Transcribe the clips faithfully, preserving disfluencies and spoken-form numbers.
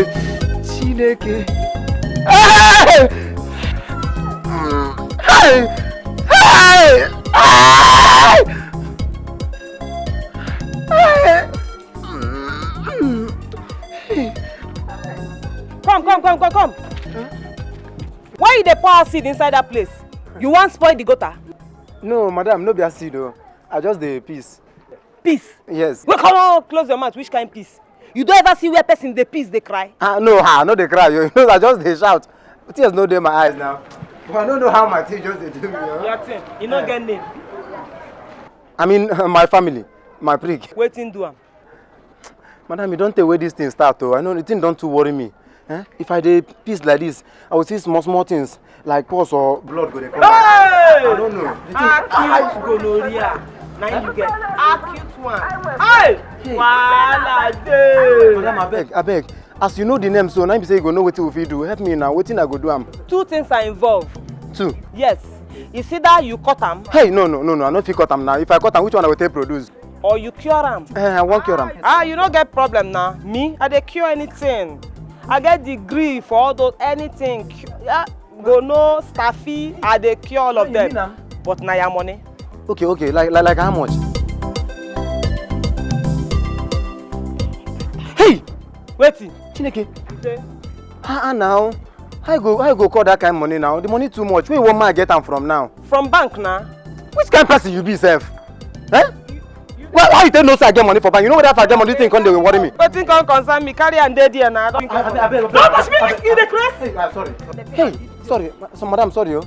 Chineke. Hey! Hey! Hey! Hey! Hey! Come, come, come, come, come. Why you dey pour acid inside that place? You wan spoil the gutter? No, madam, no be acid o. I just dey piss. Piss? Yes. Well, come on, close your mouth. Which kind piss? You don ever see where person dey piss, dey cry? Ah, no, ah, no dey cry. You know, I just dey shout. Tears no dey my eyes now. But I no know how my thing just dey do me. Your thing, e no get name. I mean, my family, my prick. Wetin do am? Madam, e don tey wey this thing start o. I know the thing don too worry me. Eh? If I dey piss like this, I go see small small things like pus or blood go dey come out. Hey! I no know. The thing. Acute gonorrhea. Na you get acute one. Hey! Wahala dey. Madam, abeg, abeg. As you know the name so, na be say you go know wetin we fit do. Help me now. Wetin I go do am? Two things are involved. Two? Yes. It's either you cut am. Hey, no, no, no, no. I no fit cut am now. If I cut am, which one I go take produce? Or you cure am. Eh, I wan cure am. Ah, you no get problem na. Me, I dey cure anything. I get degree for all those anything. Cu- Yeah, go no staffy, I dey cure all of them. But na your money. Okay, okay, like like, like how much? Hey! Wetin? Chineke. You say? Ah, ah, now. How you go how you go call that kind money now? The money too much. Where you want man get am from now? From bank na. Which kind person you be sef? Eh? Why, why you take no say I get money for bank? You know whether if I get money, this thing come dey worry me. Wetin come concern me? Carry am dey there na. Don't touch me. You dey craze? Hey, ah, sorry. Hey, sorry. So, madam, sorry o.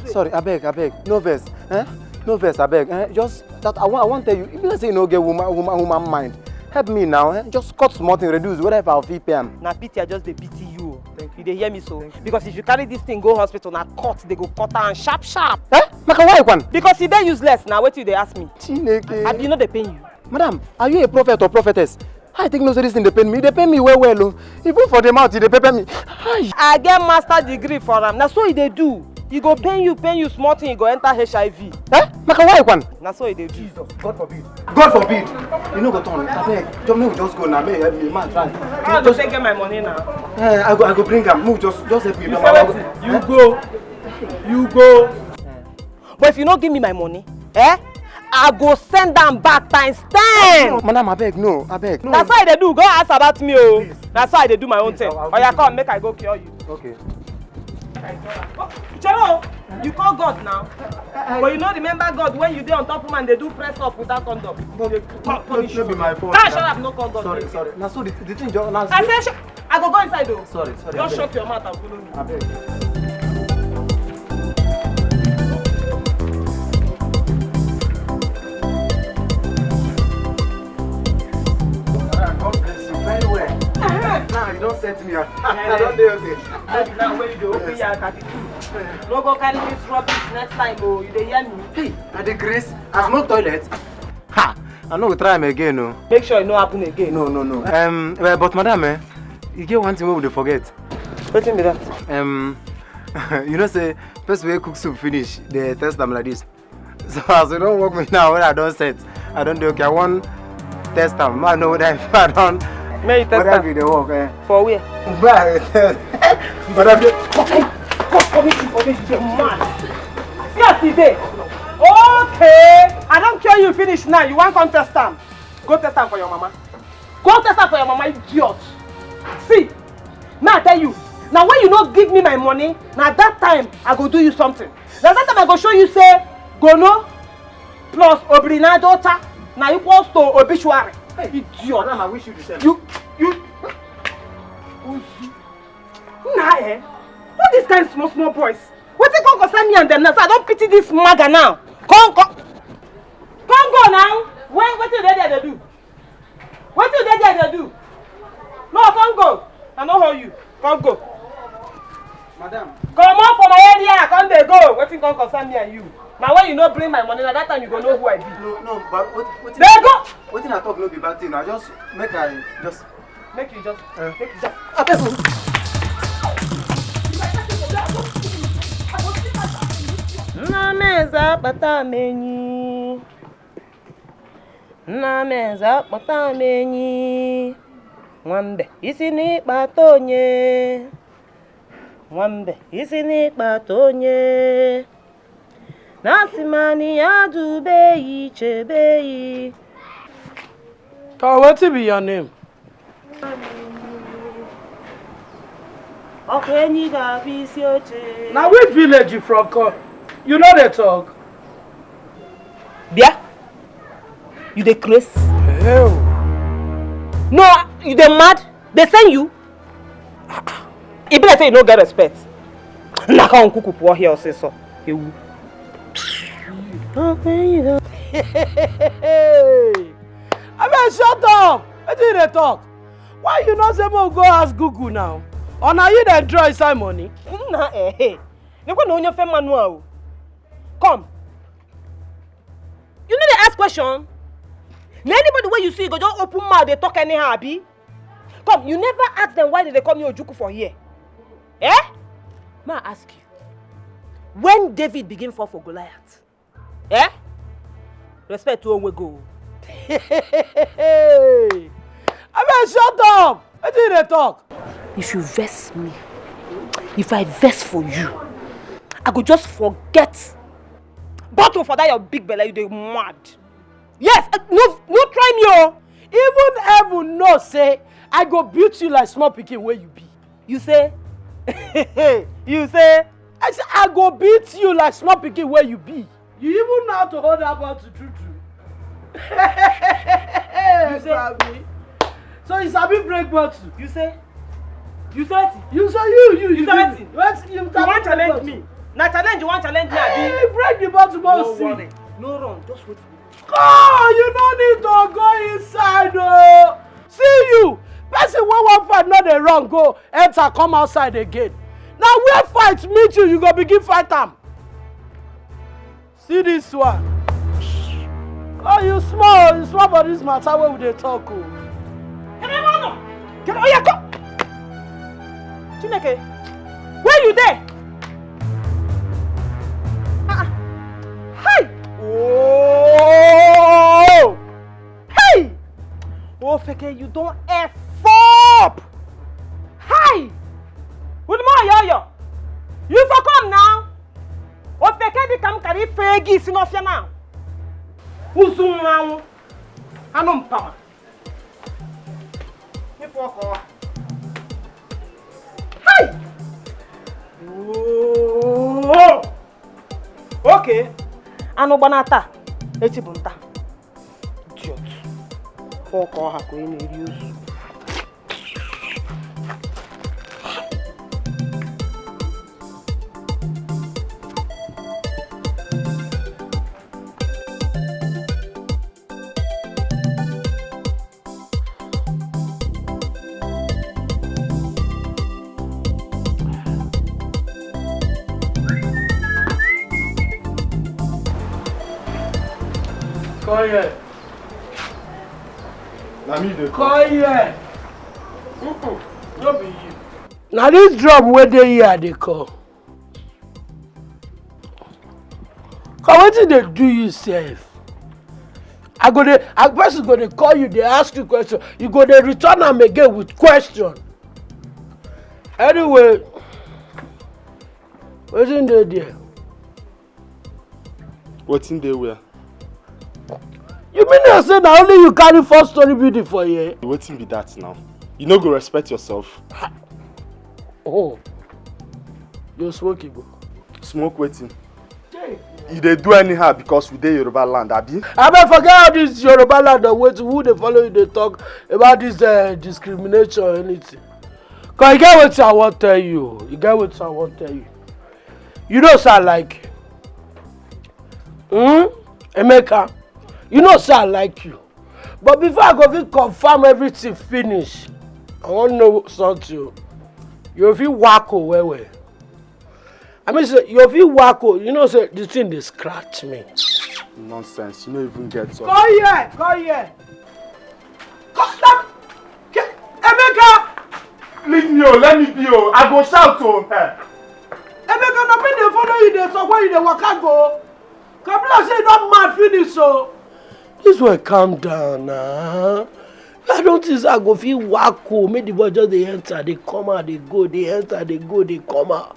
Sorry, abeg, abeg. No vex. Eh? No vex, abeg. Eh? Just that I want, I want tell you. If you say you no get woman, woman, woman mind, help me now. Eh? Just cut small thing, reduce. Whether if I fit pay am. Na pity I just dey pity you o. You dey hear me so? Because if you carry this thing go hospital, na cut they go cut am sharp sharp. Eh? Maka why one? Because e dey useless na. Wetin you dey ask me? Chineke. Abi e no dey pain you? Madam, are you a prophet or prophetess? I think no say this thing dey pain me. E dey pain me well well o. Even for the mouth, e dey pepper me. Hi. I get master degree for am. Na so e dey do. E go pain you, pain you, small thing, e go enter H I V. Eh? Maka why one? Na so e dey do. Jesus, God forbid. God forbid. You no go turn. Abeg, just make we just go now. Make you help me, man, try. How I go take get my money now? Eh, I go, I go bring am. Make we just, just help me. You say wetin? You go. You go. But if you no give me my money, eh, I go send am back times ten. No, madam, abeg, no, abeg. No. Na so I dey do. Go ask about me o. Please. Na so I dey do my own thing. Oya, come, make I go cure you. Okay. Chero, you call God now. But you no remember God when you dey on top woman dey do press up without condom. No, no, no be my fault. Shut up, no call God. Sorry, sorry. Na so the, the thing just, na so. I say, sh- I go go inside o. Sorry, sorry. Just shut your mouth and follow me. Abeg. God bless you very well. Now you don set me up. I don dey okay. Now when you dey open your thirty-two, no go carry this rubbish next time o. You dey hear me? Hey, I dey grace. I smoke toilet. Ha! I no go try am again o. Make sure e no happen again. No, no, no. Um, well, but madam, eh, e get one thing wey we dey forget. Wetin be that? Um, you know say person wey cook soup finish, dey test am like this. So as you don work me now, when I don set, I don dey okay. I wan test am. Make I know whether if I don. Make you test am. Whether e dey work, eh. For where? But I dey. Come, come, come, come, come, come, man. See as e dey. Okay, I don cure you finish now. You wan come test am? Go test am for your mama. Go test am for your mama, idiot. See, now I tell you, now when you no give me my money, now that time I go do you something. Now that time I go show you say, gono plus obrinadota, now equals to obituary. Hey, idiot. Madam, I wish you the same. You, you. Now, eh? What this kind small, small boys? Wetin come concern me and them now? So I don pity this maga now. Come, come, come go now. When wetin you dey there dey do? Wetin you dey there dey do? No, come go. I no hold you. Come go. Madam. Comot for my area. Come dey go. Wetin come concern me and you? Na when you no bring my money, na that time you go know who I be. No, no, but what, what, dey go. Wetin I talk no be bad thing. I just make I just Make you just, eh, make you just. Abeg o. Nna m eze akpata m enyi. Nna m eze akpata m enyi. Nwambe, isi n'ịkpata onye. Nwambe, isi n'ịkpata onye. Na asị m na ya dubeghị, chebeghị. Ka wetin be your name? Ọkụ enyi ga-abụ isi oche. Na which village you from come? You no dey talk. Bịa. You dey craze? Hell. No, you dey mad? They send you? E be like say you no get respect. Naka nkuku pụọ here ọsịsọ. Ewu. Abeg shut up! Wetin you dey talk? Why you no say make we go ask Google now? Or na you dey draw inside money? Nna eh. Nekwe na onye ofe manual o. Come. You no dey ask question? Na anybody wey you see, you go just open mouth dey talk anyhow, abi? Come, you never ask them why they dey call me Ojuku for here. Eh? Ma ask you. When David begin fall for Goliath, eh? Respect to onwe go. Abeg shut up! Wetin you dey talk? If you vex me, if I vex for you, I go just forget bottle for that your big belly, you dey mad. Yes, eh, no, no try me o. Even heaven know say I go beat you like small pikin wey you be. You say? You say? I say I go beat you like small pikin wey you be. You even know how to hold that bottle true true. You say? Sabi. So you sabi break bottle? You say? You say wetin? You say you, you, you say wetin? Wetin you wan challenge me? Na challenge you wan challenge me, abi? Hey, break the bottle, boss. No worry. No run. Just wait for me. Go! You no need to go inside o. See you, person wey wan fight no dey run go enter come outside again. Na where fight meet you, you go begin fight am. See this one. Oh, you small, you small for this matter wey we dey talk o. Come on, come on, oya, come. Chineke, where you dey? Ah, ah. Hi! Oh! Hey! Ofeke, you don F up! Hi! With more yo-yo. You for come now. Ofeke dị ka m kara ife gị isi n'ọfịa now. Ụzụ nwụrụ anwụ. Anụ mpama. Ife ọkọ. Hi! Oh! Okay. Anụ gbana taa, echi bụ nta. Idiot. Fọ ka ọ hapụ ị na-eri ozu. Come here. Na me dey call. Come here. Mm-mm. No be you. Na this drum wey dey here I dey call. Come, wetin dey do you sef? I go dey, a person go dey call you, dey ask you question. You go dey return am again with question. Anyway, wetin dey there? Wetin dey where? You mean to say na only you carry four story building for here? Wetin be that now? You no go respect yourself. Oh, you smoke igbo. Smoke wetin? You dey do anyhow because we dey Yoruba land, abi? Abeg, forget all this Yoruba land or wetin, who dey follow you dey talk about this, uh, discrimination or anything. Cause you get wetin I wan tell you. You get wetin I wan tell you. You know say I like you. Hmm? Emeka, you know say I like you. But before I go fit confirm everything finish, I wan know something o. You fit wacko well well. I mean say you fit wacko, you know say the thing dey scratch me. Nonsense, you no even get up. Come here, come here. Come, come. Ke-, Emeka! Leave me o, let me be o. I go shout o. Eh. Emeka, na me dey follow you dey talk when you dey waka go. Come be like say you don mad finish o. This one, calm down na. I don't think say I go fit waka o, make the boy just dey enter, dey come out, dey go, dey enter, dey go, dey come out.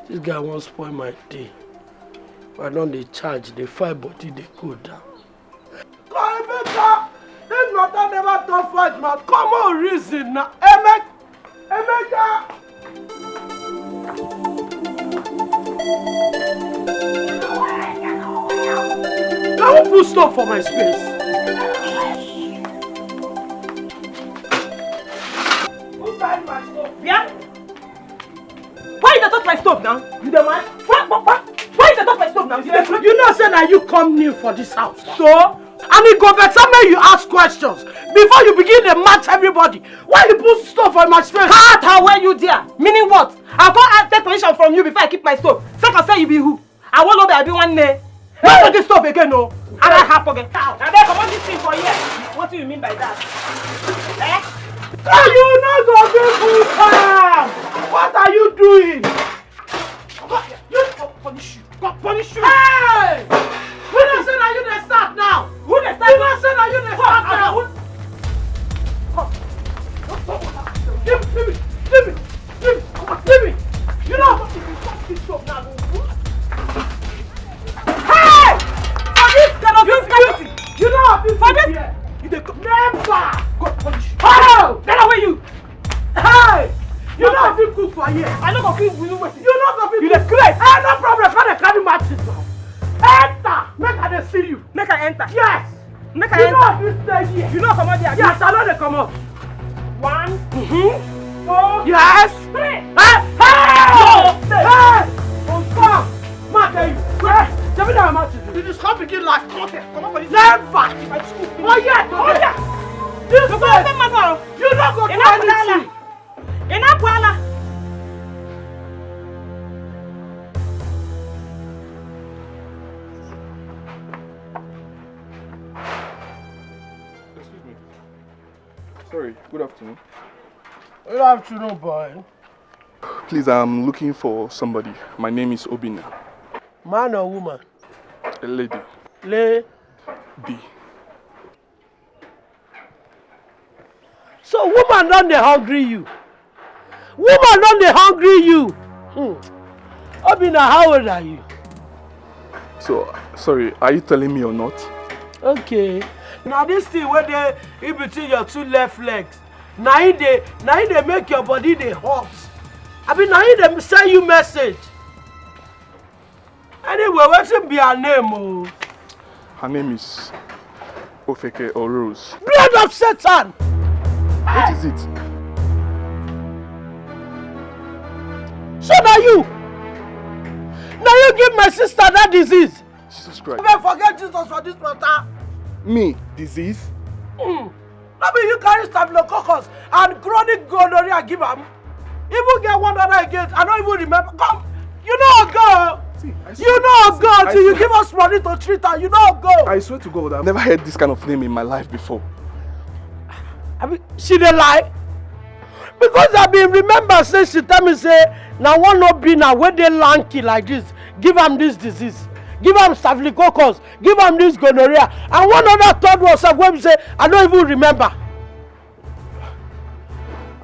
This guy wan spoil my day. If I don dey charge, dey fight body, dey go down. Emeka, this matter never turn fight, man. Come on, reason now. Emeka, Emeka. Now who put stop for my space? Who carry my stop? Yeah? Why you dey touch my stove now? You dey mad? Why, why, why, why you dey touch my stove now? You dey craze? You know say na you come new for this house. So? And e go better make you ask questions before you begin dey match everybody. Why you put stove for my space? Cut her where you there. Meaning what? I go ask take permission from you before I keep my stove. Sake of say you be who? I won't know that I be one name. Not to this stove again, no. And I have forget. Now they comot this thing for here. What do you mean by that? Eh? Ah, you no go fit put am. What are you doing? God, you, God punish you. God punish you. Hey! Who dey say na you dey start now? Who dey start? Who dey say na you dey start now? Come. Leave me, leave me, leave me, leave me, leave me. You know what? If you stop this shop now, hey! For this kind of insecurity. You know what? For this, you dey come. Never. God punish you. Oh! Get away, you. Hey! You no fit cook for here. I no go fit do wetin. You no go fit. You dey craze. Ah, no problem. Come dey carry matches now. Enter. Make I dey see you. Make I enter. Yes. Make I enter. You no fit stay here. You no comot there. Yes, I no dey comot. One. Mm-hmm. Two. Yes. Three. Hey! Hey! No. Hey! Confirm. Ma tell you. Hey! Tell me that matches. You just come begin life. Come here. Come up for this. Never. If I school. Oh yeah. Oh yeah. This way. You no go do anything. Ị na-apụ ala. Excuse me. Sorry, good afternoon. Good afternoon, boy. Please, I'm looking for somebody. My name is Obina. Man or woman? A lady. Lady. So woman don dey hungry you. Woman don dey hungry you. Hmm. Obina, how old are you? So, sorry, are you telling me or not? Okay. Now this thing where they in between your two left legs, now in dey, now in dey make your body dey hot. I mean, now in dey send you message. Anyway, wetin be her name o? Her name is Ofeke or Rose. Blood of Satan! What is it? So now you, now you give my sister that disease. Jesus Christ. Forget Jesus for this matter. Me, disease? Mm. No be you carry staphylococcus and chronic gonorrhea give am? Even get one other again, I don't even remember. Come, you no go. See, I swear, you no go till you give us money to treat her. You no go. I swear to God, I've never heard this kind of name in my life before. I mean, she dey lie. Because I been remember say she tell me say na one Obina wey dey lanky like this give am this disease, give am staphylococcus, give am this gonorrhea, and one other third one sef wey be say I no even remember.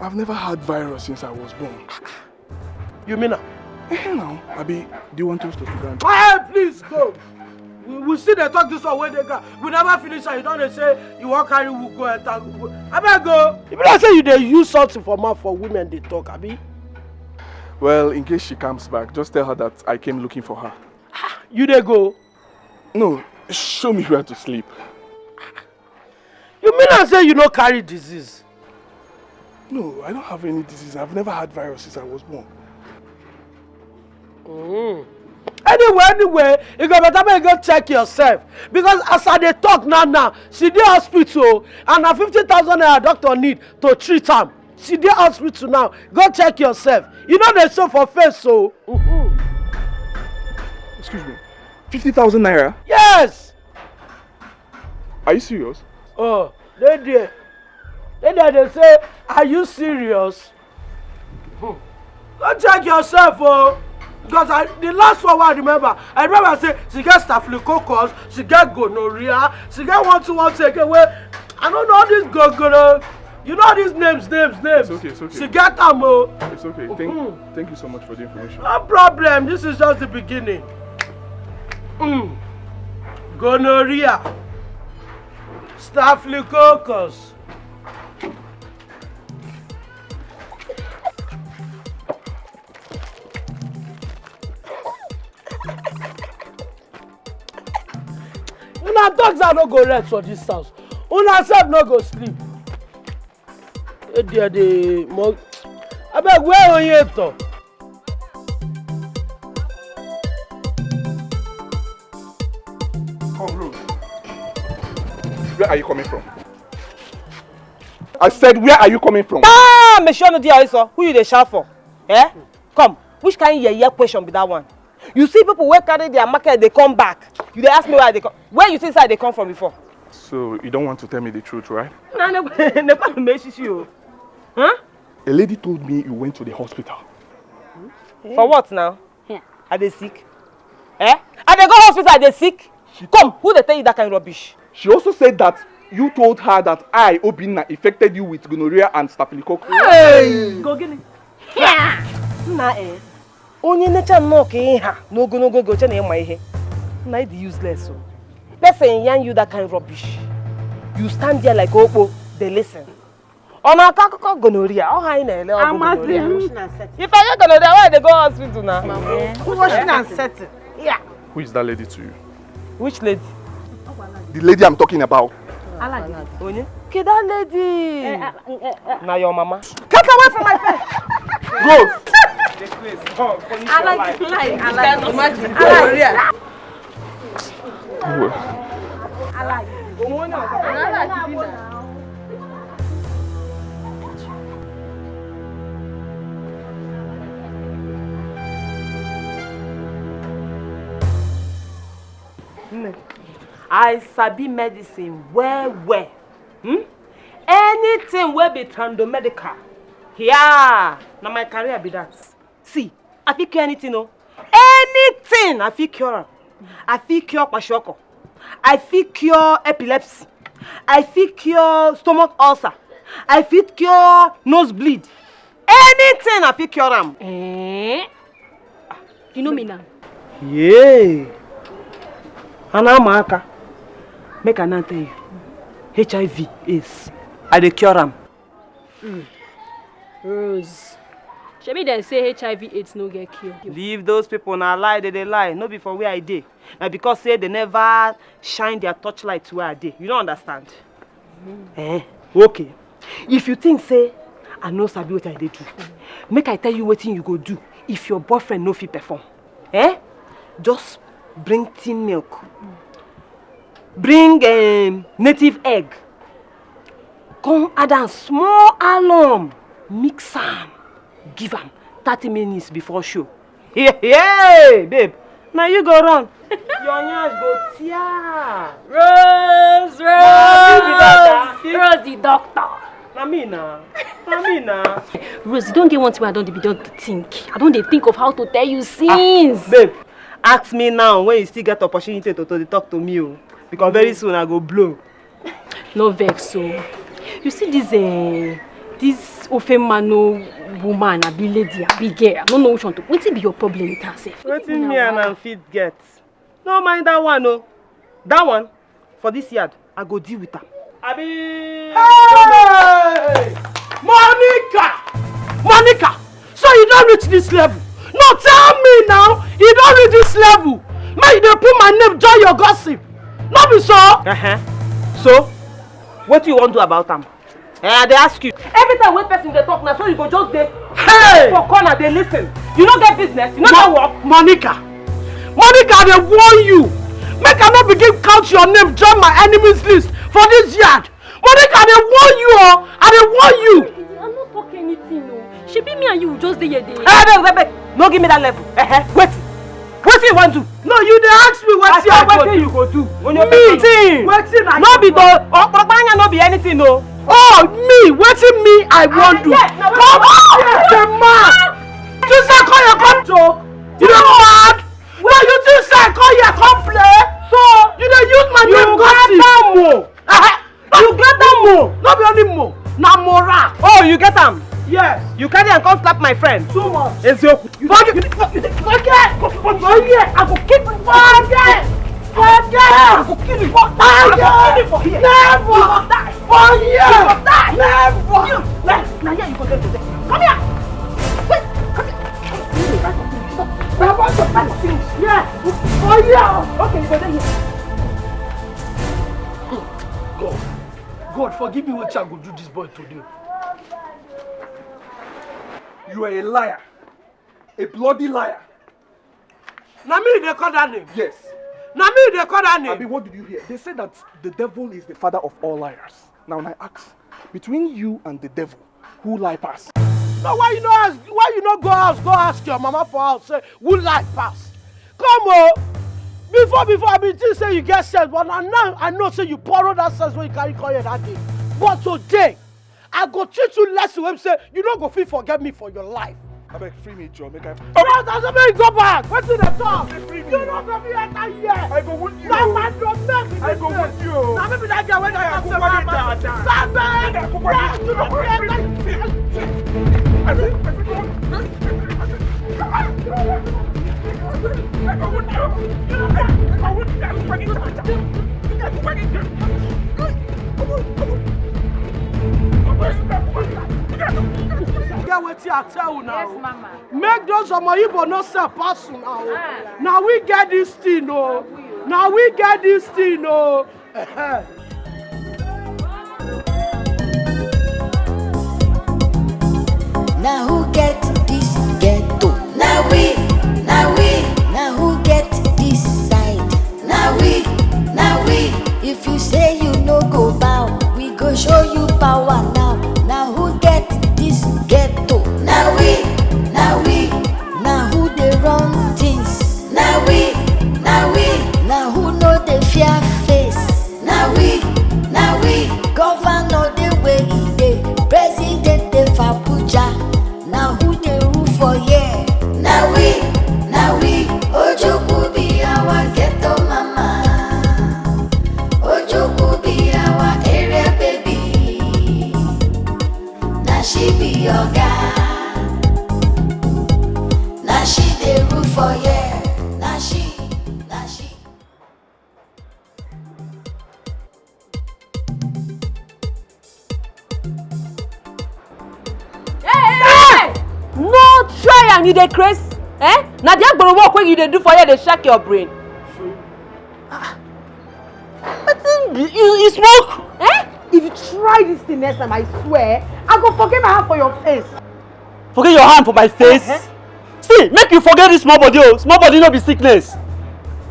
I've never had virus since I was born. You mean am? Eh, now, Abi, do you want us to sit down? Hey, please go. We, we still dey talk this one wey dey ground. We never finish am. You don dey say you wan carry who go enter. Abeg go. E be like say you dey use something for mouth for women dey talk, Abi? Well, in case she comes back, just tell her that I came looking for her. You dey go? No, show me where to sleep. You mean I say you no carry disease? No, I don't have any disease. I've never had virus since I was born. Mm. Anyway, anyway, you go better make you go check yourself. Because as I dey talk now, now, she dey hospital, and na fifty thousand naira doctor need to treat am. She dey hospital now. Go check yourself. You no dey show for face, so. Mm-hmm. Excuse me. Fifty thousand naira? Yes. Are you serious? Oh, dey there. Dey there, dey say, are you serious? Hmm. Go check yourself, oh. Because I, the last one wey I remember, I remember say she get staphylococcus, she get gonorrhea, she get one two one two again wey I don't know all these gogoro. You know all these names, names, names. It's okay, it's okay. Sigata mo. It's okay. Thank, mm-hmm. Thank you so much for the information. No problem. This is just the beginning. Mm. Gonorrhea, staphylococcus. Una dogs are no go rest for this house. Una sef no go sleep. Hey there, the mo. Abeg, where are you to? Come, Rose. Where are you coming from? I said, where are you coming from? Ah, Meshano, dear, I saw who you dey shout for. Eh? Come, which kind of yeye question be that one? You see people wey carry their market, they come back. You dey ask me where they come. Where you think say they come from before? So you don't want to tell me the truth, right? Na ne ne pa me shishi o. Huh? A lady told me you went to the hospital. For what now? Yeah. Are they sick? Eh? Are they go hospital? Are they sick? Come, who they tell you that kind of rubbish? She also said that you told her that I, Obinna, infected you with gonorrhea and staphylococcus. Hey! Go get it. Yeah. Na eh. Onye necha nnọọ ka ị ha n'ogologo oge oche na ịma ihe. Na ịdị useless o. Person yarn you that kind rubbish. You stand there like okpo, dey listen. Ọ na-akọ akụkọ gonorrhea, ọ ha anyị na-ele ọgwụ gonorrhea. If I get gonorrhea, why they go hospital now? Washing and setting. Yeah. Who is that lady to you? Which lady? The lady I'm talking about. Onye? Kedu that lady? Na your mama. Get away from my face. Rose. Alhaji, lie, Alhaji. Imagine. Alhaji. I sabi medicine well well. Hmm? Anything wey be trando medical, yeah, na my career be that. See, I fit cure anything o. Anything I fit cure am. I fit cure kwashiorkor. I fit cure epilepsy. I fit cure stomach ulcer. I fit cure nosebleed. Anything I fit cure am. Eh? You know me now. Yeah. Anamaka. Make I now tell you. H I V, AIDS. I dey cure am. Mm. Rose. Shebi dem say H I V AIDS no get cure. Leave those people, na lie they dey lie. No be for where I dey. Na because say they never shine their torchlight where I dey. You don't understand? Mm. Eh, okay. If you think say I no sabi what I dey do, make I tell you wetin you go do if your boyfriend no fit perform. Eh? Just bring tin milk. Bring um, native egg. Come add am small alum. Mix am. Give am thirty minutes before show. Hey, hey, babe. Now you go run. Your nyash go tear. Rose, Rose. Na me be that, ah. Rose the doctor. Na me na. Na me na. Rose, you don't get one thing I don't be don't think. I don't dey think of how to tell you since. Ah, babe, ask me now when you still get opportunity to, to dey talk to me o. Because very soon I go blow. No vex o. You see this uh, this ofe mano woman, abi lady, abi girl. I don't know which one to. Wetin be your problem with herself? Wetin me and am fit get? No mind that one o. That one for this yard, I go deal with am. Abi. Hey! Monica! Monica! So you don't reach this level? No, tell me now. You don't reach this level. Man, you dey put my name join your gossip. No be so? Uh-huh. So, what you want to do about am? Eh, I dey ask you. Every time when person dey talk na so you go just dey hey! For corner dey listen. You no get business, you no get work. Monica, Monica, I dey warn you. Make I no begin count your name join my enemies list for this yard. Monica, I dey warn you o. I dey warn you. I no talk anything o. Shebi me and you just dey here dey. Eh, abeg, abeg, abeg. No give me that level. Eh, eh. Wait. Wetin you wan do? No, you dey ask me wetin I go do. Wetin you go do? Me? Wetin I go do? No be the okpokpo anya no be anything o. Oh, me, wetin me I wan do? Come on, the man. You say call your come joke. You dey mad? Well, you think say I come here come play? So you dey use my name gossip. You get am o. You get am Mo, no be only mo, na mora. Oh, you get am? Yes. You carry am come slap my friend? Too much. Ezioku. You forget, forget, forget, forget. I go kick you. Forget, forget. I go kill you. Forget. I go kill you for here. Never. You go die. For here. You go die. Never. You, na, na here you go dey today. Come here. Wait, come here. Stop. Stop. Stop. Stop. Yes. For here. Okay, you go dey here. God. God, forgive me what I go do this boy today. You are a liar. A bloody liar. Na me they call that name? Yes. Na me they call that name? Abi, what did you hear? They say that the devil is the father of all liars. Now, I ask, between you and the devil, who lie pass? No, why you no ask? Why you no go house? Go ask your mama for house. Say, who lie pass? Come on. Before, before, I been think say you get sense, but now, now I know say you borrow that sense when you carry come here that day. But today, I go teach you lesson wey be say you no go fit forget me for your life. Abeg, free me, Joe. Make I. Bros, I say make you go back. Wetin dey talk? Free me. You no go fit enter here. I go wound you. Na my domain be this place. I go wound you. Na me be that girl wey dey talk say my man. Stop it. Make I go wound you. Yes, you no fit enter. I say, I say, go on. Get wetin I tell una. Yes, o. Mama. Make those Omo Igbo no sell pass una o. Ah. Na we get this thing o. Na we o. Na we get this thing o. Now who get this ghetto? Now we, now we. Now who get this side? Now we, now we. If you say you no go bow, we go show you power now. Now who get this ghetto? Now we, now we. Now who dey run things? Now we, now we. Now who no dey fear face? Na we, na we. Governor dey where e dey, president dey for Abuja. Na who dey rule for here? Na we, na we. Ojukwu be our ghetto mama. Ojukwu be our area baby. Na she be oga. Na she dey rule for here. Na she, na she. Hey, hey, hey! No try am, you dey craze? Eh? Na the agboro work wey you dey do for here dey shake your brain. Ah, wetin be, you, you smoke? Eh? If you try this thing next time, I swear, I go forget my hand for your face. Forget your hand for my face. Uh-huh. See, make you forget this small body o. Small body no be sickness.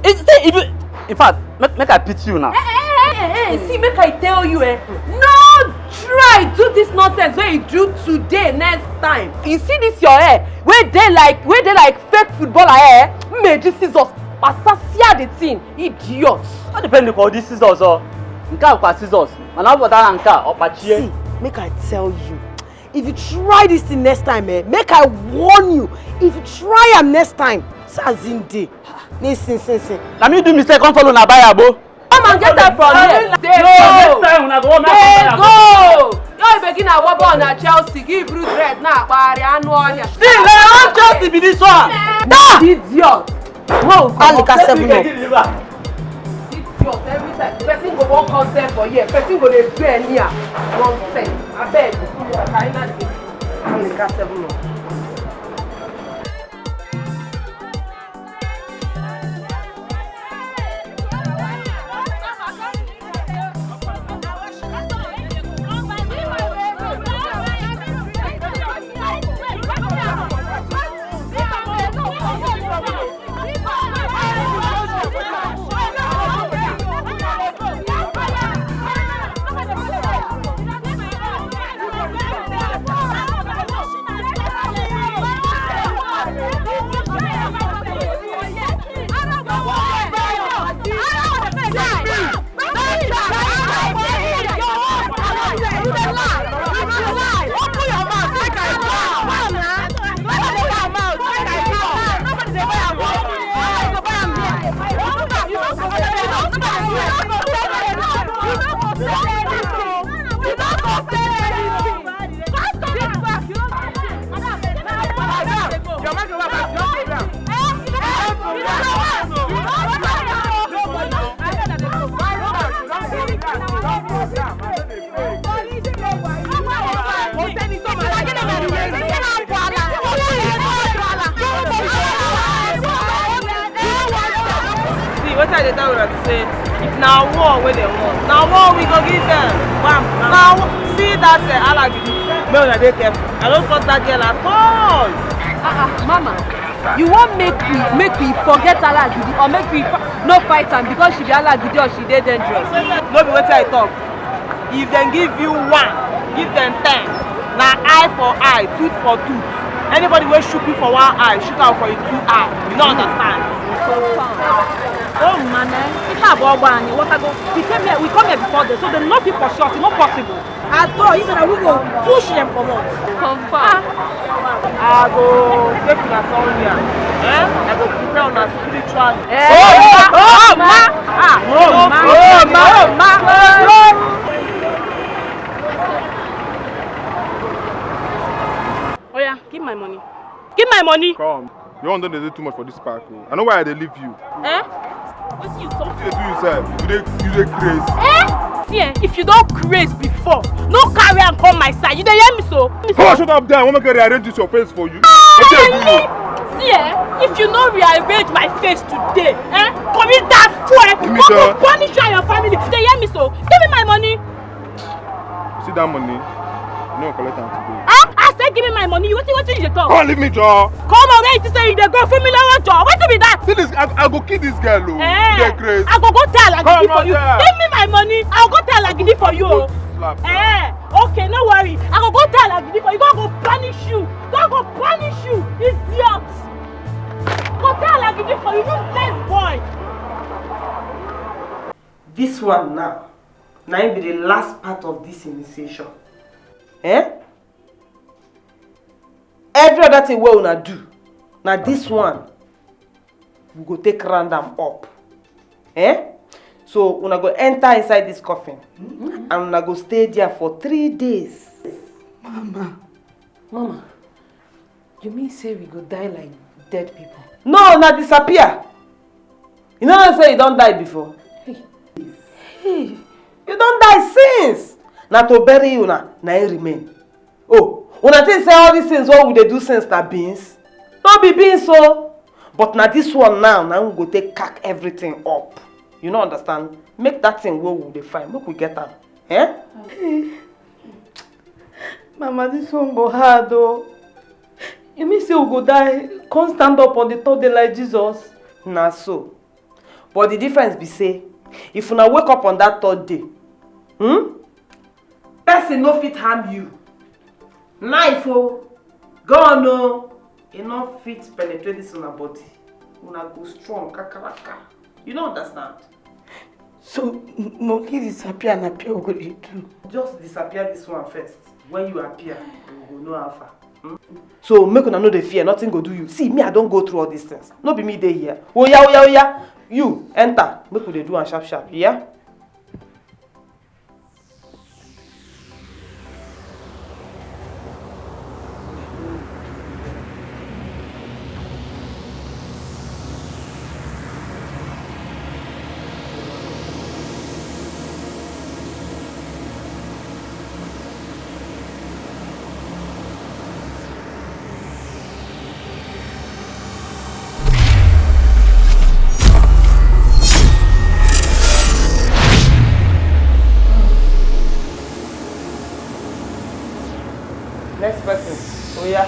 It, see, if you, in fact, make, make I pity you now. Eh, eh, eh, eh, eh, see, make I tell you, eh, no try do this nonsense wey you do today next time. You see this your hair, wey dey like, wey dey like fake footballer hair, eh? Mmeji scissors, pasasia the thing, idiot. All depend on this scissors o. Nke a kwa scissors, mana ọ bụ dara nke a, ọ kpachie. See, make I tell you, if you try this thing next time, eh, make I warn you. If you try am next time, say as in dey. Ni sin, sin, sin. Na me do mistake, come follow na buy abo. Come and get that from here. Dey go. Next time una go, dey go. Yo, begin a wobble na Chelsea. Give blue dread na akpari anụ ọhịa. Still, na Chelsea be this one. Idiot. Whoa, Alika seven up. Idiot, every time. Person go wan come sell for here. Person go dey do anyhow. Nonsense. Abeg, Alika seven up. Wetin I dey tell una be say, if na war wey dem want, na war we go give dem. Bam, bam. Na wa-, see that, eh, Alagidi. Make una dey careful. I don't trust that girl at all. Ah, ah, mama, you wan make we, make we forget Alagidi, or make we fi-, no fight am because she be Alagidi or she dey dangerous? No be wetin I talk. If dem give you one, give dem ten. Na eye for eye, tooth for tooth. Anybody wey shook you for one eye, shook am for im two eye. You no understand? Confirm. Oh, man, eh? Ike abụọ gba anyị, what I go? We came here, we come here before them, so they no fit pursue us. E no possible. At all, if na we go push them comot. Confirm. I go take una somewhere. Eh? I go prepare una spiritually. Eh, oh, ma, oh, ma. Ah, oh, ma, oh, ma, oh, ma. Oya, give my money. Give my money. Come. Your own don dey do too much for this park o. I know why I dey leave you. Eh? Wetin you talk? Wetin you do yourself? You dey, you dey craze. Eh? See, eh, if you don craze before, no carry am come my side. You dey hear me so? Come on, shut up there. I wan make I rearrange this your face for you. Ah, wetin I do you? See, eh, if you no rearrange my face today, eh, commit that fool. Give me, sir. Go punish you and your family. You dey hear me so? Give me my money. See that money? You no collect am today. Ah, I say give me my money. Wetin, wetin you dey talk? Come leave me, Joe. Come on, where you say you dey go? Fún mi lówó, Joe. Wetin be that? See this, I, I go kill this girl o. Eh, you dey craze. I go go tell Alagidi for you. Come on there. Give me my money. I go go tell Alagidi for you. Slap. Eh, okay, no worry. I go go tell Alagidi for you. God go punish you. God go punish you, idiot. Go tell Alagidi for you, useless boy. This one now, na im be the last part of this initiation. Eh? Every other thing wey una do, na this one we go take round am up. Eh? So una go enter inside this coffin, mm-hmm, and una go stay there for three days. Mama. Mama, you mean say we go die like dead people? No, na disappear. You no know say you don die before? Hey. Hey. You don die since. Na to bury you na, na im remain. Oh, una think say all these things wey we dey do since na beans? No be beans o. But na this one now, na we go take pack everything up. You no understand? Make that thing wey we dey find, make we get am. Eh? Mama, this one go hard o. You mean say we go die, come stand up on the third day like Jesus? Na so. But the difference be say, if una wake up on that third day, hmm? Person no fit harm you. Knife o, gun o, e no fit penetrate this una body. Una go strong kakaraka. You no understand? So, m-, monkey disappear and appear, we go dey do? Just disappear this one first. When you appear, we go know how far. Hmm? So make una no dey fear, nothing go do you. See, me, I don go through all these things. No be me dey here. Oya, oya, oya. You, enter. Make we dey do am sharp sharp, yeah? Next person. Oya.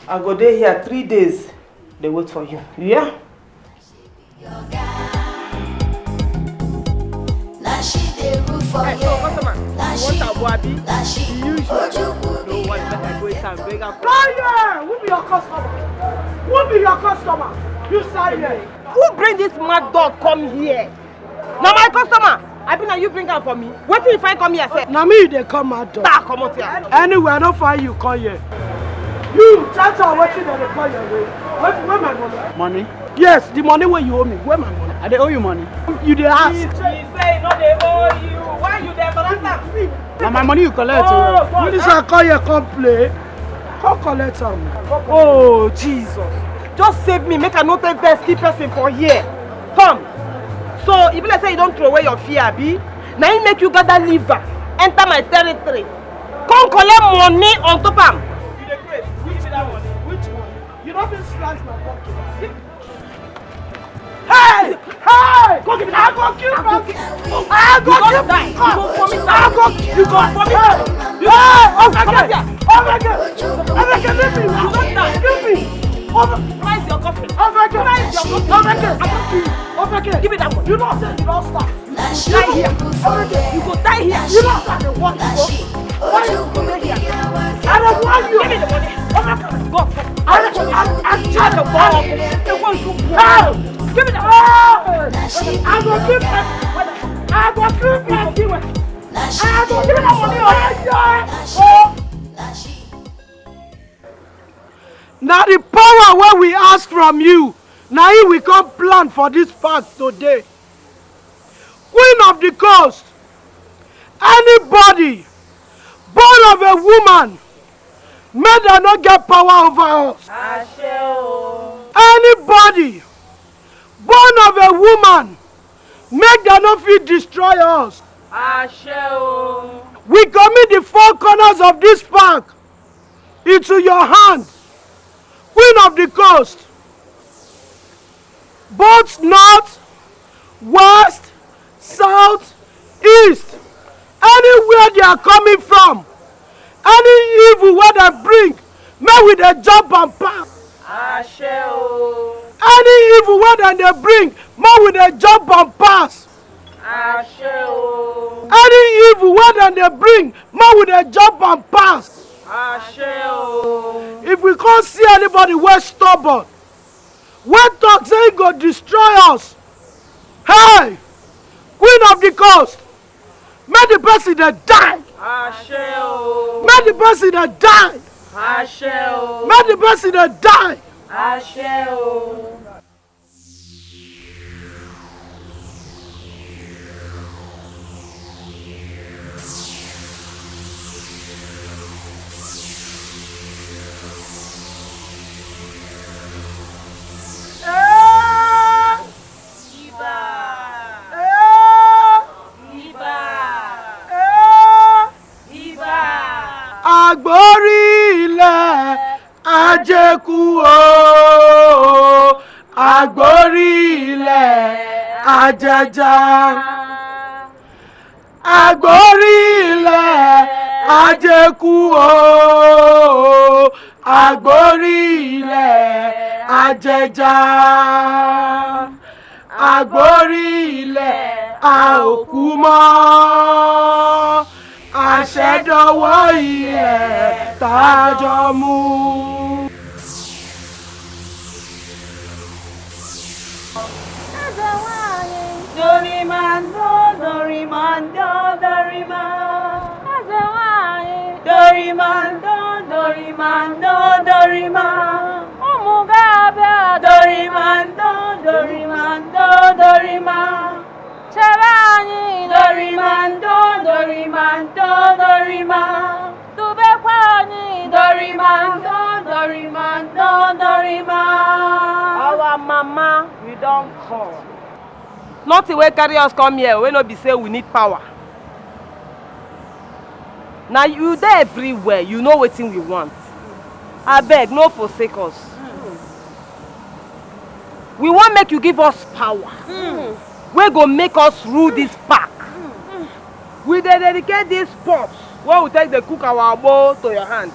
I go dey here three days, dey wait for you. You hear? Na she dey rule for here. Na she, na she. Ojukwu be their Fire! Who be your customer? Who be your customer? You side here. Who bring this mad dog come here? Na my customer. Abi na you bring am for me? Wetin you find come here sef? Na me you dey call mad dog. Taa comot here. Anyway, I no find you come here. You, Chacha, wetin dem dey call your name? Where, where my money? Money? Yes, the money wey you owe me. Where my money? I dey owe you money. You dey ask. He say he no dey owe you. Why you dey embarrass am? Na my money you collect o. When this one come here come play, come collect am. Oh Jesus! Just save me, make I no take vex kill person for here. Come. So e be like say you don throw away your fear, abi? Na im make you gather liver enter my territory, come collect money on top am. You dey craze? Which be that money? Which money? You no fit slice my pocket. Hey! Hey! Go give me that. I go kill you. I go kill you. You go vomit. I go, you go vomit. Hey! Obeke! Obeke! Obeke, leave me. You don die. Leave me. Obeke! Rise your coffin. Obeke! Rise your coffin. Obeke! I go kill you. Obeke! Give me that money. You know say you don start. Die here. You go die here. You know that they want you go. Why you go dey here? I don't want you. Give me the money. Go. I don't, I, I, I don't want you. They want you. Hey! Give me the money. I go give them. I go give them. I go give them money. Oh. Na the power wey we ask from you, na im we come plant for this park today. Queen of the coast, anybody born of a woman, make dem no get power over us. Anybody born of a woman, make dem no fit destroy us. We commit the four corners of this park into your hand, Queen of the coast, both north, west, south, east, anywhere they are coming from, any evil wey dem bring, make we dey jump and pass. Any evil wey dem dey bring, make we dey jump and pass. Any evil wey dem dey bring, make we dey jump and pass. If we come see anybody wey stubborn, wey talk say he go destroy us, hey, Queen of the coast, make the person dey die. Make the person dey die. Make the person dey die. Àgbórí ilẹ̀ ajékú o, àgbórí ilẹ̀ ajẹja. Àgbórí ilẹ̀ ajékú o, àgbórí ilẹ̀ ajẹja. Àgbórí ilẹ̀ a ò kú mọ́. Àṣẹ dọwọ́ ilẹ̀ tá a jọ mú. Eze nwanyị. Dorimando, dorimando, dorima. Eze nwanyị. Dorimando, dorimando, dorima. Ụmụ ga-abịa. Dorimando, dorimando, dorima. Chebe anyị. Dorimando, dorimando, dorima. Dubekwa anyị. Dorimando, dorimando, dorima. Our mama, we don come. Nothing wey carry us come here wey no be say we need power. Na you dey everywhere, you know wetin we want. Abeg, no forsake us. We wan make you give us power wey go make us rule this park. We dey dedicate this pot wey we take dey cook our agbo to your hand.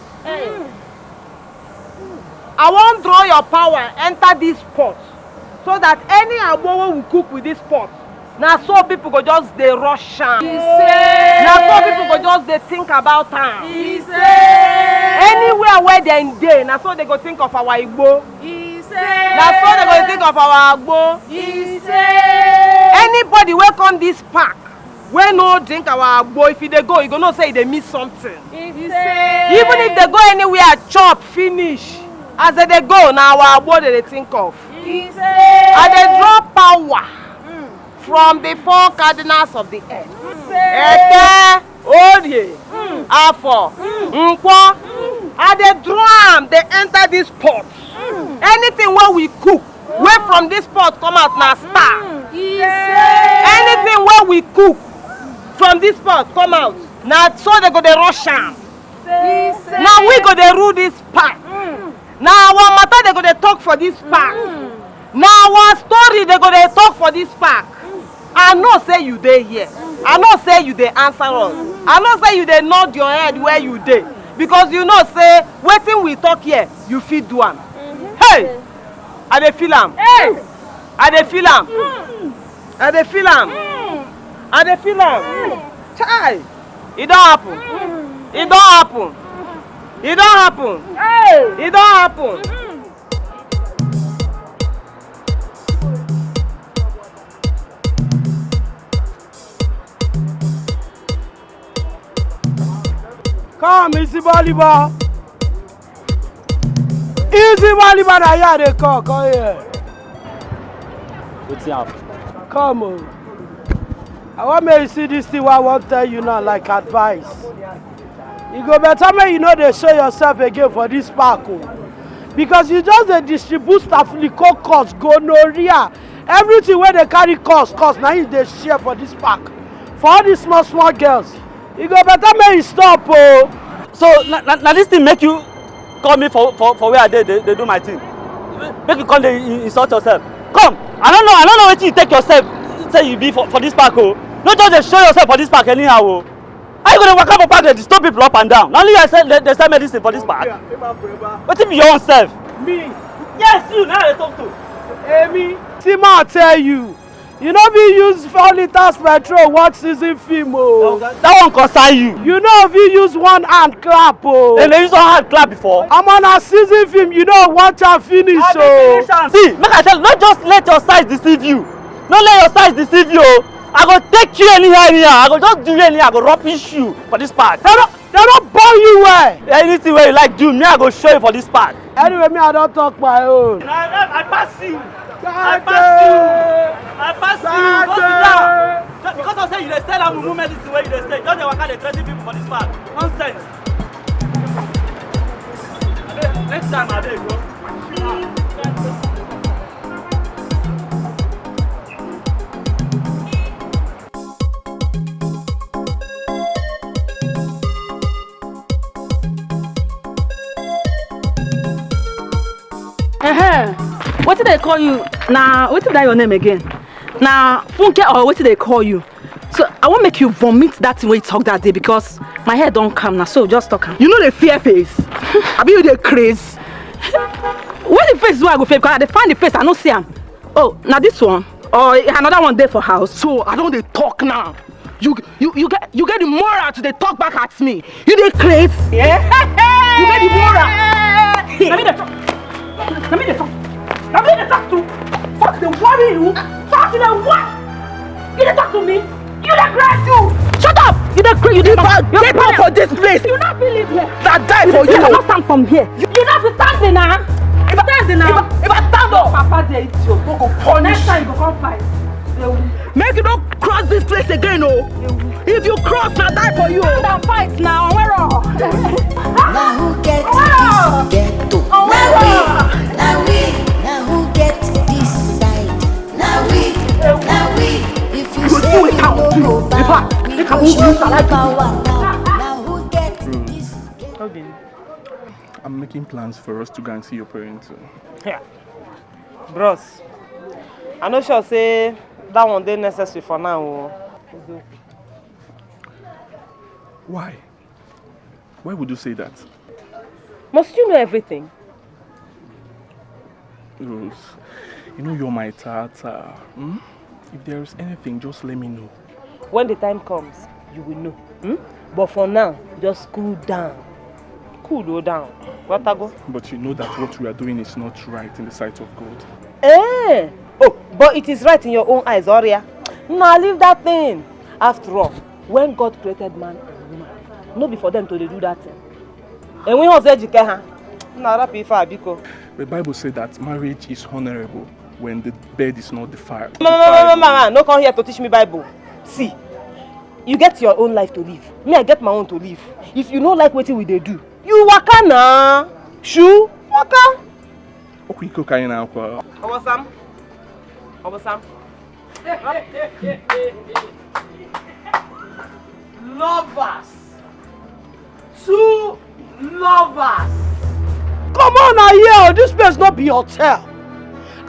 I wan draw your power enter this pot so that any agbo wey we cook with this pot, na so people go just dey rush am. Na so people go just dey think about am. Anywhere where dem dey, na so they go think of our igbo. Na so they go think of our agbo. Anybody wey come this park wey no drink our agbo, if e dey go, you go know say e dey miss something. Even if they go anywhere, chop finish, as they dey go, na our agbo they dey think of. I dey draw power from the four cardinals of the earth. Eke, Orie, Afo, Nkwo. I dey draw am, dey enter this pot. Anything wey we cook, wey from this pot come out na star. Anything wey we cook from this pot come out, na so they go dey rush am. Na we go dey rule this park. Na our matter they go dey talk for this park. Na our story they go dey talk for this park. I know say you dey here. I know say you dey answer us. I know say you dey nod your head where you dey, because you know say wetin we talk here, you fit do am. Hey! I dey feel am. I dey feel am. I dey feel am. I dey feel am. Chai! E don happen. E don happen. E don happen. E don happen. Come, Easy Baliba. Easy Baliba, na here I dey call, come here. Wetin happen? Come o. I wan make you see this thing wey I wan tell you now, like advice. E go better make you no dey show yourself again for this park o. Because you just dey distribute staphylococcus, gonorrhea, everything wey dey carry cause, cause na you dey share for this park. For all these small, small girls, e go better make you stop o. So na, na, na this thing make you call me for, for, for where I dey, dey, dey do my thing. Make you come dey in-, insult yourself. Come, I don't know, I don't know wetin you take yourself say you be for, for this park o. No just dey show yourself for this park anyhow o. How you go dey waka for park dey disturb people up and down? Na only you sell, dey, dey sell medicine for this park. Wetin be your own self? Me? Yes, you, na I dey talk to. Emi. See, ma tell you, you no fit use four litres petrol watch season film o. That one concern you. You no fit use one hand clap o. Dem dey use one hand clap before. Omo, na season film, you no watch am finish o. See, make I tell you, no just let your size deceive you. No let your size deceive you o. I go take you anyhow, anyhow. I go just do you anyhow. I go rubbish you for this park. Dem no, dem no born you well. Anything wey you like do, me I go show you for this park. Anyway, me I don talk my own. I, I, I pass you. I pass you. I pass you. Go sit down. Just because I say you dey sell am mumu medicine wey you dey sell, just dey waka dey threaten people for this park. Nonsense. Abeg, next time, abeg, bro. Uh-huh. Wetin dey call you? Na wetin be that your name again? Na Funke or wetin dey call you? So I wan make you vomit that thing wey you talk that day because my head don calm na, so just talk am. You no dey fear face? Abi you dey craze? Where the face wey I go fear? Because I dey find the face, I no see am. Oh, na this one? Or another one dey for house? So I don dey talk now. You, you, you get, you get the moral to dey talk back at me. You dey craze? Yeah. You get the moral? Na me dey talk. Na me dey talk. Na me dey talk to. Fuck dey worry you. Fuck dey worry. You dey talk to me. You dey craze you. Shut up. You dey craze. You dey talk. Get out for this place. You no fit live here. Na die for you. You no stand from here. You, you no fit stand there now. If I stand there now. If I, if I stand up, Papa dey idiot. No go punish. Next time you go come fight. Make you no cross this place again o. If you cross, na die for you o. Stand and fight now, Onwero. Na who get this ghetto? Na we, na we, na who get this side? Na we, na we. If you say you no go back, we go show you power now. Na who get this ghetto? I'm making plans for us to go and see your parents. Yeah. Bros, I no sure say that one dey necessary for now o. Why? Why would you say that? Must you know everything? Rose, you know you're my tata. Hmm? If there is anything, just let me know. When the time comes, you will know. Hmm? But for now, just cool down. Cool down. Watago. But you know that what we are doing is not right in the sight of God. Eh! Oh, but it is right in your own eyes, Oria. Now leave that thing. After all, when God created man and woman, no be for them to dey do that thing. And when Jose Jikeha, na rap ife a biko. The Bible said that marriage is honorable when the bed is not defiled. Mama, mama, mama, no come here to teach me Bible. See, you get your own life to live. Me, I get my own to live. If you no like wetin we dey do, you waka na. Shoo, waka. Okwu iko ka anyị na-akwa. Obosam. Obosam. Lovers. Two lovers. Come on now here, this place no be hotel.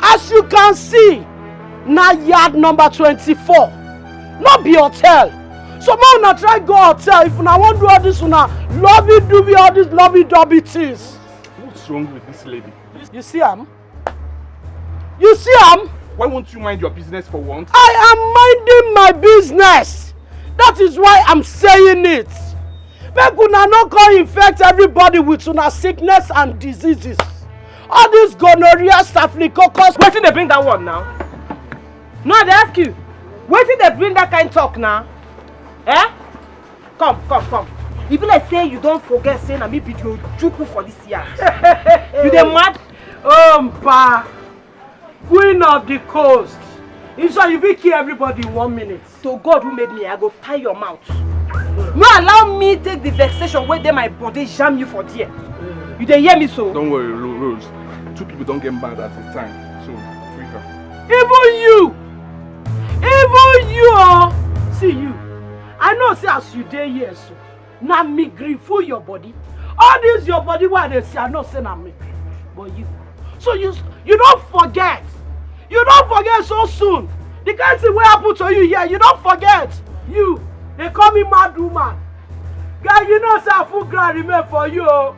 As you can see, na yard number twenty-four. No be hotel. So make una try go hotel if una wan do all this una lovey dovey, all these lovey dovey things. What's wrong with this lady? You see am? You see am? Why won't you mind your business for once? I am minding my business. That is why I'm saying it. Make una no come infect everybody with una sickness and diseases. All this gonorrhea, staphylococcus. Wetin dey bring that one now? No, I dey ask you. Wetin dey bring that kind talk now? Eh? Come, come, come. E be like say you don forget say na me be the Ojukwu for this yard. You dey mad? Oh, Mpa, Queen of the coast. You sure you fit kill everybody in one minute? To God who made me, I go tie your mouth. No allow me take the vexation wey dey my body jam you for there. You dey hear me so? Don't worry, Ro- Rose. Two people don't get mad at the time, so free her. Even you, even you, oh, see you. I know say as you dey here so, na me gree full your body. All this your body wey I dey see, I know say na me gree. But you, so you, you don forget. You don forget so soon. The kind thing wey happen to you here, you don forget. You, dey call me mad woman. Girl, you know say I full ground remain for you, oh.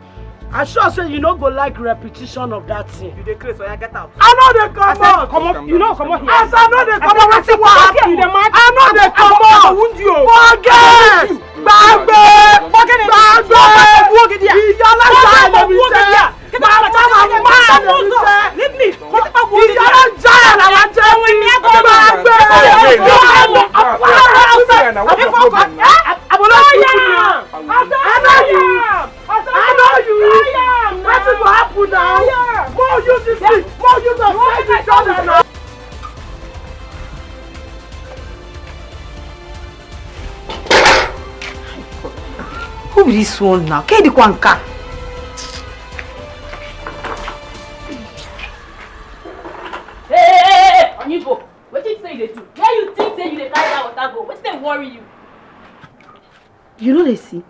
I sure say you no go like repetition of that thing. You dey craze, oya get out. I no dey comot. Comot, you no comot here. As I no dey comot, wetin wan happen? You dey mad? I no dey comot. I go wound you. Forget. Gbagbe. Gbagbe. Ìyá alájà lè mi jẹ. Màmá màmá lè mi jẹ. Leave me. Ìyá alájà lè mi jẹ. Gbagbe. Àbúrò mi kú ni. I know you. I know you. Wetin go happen now? More use this thing. More use am fight each other now. Who be this one now? Kedikwa nke a? Hey, hey, hey, hey, Onyibo, wetin you say you dey do? Where you think say you dey carry that water go? Wetin dey worry you? You no dey see?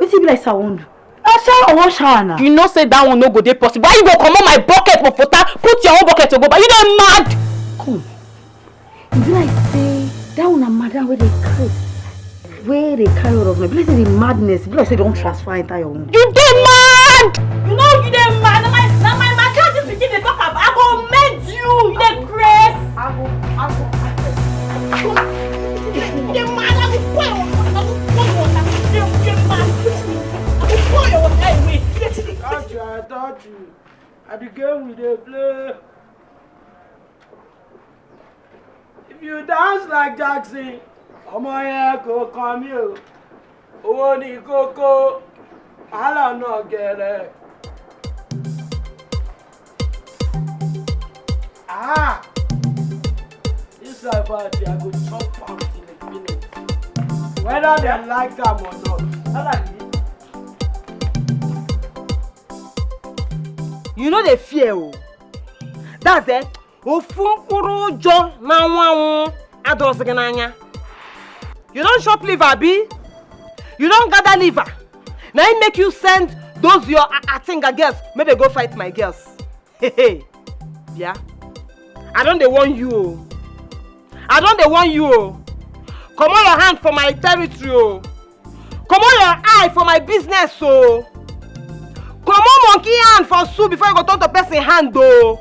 Wetin be like say I wan do? Na shower I wan shower na. You know say that one no go dey possible. Why you go comot my bucket for water, put your own bucket to go back? You dey mad? Come. E be like say that one na madam wey dey craze. Wey dey carry all of me. E be like say the madness, e be like say e don transfer enter your own. You dey mad? You know you dey mad. Na my, na my matter this pikin dey talk about. I go mend you. You dey craze. I go, I go, I go. You dey mad. I go pour your water. I go pour your water. You dey, you dey mad. I go pour your water away. You dey see the... Don't you, I don't you. I be game we dey play. If you dance like Jackson, ọmọ yẹn kò kàn mí o. Owó ni kókó, wàhálà náà gẹ̀rẹ́. Ah! This life out there, I go chop am till e finish. Whether dem like am or not. You no dey fear o. That's it. Ofu mkpụrụ ụjọ na-anwụ anwụ adọzi gị n'anya. You don chop liver, abi? You don gather liver? Na im make you send those your a- atinga girls make they go fight my girls. Hey, hey. Yeah. I don dey warn you o. I don dey warn you o. Comot your hand for my territory o. Comot your eye for my business o. Comot monkey hand for soup before you go turn to person hand o.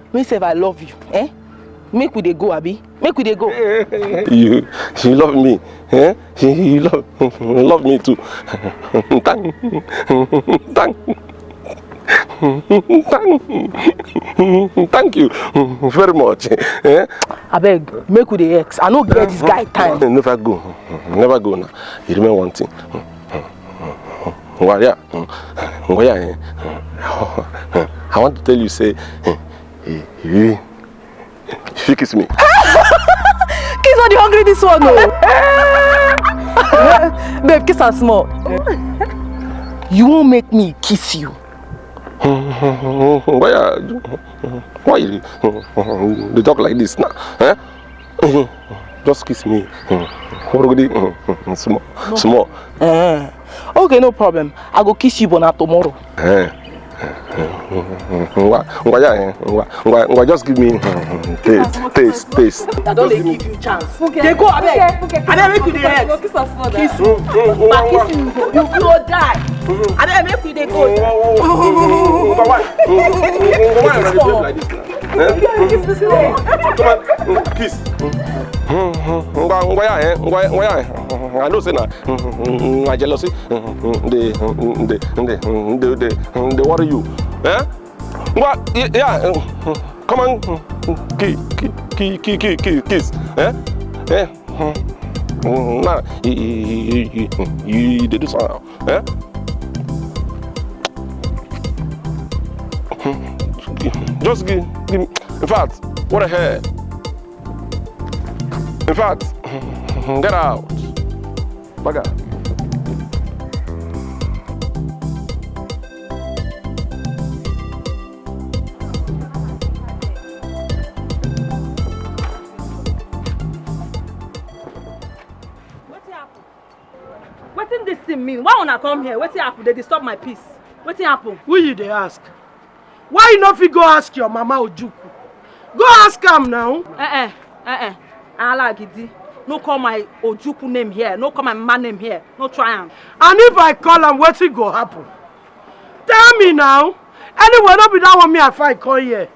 Me sef, I love you. Eh? Make we dey go, abi? Make we dey go. You, you love me, eh? You love, love me too. Thank, thank, thank you very much. Eh? Abeg, make we dey ex. I no get this guy time. Never go, never go now. You remember one thing. Ngwaya, ngwaya, eh. I want to tell you, say, eh, eh, eh, if you kiss me. Kiss all the hungry this one, oh. Babe, kiss am small. You won't make me kiss you. Why, are, why you dey talk like this now? Eh? Just kiss me. Small, small. Eh. Okay, no problem. I go kiss you, but na tomorrow. Eh. Ngwa, ngwa, ya, eh. Ngwa, ngwa, ngwa, just give me taste, taste, taste. I don dey give you chance. Dey go, abeg. Abeg, make you dey rest. Kiss me. But kiss me, you go die. Abeg, make we dey go. Ngwa, why? Ngwa, why you dey behave like this now? Eh? Come on, kiss. Ngwa, ngwa, ya, eh. Ngwa, ngwa, ya, eh. I know say na, na jealousy. They, they, they, they, they, they worry you. Eh? Ngwa, y-, yeah. Come on, ki-, ki-, kiss. Eh? Eh? Nah, you, you, you, you, you dey do something. Eh? Just give, give me. In fact, what the hell? In fact, get out. Baga. Wetin happen? Wetin this thing mean? Why una come here? Wetin happen? Dey disturb my peace. Wetin happen? Who you dey ask? Why you no fit go ask your mama Ojukwu? Go ask am now. Eh eh, eh eh. Alagidi. No call my Ojukwu name here. No call my mama name here. No try am. And if I call am, wetin go happen? Tell me now. Anyway, no be that one me I find come here.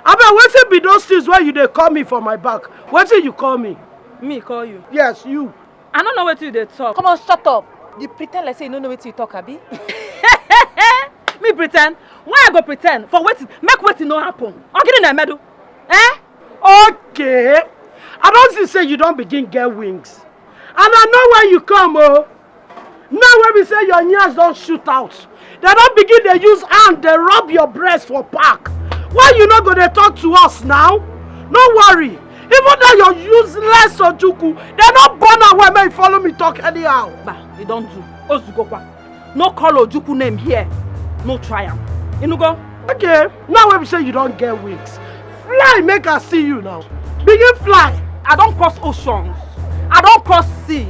Abeg, wetin be those things wey you dey call me for my back? Wetin you call me? Me call you? Yes, you. I no know wetin you dey talk. Come on, shut up. You pretend like say you no know wetin you talk, abi? Me pretend? Why I go pretend? For wetin? Make wetin no happen. Ogini na emedu. Eh? Okay. I don see say you don begin get wings. And I know why you come, oh. Now wey be say your nyash don shoot out, dem don begin dey use hand dey rub your breast for back. Why you no go dey talk to us now? No worry. Even though your useless Ojukwu, dem no born am well, make you follow me talk anyhow. Ba, e don do. Ozugokwa. No call Ojukwu name here. No try am. Inugo? Okay, now wey be say you don get wings, fly make I see you now. Begin fly. I don cross oceans. I don cross sea.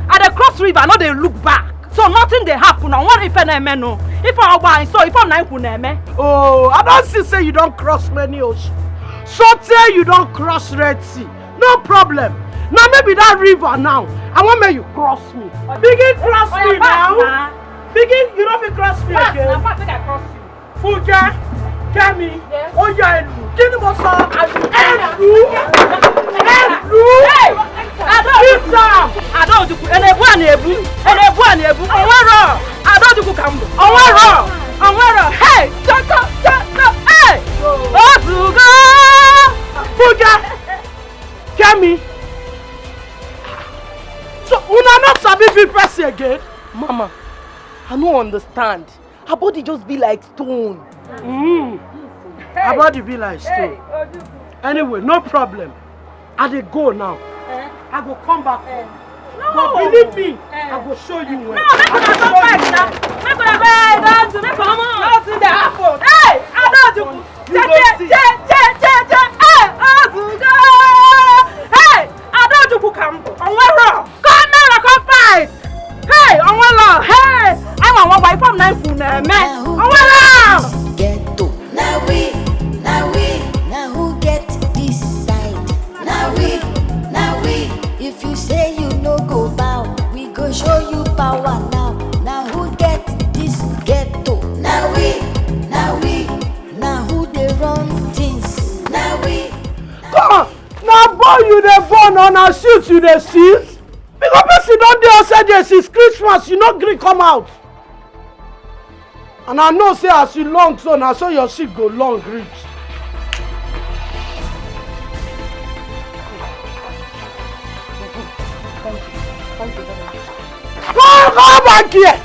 I dey cross river, I no dey look back. So nothing dey happen. I wan if na eme no. If I buy so if na ikwu na eme. Oh, I don see say you don cross many oceans. So tey you don cross Red Sea. No problem. Now maybe that river now. I wan make you cross me. Begin cross me now. Begin, you no fit cross me again. Pass, make I cross you. Funke, Kemi, oya elu. Kí ni mo sọ? Elu, elu. Hey! Ado Ojukwu, Ado Ojukwu, ị na-ebu a na-ebu, ị na-ebu a na-ebu. Onwero, Ado Ojukwu ka m bụ. Onwero, onwero. Hey! Cho, cho, cho, cho. Hey! Ozugo! Funke, Kemi. So, una no sabi be person again? Mama, I no understand. Her body just be like stone. Mm. Her body be like stone. Anyway, no problem. I dey go now. I go come back. But believe me, I go show you well. No, make una come back now. Make una go. Hey, don't do, make una come on. Nothing dey happen. Hey, I don't do. You go see. Hey, Ado Ojukwu ka m bụ. Onwero. Come here, come fight. Hey, Onwero. Hey, I'm a one by five nine food man. Onwero. Ghetto. Now we, now we, now who get this side? Now we, now we. If you say you no go bow, we go show you power now. Now who get this ghetto? Now we, now we. Now who dey run things? Now we. Come on, na born you dey born or na shit you dey shit? Because person don dey outside there since Christmas, you no gree come out. And I know say as you long so, na so your shit go long reach. Come, come back here.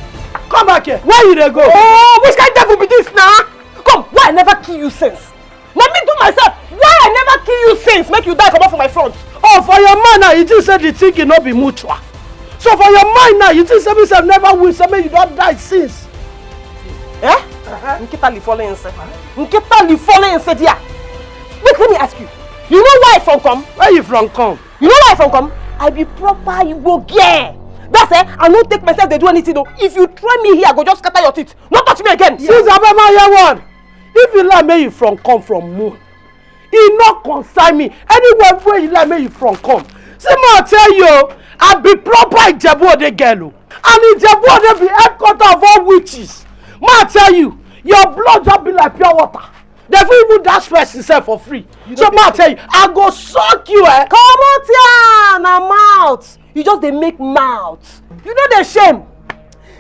Come back here. Where you dey go? Oh, which kind devil be this now? Come, why I never kill you since? Na me do myself. Why I never kill you since? Make you die comot for my front. Oh, for your mind now, you think say the thing no be mutual. So for your mind now, you think say me sef never win, say make you don die since. Eh? Nkita li fole nse. Nkita li fole nse dia. Wait, let me ask you. You know why I from come? Where you from come? You know why I from come? I be proper Igbo girl. That's eh, I no take myself dey do anything though. If you try me here, I go just scatter your teeth. No touch me again. Since Abema hear one, if you like make you from come from moon, e no concern me. Anywhere where you like make you from come. See ma tell you, I be proper Ijebu Ode girl o. And Ijebu Ode be headquarter of all witches. Ma tell you, your blood just be like pure water. They fit even dash person sef for free. So ma tell you, I go suck you eh. Comot here na mouth. You just dey make mouth. You no dey shame.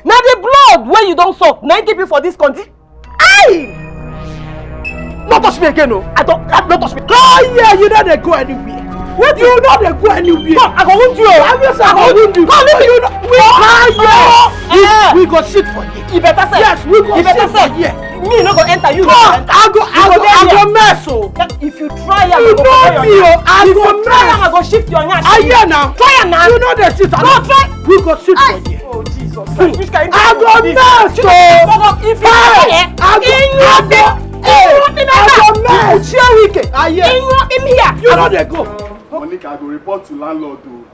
Na the blood wey you don suck na im keep you for this country. Aye! No touch me again o. I don, I, no touch me. Come here, you no dey go anywhere. What you no dey go anywhere. Come, I go wound you o. I will say I go wound you. Come, leave me. You no, we, come here. We, we go shit for here. E better sef. Yes, we go shit for here. Me no go enter, you no go enter. I go, I go, I go mess o. If you try am, you know me o. I go mess. If you try am, I go shift your nyash. I hear now. Try am now. You know the shit. No, try. We go shit for here. Oh Jesus. Which kind of I go mess o. If you try, I go, I go, I go mess. I hear. You know they go. Monica, I go report to landlord o.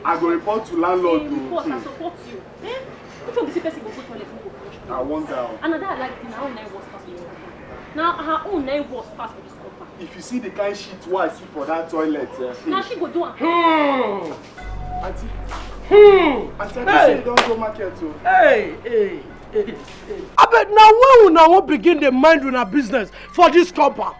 I go report to landlord o. Report, I support you. Eh? Which one be say person go go toilet, no go flush? I wonder. And na that I like, na her own na worse pass for this compound. Na her own na worse pass for this compound. If you see the kind shit wey I see for that toilet, eh, na she go do am. Hmm. Auntie. Hmm. Auntie, I think say you don go market o. Hey, hey, hey, hey. Abeg, na when una wan begin dey mind una business for this compound?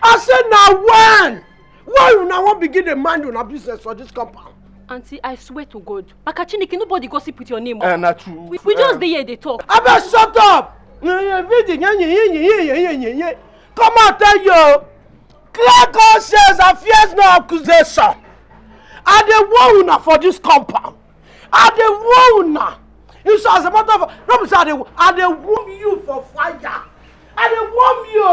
I say na when? When una wan begin dey mind una business for this compound? Auntie, I swear to God, Maka Chineke, nobody gossip with your name. Eh, na true. We, we just dey here dey talk. Abeg, shut up! Come out, tell you. Clear conscience and fears no accusation. I dey warn una for this compound. I dey warn una. You see, as a matter of, no be say I dey, I dey warn you for fire. I dey warn you.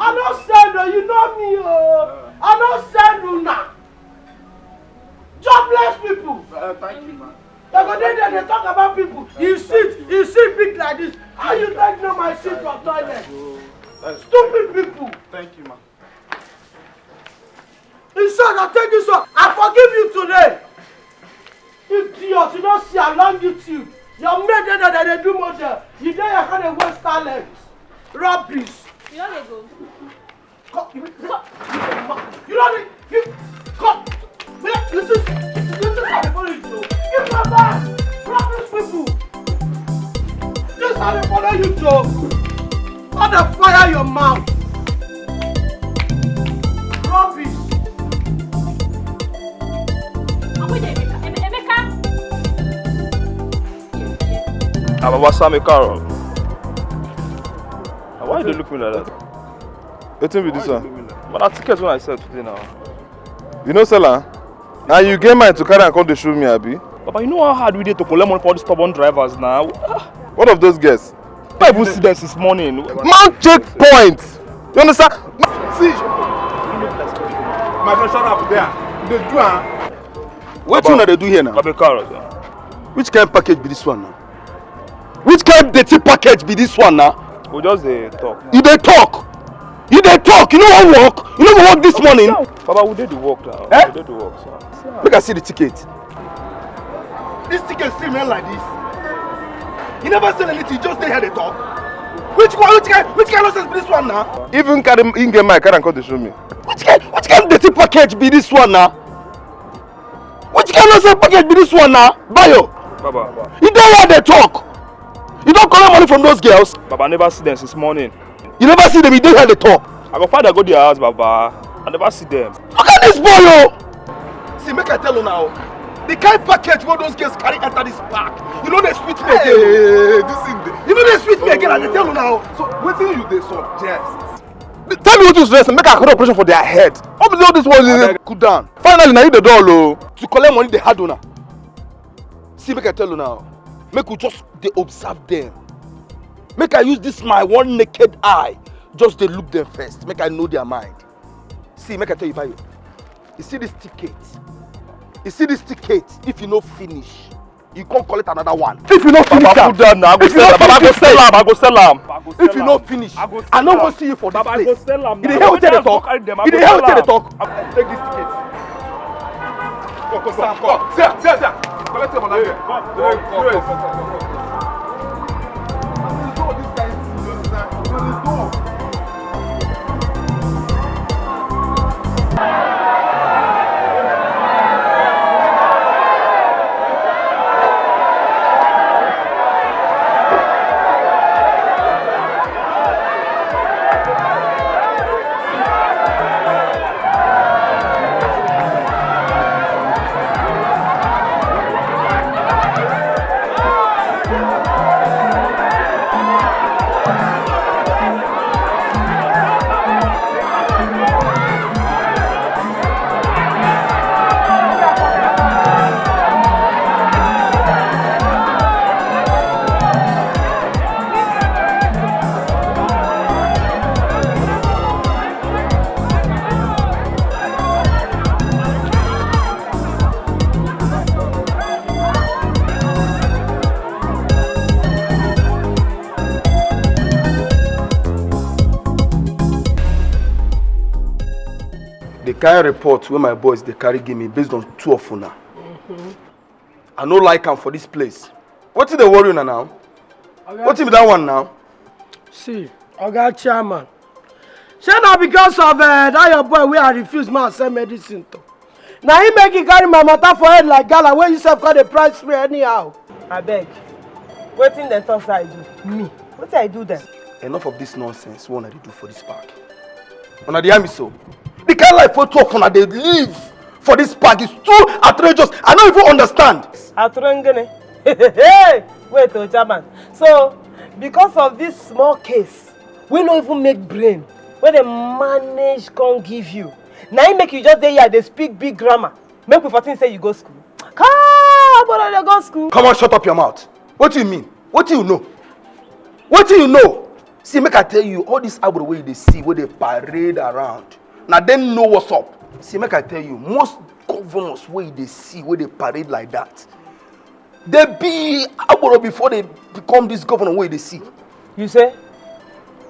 I no send o, you know me o. I no send una. Jobless people. Uh, thank you, man. They go dey there, dey talk about people. You sit, you sit big like this. How you take know my seat for toilet? Stupid people. Thank you, man. In short, I tell you so. I forgive you today. Idiot, you don't see along YouTube. Your mate dey there, dey do model. You dey here, come dey waste talent. Rubbish. You no dey go. Come, you, you, you don't dey, you, come. Wait, you just, you just have to follow you. Give my bag. Rubbish people. Just have to follow you, Joe. How the fire your mouth? Rubbish. Abuja Emeka. Emeka. Ah, Baba Sam, Carol. Ah, why you dey look me like that? Wetin be this one? But na ticket wey I sell today now. You no sell am? Na you get mind to carry am come dey show me, abi? Baba, you know how hard we dey to collect money for all these stubborn drivers now. Ah. What of those girls? I even see them since morning. Man checkpoint. You understand? See, my friend, shut up there. They do am. Wetin una dey do here now? Baba, carry us. Which kind package be this one now? Which kind dirty package be this one now? We just dey talk. You dey talk. You dey talk. You no wan work. You no go work this morning. Baba, we dey the work now. Eh? We dey the work, sir. Make I see the ticket. This ticket still remain like this. You never sell anything, you just dey here dey talk. Which one, which kind, which kind nonsense be this one now? Even carry, him get mind, carry am come dey show me. Which kind, which kind dirty package be this one now? Which kind nonsense package be this one now? Bayo. Baba. You dey here dey talk. You don collect money from those girls? Baba, I never see them since morning. You never see them, you dey here dey talk. I go find, I go their house, Baba. I never see them. Look at this boy o. See, make I tell una o. The kind package wey those girls carry enter this park, you know they sweet me again. Hey, this thing dey. You know they sweet me again, I dey tell una o. So wetin you dey suggest? Tell me wetin you suggest, make I carry operation for their head. What be all this one? Abeg, cool down. Finally, na you dey dull o. To collect money dey hard una. See, make I tell una o. Make we just dey observe them. Make I use this my one naked eye, just dey look them first. Make I know their mind. See, make I tell you, Bayo. You see this ticket? You see this ticket? If you no finish, you come collect another one. If you no finish, Baba, cool down now. I go sell am. Baba, I go sell am. I go sell am. If you no finish, I no go see you for this place. Baba, I go sell am. You dey hear wetin I dey talk? You dey hear wetin I dey talk? Take this ticket. Come, come, come, come. See am, see am, see am. Collect your money. Come, come, come, come, come. The kind report wey my boys dey carry give me based on two of una. I no like am for this place. Wetin dey worry una now? Wetin be that one now? See, Oga Chairman, shey na because of uh, that your boy wey I refuse make I sell medicine to? Na him make you carry my matter for head like gala wey you sef come dey price me anyhow. Abeg, wetin dem talk say I do? Me? Wetin I do dem? Enough of this nonsense wey una dey do for this park. Una dey hear me so? The kind life wey two of una dey live for this park is too outrageous. I no even understand. Aturengene. Wait o, chairman. So, because of this small case, we no even make brain, wey dem manage come give you, na im make you just dey here dey speak big grammar. Make we for think say you go school. Come on, dey go school. Come on, shut up your mouth. What do you mean? What do you know? What do you know? See, make I tell you, all these agboro wey you dey see, wey dey parade around, na dem know what's up. See, make I tell you, most governors wey you dey see, wey dey parade like that, dey be agboro before they become this governor wey you dey see. You say,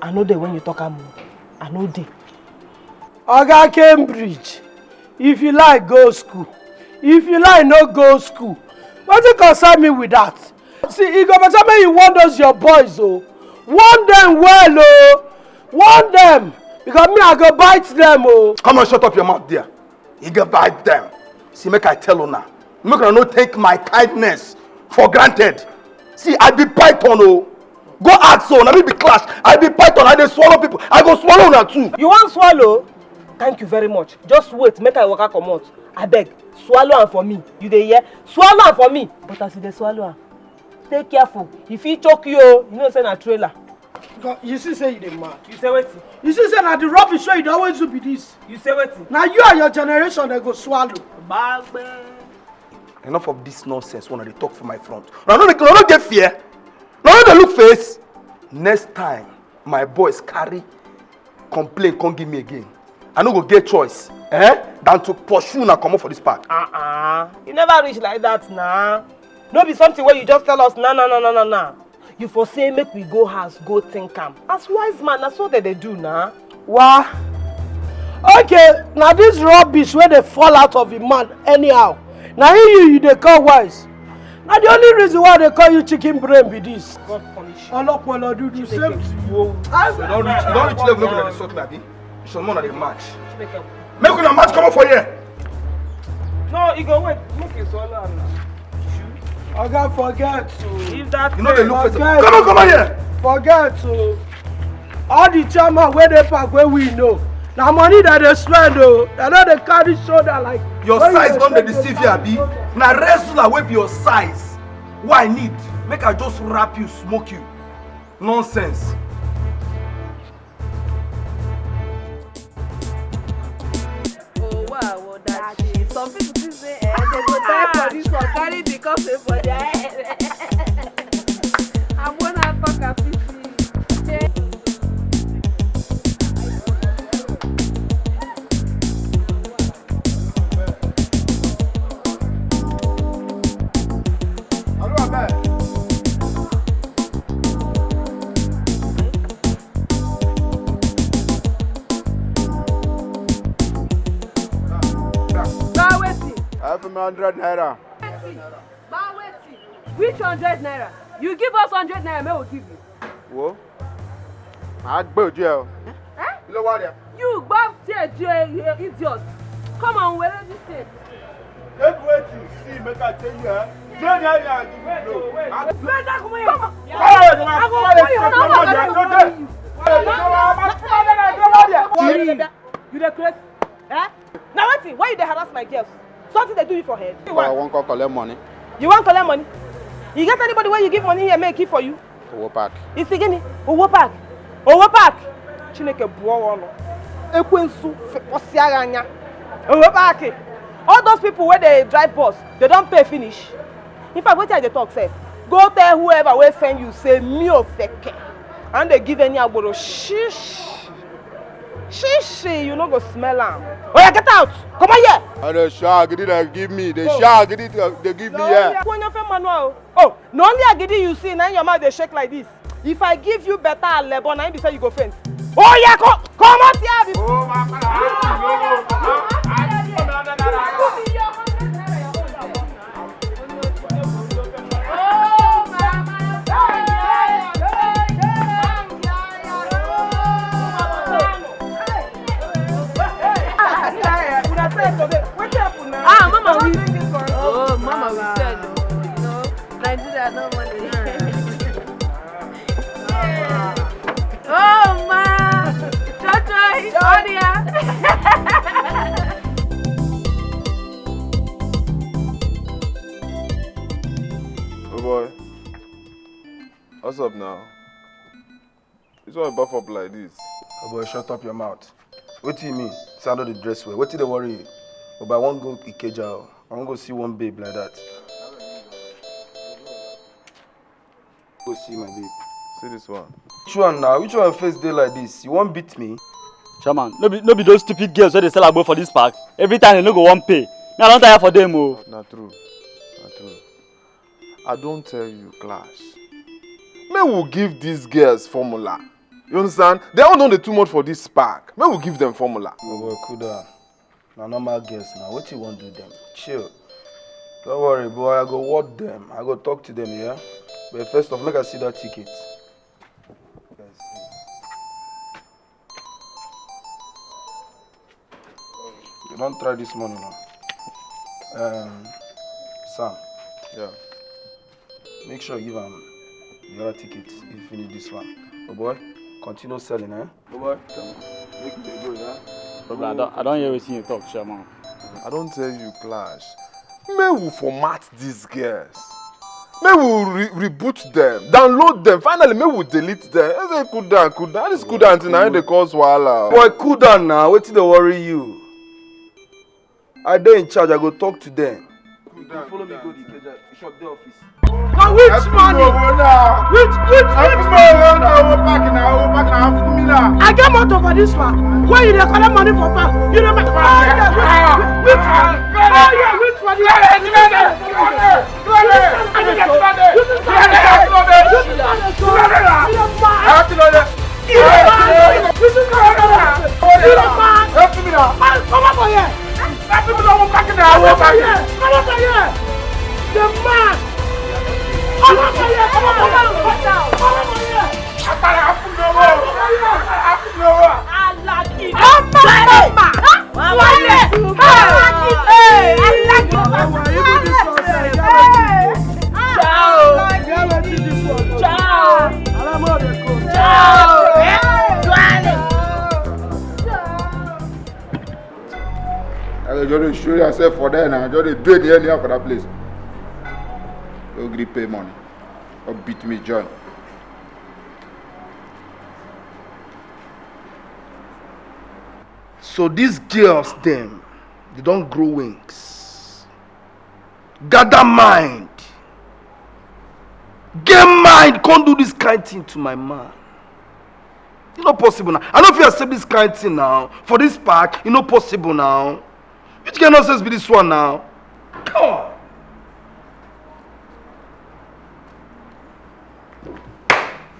I no dey when you talk am o. I no dey. Oga Cambridge, if you like, go school. If you like, no go school. Wetin concern me with that? See, e go better make you warn those your boys o. Warn them well o. Warn them, because me, I go bite them o. Come on, shut up your mouth there. You go bite them. See, make I tell una, make una no take my kindness for granted. See, I be python o. Go ask o, na me be clash. I be python, I dey swallow people. I go swallow una too. You wan swallow? Thank you very much. Just wait, make I waka comot. Abeg, swallow am for me. You dey hear? Swallow am for me. But as you dey swallow am, dey careful. E fit choke you o. You know say na trailer. God, you see say you dey mad. You say wetin? You see say na the rubbish wey you dey always do be this. You say wetin? Na you and your generation dem go swallow. Gbagbe. Enough of this nonsense wey una dey talk for my front. Una no dey, una no get fear? Una no dey look face? Next time my boys carry complain come give me again, I no go get choice, eh, than to pursue una comot for this park. Uh-uh. You never reach like that na. No be something wey you just tell us na, na, na, na, na, na. You for say make we go house go think am. As wise man, na so dem dey do na. Wa. Okay, na this rubbish wey dey fall out of him mouth anyhow, na him you, you dey call wise. Na the only reason why I dey call you chicken brain be this. God punish you. Olopolo dudu, same thing. You don reach, you don reach level, make una dey insult me, abi? Some more na dey match. Make una match comot for here. No, e go wait. Make e swallow am na. Oga, forget o. If that You no dey look face. Forget. Come on, come on here. Forget o. All the chairman wey dey park wey we know, na money dem dey spend o. Dem no dey carry shoulder like Your when you size dey don dey spend deceive you, abi? Na wrestler wey be your size wey I need make I just wrap you, smoke you. Nonsense. Oh, wow, that shit. Some people think say, eh, they go die for this one, carry the coffin for their head. I'm gonna talk a pity. Buy wetin? Five hundred naira. Buy wetin? Which hundred naira? You give us hundred naira, make we give you. Wo. Màá gbé ojú ẹ o. Eh? Kí ló wá rẹ̀? You gbọ́ díẹ̀ díẹ̀, idiot. Come on, where is this thing? Take wetin you see, make I tell you, eh? Drain area and give you blow. Wait, wait, wait. Come on. Come on, come on, come on, come on. You dey craze? Eh? Na wetin? Why you dey harass my girls? Something dey do you for head? But I wan come collect money. You wan collect money? You get anybody wey you give money here make e keep for you? Owo Park. You see gini? Owo Park. Owo Park. Chineke buo ọnụ. Ekwensu fekpọsịa gị anya. Owo Park. All those people wey dey drive bus, they don pay finish. In fact, wetin I dey talk sef? Go tell whoever wey send you say me Ofeke. I no dey give any agboro. Shish. Shishi, you no go smell am. Oya, get out! Comot here! I dey shout, agidi dey give me. Dey shout, agidi dey give me here. Onye ofe manual. Oh, na only agidi you see, na your mouth dey shake like this. If I give you better alebo, na im be say you go faint. Oya, co-, comot here before. Una sef today, wetin happen na? What's up now? This one buff up like this. Oh boy, shut up your mouth. What do you mean? Sound of the dress well. What did they worry you? Oh boy, I won't go Ikeja. I won't go see one babe like that. Go see my babe. See this one. Which one now? Which one face day like this? You won't beat me? Chairman, no be, no be those stupid girls wey dey sell agbo for this park. Every time they no go wan pay. Me, I don tire for them o. Na true. Na true. I don tell you, Clash. Make we give these girls formula. You understand? They all don dey too much for this park. Make we give them formula. Oh boy, cool down. Na normal girls now. What you want do them? Chill. Don't worry, boy. I go word them. I go talk to them, yeah? But first off, make I see that ticket. You don't try this money now. Um, Sam. Yeah. Make sure you give am the other ticket if you finish this one. Oh boy, continue selling, eh? Oh boy, make it go, yeah? Brother, I don't, I don't hear wetin you talk, Chairman. I don't tell you, Clash. Make we format these girls. Make we re reboot them, download them. Finally, make we delete them. I say, cool down, cool down. This cool down thing, na im dey cause wahala. Boy, cool down now. Wetin dey worry you? I dey in charge. I go talk to them. Cool down, follow me go the Ikeja shop, the office. Na which money? Which, which, which money? I get motor for this one. Where you dey collect money for bank? You dey make, oh yeah, which, which, oh yeah, which one? You dey mad? You dey mad? Come up for here. Come up for here. Come up for here. The man. Come up for here. Come up for here. Come up for here. Come up for here. Alaki. Mama. Wale. Alaki. Alaki. Ciao. Ciao. Ciao. Eh? Wale. I go just dey show yourself for there now. Just dey do it anyhow for that place. No gree pay money. Or beat me, John. So these girls dem, they don grow wings. Gather mind. Get mind, come do this kind thing to my man. E no possible now. I no fit accept this kind thing now. For this park, e no possible now. Which kind nonsense be this one now? Come on.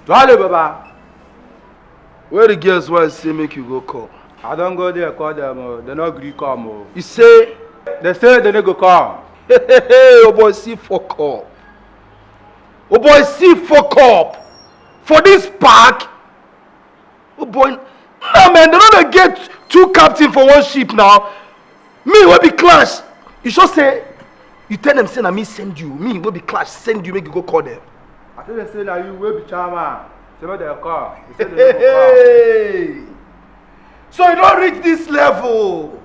Tuale, Baba. Where the girls wey I say make you go call? I don go there call them o. They no gree come o. You say? They say they no go come. Hey, hey, hey, oh boy, see fuck up. Oh boy, see fuck up. For this park? Oh boy, no man, they no dey get two captain for one ship now. Me wey be Clash, you sure say you tell them say na me send you? Me wey be Clash send you make you go call them? I tell them say na you wey be chairman. Say make dem come. You say dem no go come. Hey! So you don reach this level.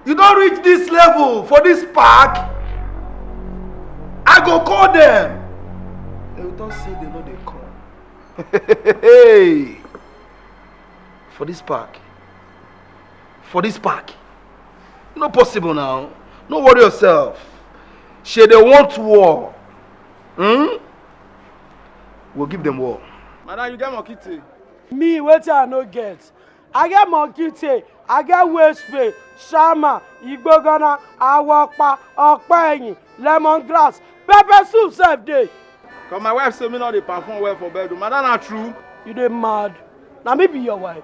You don reach this level for this park. I go call them. They go talk say they no dey come. Hey! For this park. For this park. No possible now. No worry yourself. Shey they want war. Hmm? We'll give them war. Madam, you get monkey tail? Me, wetin I no get? I get monkey tail, I get waist pain, shama, igbogana, awopa, ọ̀pá ẹ̀yìn, lemon grass, pepper soup sef dey. Cause my wife say me no dey perform well for bedroom. Madam, na true? You dey mad? Na me be your wife.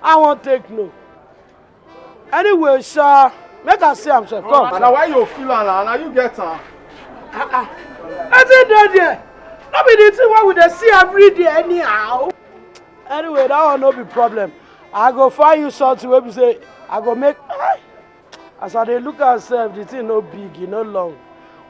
I wan take no. Anyway, sha, make I see am sef. Come. Na why you feel am na? Na you get am. Ah ah. Wetin dey there? No be the thing wey we dey see every day anyhow. Anyway, that one no be problem. I go find you something wey be say I go make. Ah! As I dey look am sef, the thing no big, e no long.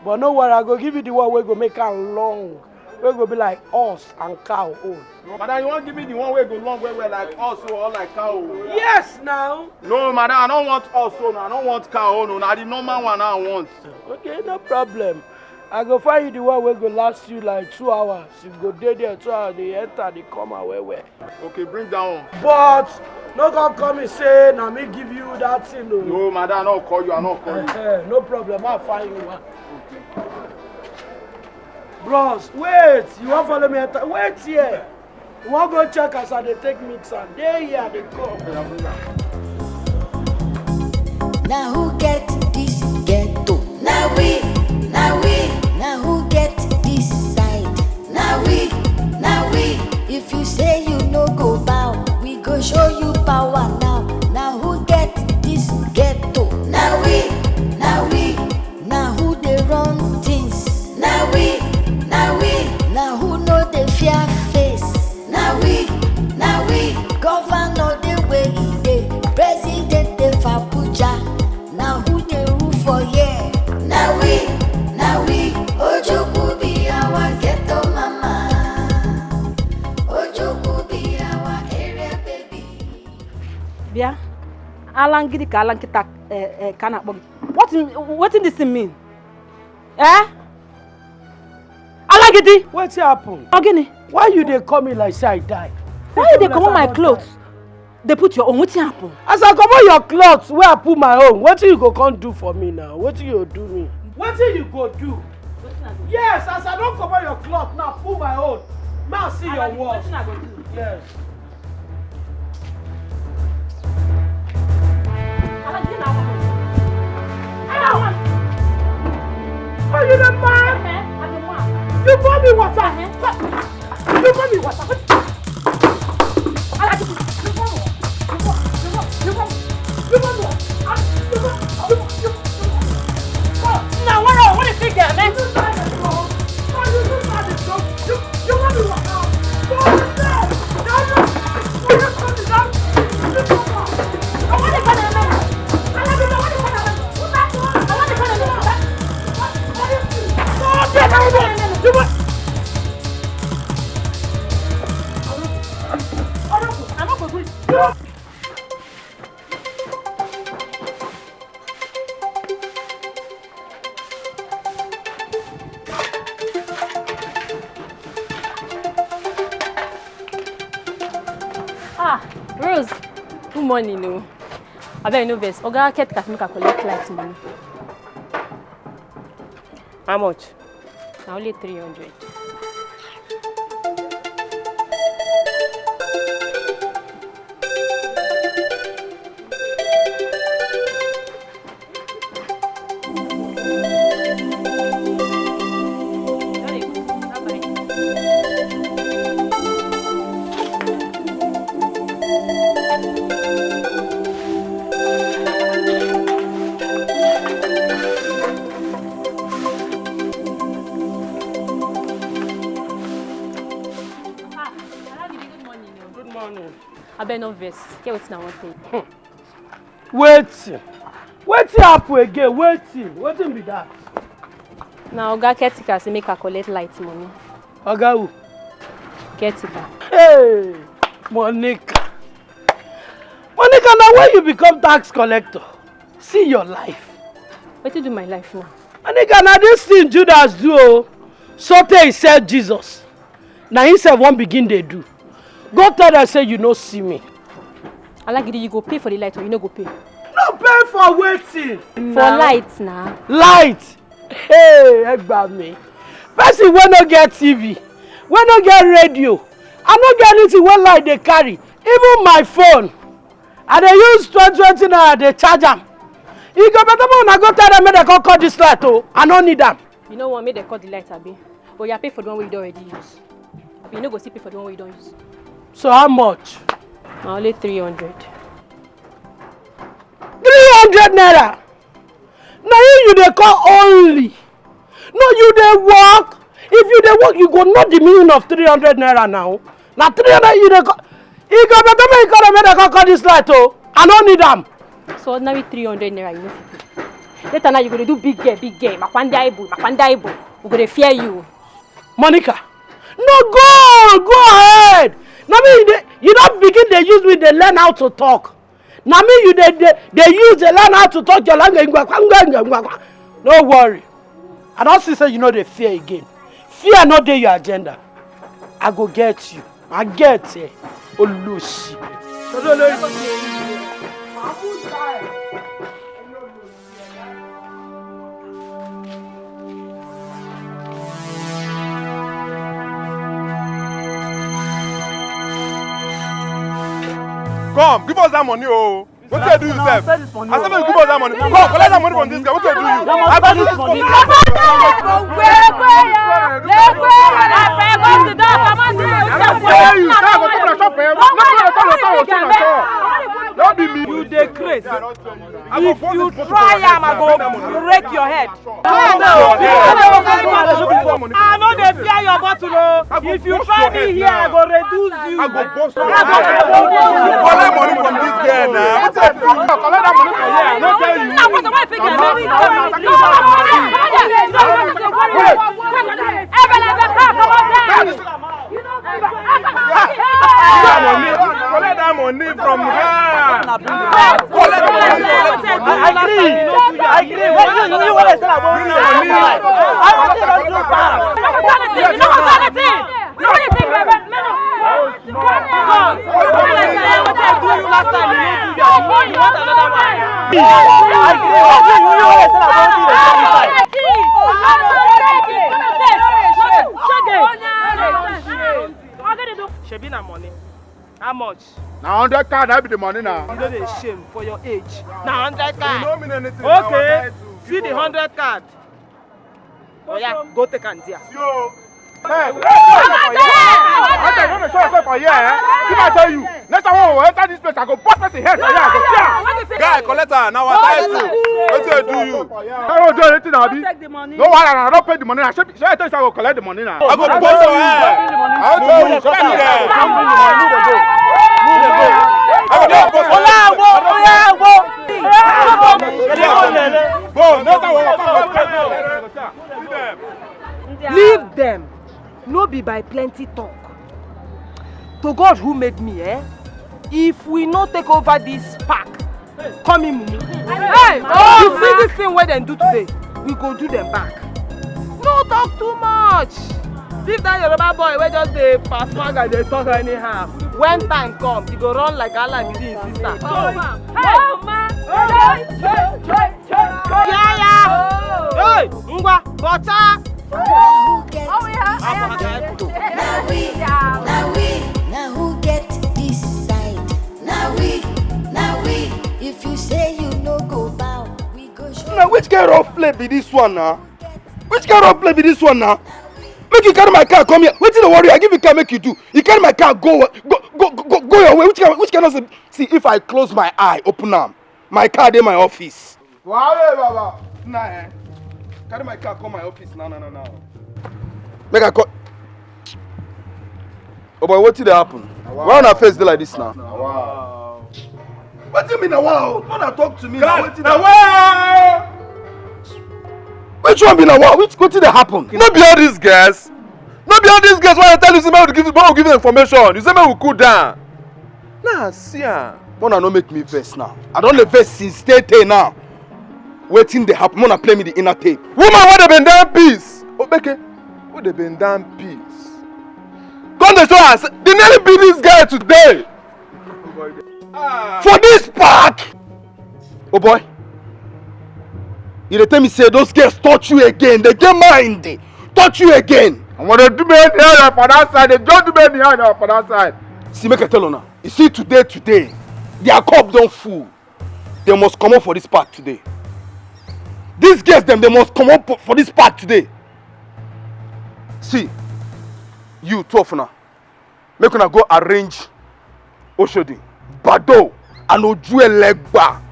But no worry, I go give you the one wey go make am long, wey go be like horse and cow own. Madam, you wan give me the one wey go long well well like horse o, or like cow o? Yes now. No, madam, I no want horse own, I no want cow own o, na the normal one I want. Okay, no problem. I go find you the one wey go last you like two hours. You go dey there two hours, dey enter, dey come out well well. Okay, bring that one. But no come call me say na me give you that thing o. No, madam, I no call you, I no call you. Eh, eh, no problem, I find you one. Bros, wait, you wan follow me enter? Wait here. You wan go check as I dey take mix am? Dey here, I dey come. Na who get this ghetto? Na we, na we. Na who get this side? Na we, na we. If you say you no go bow, we go show you power now. Na who get this ghetto? Na we, na we. Na who dey run things? Na we, na we. Na who no dey fear face? Na we, na we. Governor dey where he dey, president dey for Abuja. Na who dey rule for here? Na we, na we. Ojukwu be our ghetto mama. Ojukwu be our area baby. Bịa, ala ngidi ka ala nkịta eh, eh, ka a na-akpọ gị. What in- wetin this thing mean? Eh? Alagidi! Wetin happen? Ọ gịnị? Why you dey call me like say I die? Why you dey comot my clothes? Dey put your own, wetin happen? As I comot your clothes wey I put my own, wetin you go come do for me now? Wetin you go do me? Wetin you go do? Yes, as I don comot your cloth now, put my own. Now see your work. Wetin I go do? Yes. Are you the man? You pour me water. You pour me water. Ah, Rose, good morning o. Abeg no vex, oga caretaker make I collect light money. How much? Na only three hundred. Good morning. Abeg no vex, get wetin I wan tell you. Wetin? Wetin happen again? Wetin? Wetin be that? Na oga caretaker say make I collect light money. Oga who? Caretaker. Hey, Monica. Monica, na when you become tax collector? See your life. Wetin do my life now? Monica, na this thing Judas do o. Sotey he sell Jesus. Na him sef wan begin dey do. Go tell dem say you no see me. Alagidi, you go pay for the light or you no go pay? No pay for wetin? For light na. Light? Hey, ẹ gbà mí. Person wey no get T V, wey no get radio, I no get anything wey light dey carry. Even my phone, I dey use twenty twenty naira dey charge am. E go better make una go tell dem make dem come cut this light o. I no need am. You no wan make dem cut the light, abi? Oya, pay for the one wey you don already use. Abi you no go still pay for the one wey you don use? So how much? Na only three hundred. Three hundred naira? Na you you dey call only? No, you dey work? If you dey work, you go know the meaning of three hundred naira now. Na three hundred you dey call. E go better make you call dem make dem come cut this light o. I no need am. So ordinary three hundred naira you no fit pay. Later now you go dey do big girl, big girl, makwanda ibu, makwanda ibu. We go dey fear you. Monica, no, go, go ahead. Na me you dey, you don begin dey use me dey learn how to talk. Na me you dey dey dey use dey learn how to talk your language. Ngwakwa, ngwa, ngwa, ngwa, ngwa. No worry. I don see say you no dey fear again. Fear no dey your agenda. I go get you. I get, eh, Olosi. Come, give us that money, oh. Wetin dey do you sef? I say make you give us that money. Come, collect that money from this guy. Wetin dey do you? I go do this for you. No be me. You dey craze. If you try am, I go break your head. I no dey fear your bottle o. If you try me here, I go reduce you. I go burst your head. You collect money from this girl now. Wetin dey do you? Collect that money from here. I no tell you. Collect that money from her. Collect that money. Collect that money. I agree. I agree. When you, you, you want to say about me, I want to say about you. Shebi na money. How much? Na hundred card na be the money na. You no dey shame for your age. Na hundred card. You no mean anything. Okay. See the hundred card. Oya, go take am there. Yo. Hey, I tell you, no show yourself for here, eh? If I tell you, next time when we enter this place, I go burst person head for here. I go tear. Guy, collect am. Na our title. Wetin dey do you? That one do anything, abi? Take the money. No wahala, I don pay the money. I should, should I tell you say I go collect the money now? I go burst your head. I go tell you, come here. I go burst your head. Go, next time we go. Leave them. No be by plenty talk. To God who made me, eh? If we no take over this park, come in, mumu. Hey! You see this thing wey dem do today, we go do them back. No talk too much. Leave that Yoruba boy wey just dey pass maga dey talk anyhow. When time come, he go run like Alagidi him sister. Hey, mama! Yaya! Hey, ngwa, bọta! Now who get this? Now we, now we, now who get this side? Now we, now we. If you say you no go bow, we go show. Na which kind of play be this one na? Which kind of play be this one na? Make you carry my car come here. Wetin dey worry you? I give you car make you do. You carry my car go go go go, go your way. Which kind which kind of thing? See, if I close my eye, open am, my car dey my office. Wahala, baba. Na eh. Carry my car come my office now now now now. Make I call. Oh boy, wetin dey happen? Why una face dey like this now? Wetin be na wa o? No na talk to me na wetin na wa? Which one be na wa? Which wetin dey happen? No be all these girls. No be all these girls wey I tell you say make we give make we give them information. You say make we cool down. Nah, see am. Una no make me vex now. I don dey vex since tey tey now. Wetin dey happen? Una play me the inner tape. Woman wey dey bend down peace. Obeke, wey dey bend down peace. Come dey show us. Dey nearly beat this girl today. For this park. Oh boy. You dey tell me say those girls touch you again. They get mind. Touch you again. And when they do me anyhow for that side, they just do me anyhow for that side. See, make I tell una. You see today, today, their cup don full. They must comot for this park today. These girls dem, they must comot for this park today. See, you two of una, make una go arrange Oshodi, Bado, and Ojuelegba.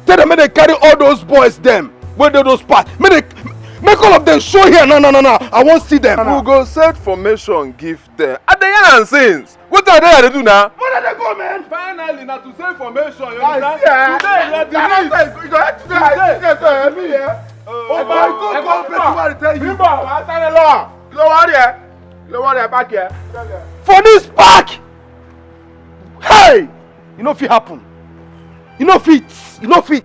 Tell them make they carry all those boys dem wey dey those park. Make they make all of them show here now now now now. I wan see them. We go set formation give them. I dey yarn since. Wetin I dey here dey do na? Where dey go, man? Finally, na to send information, you understand? Today, you are the lead. You go help today. Today, today, me, eh? Oh my God, God, person wey I dey tell you. Bimbo, I tell you, Lord. You know what, yeah? You know what, yeah, back here. For this park, hey, you no fit happen. You no fit. You no fit.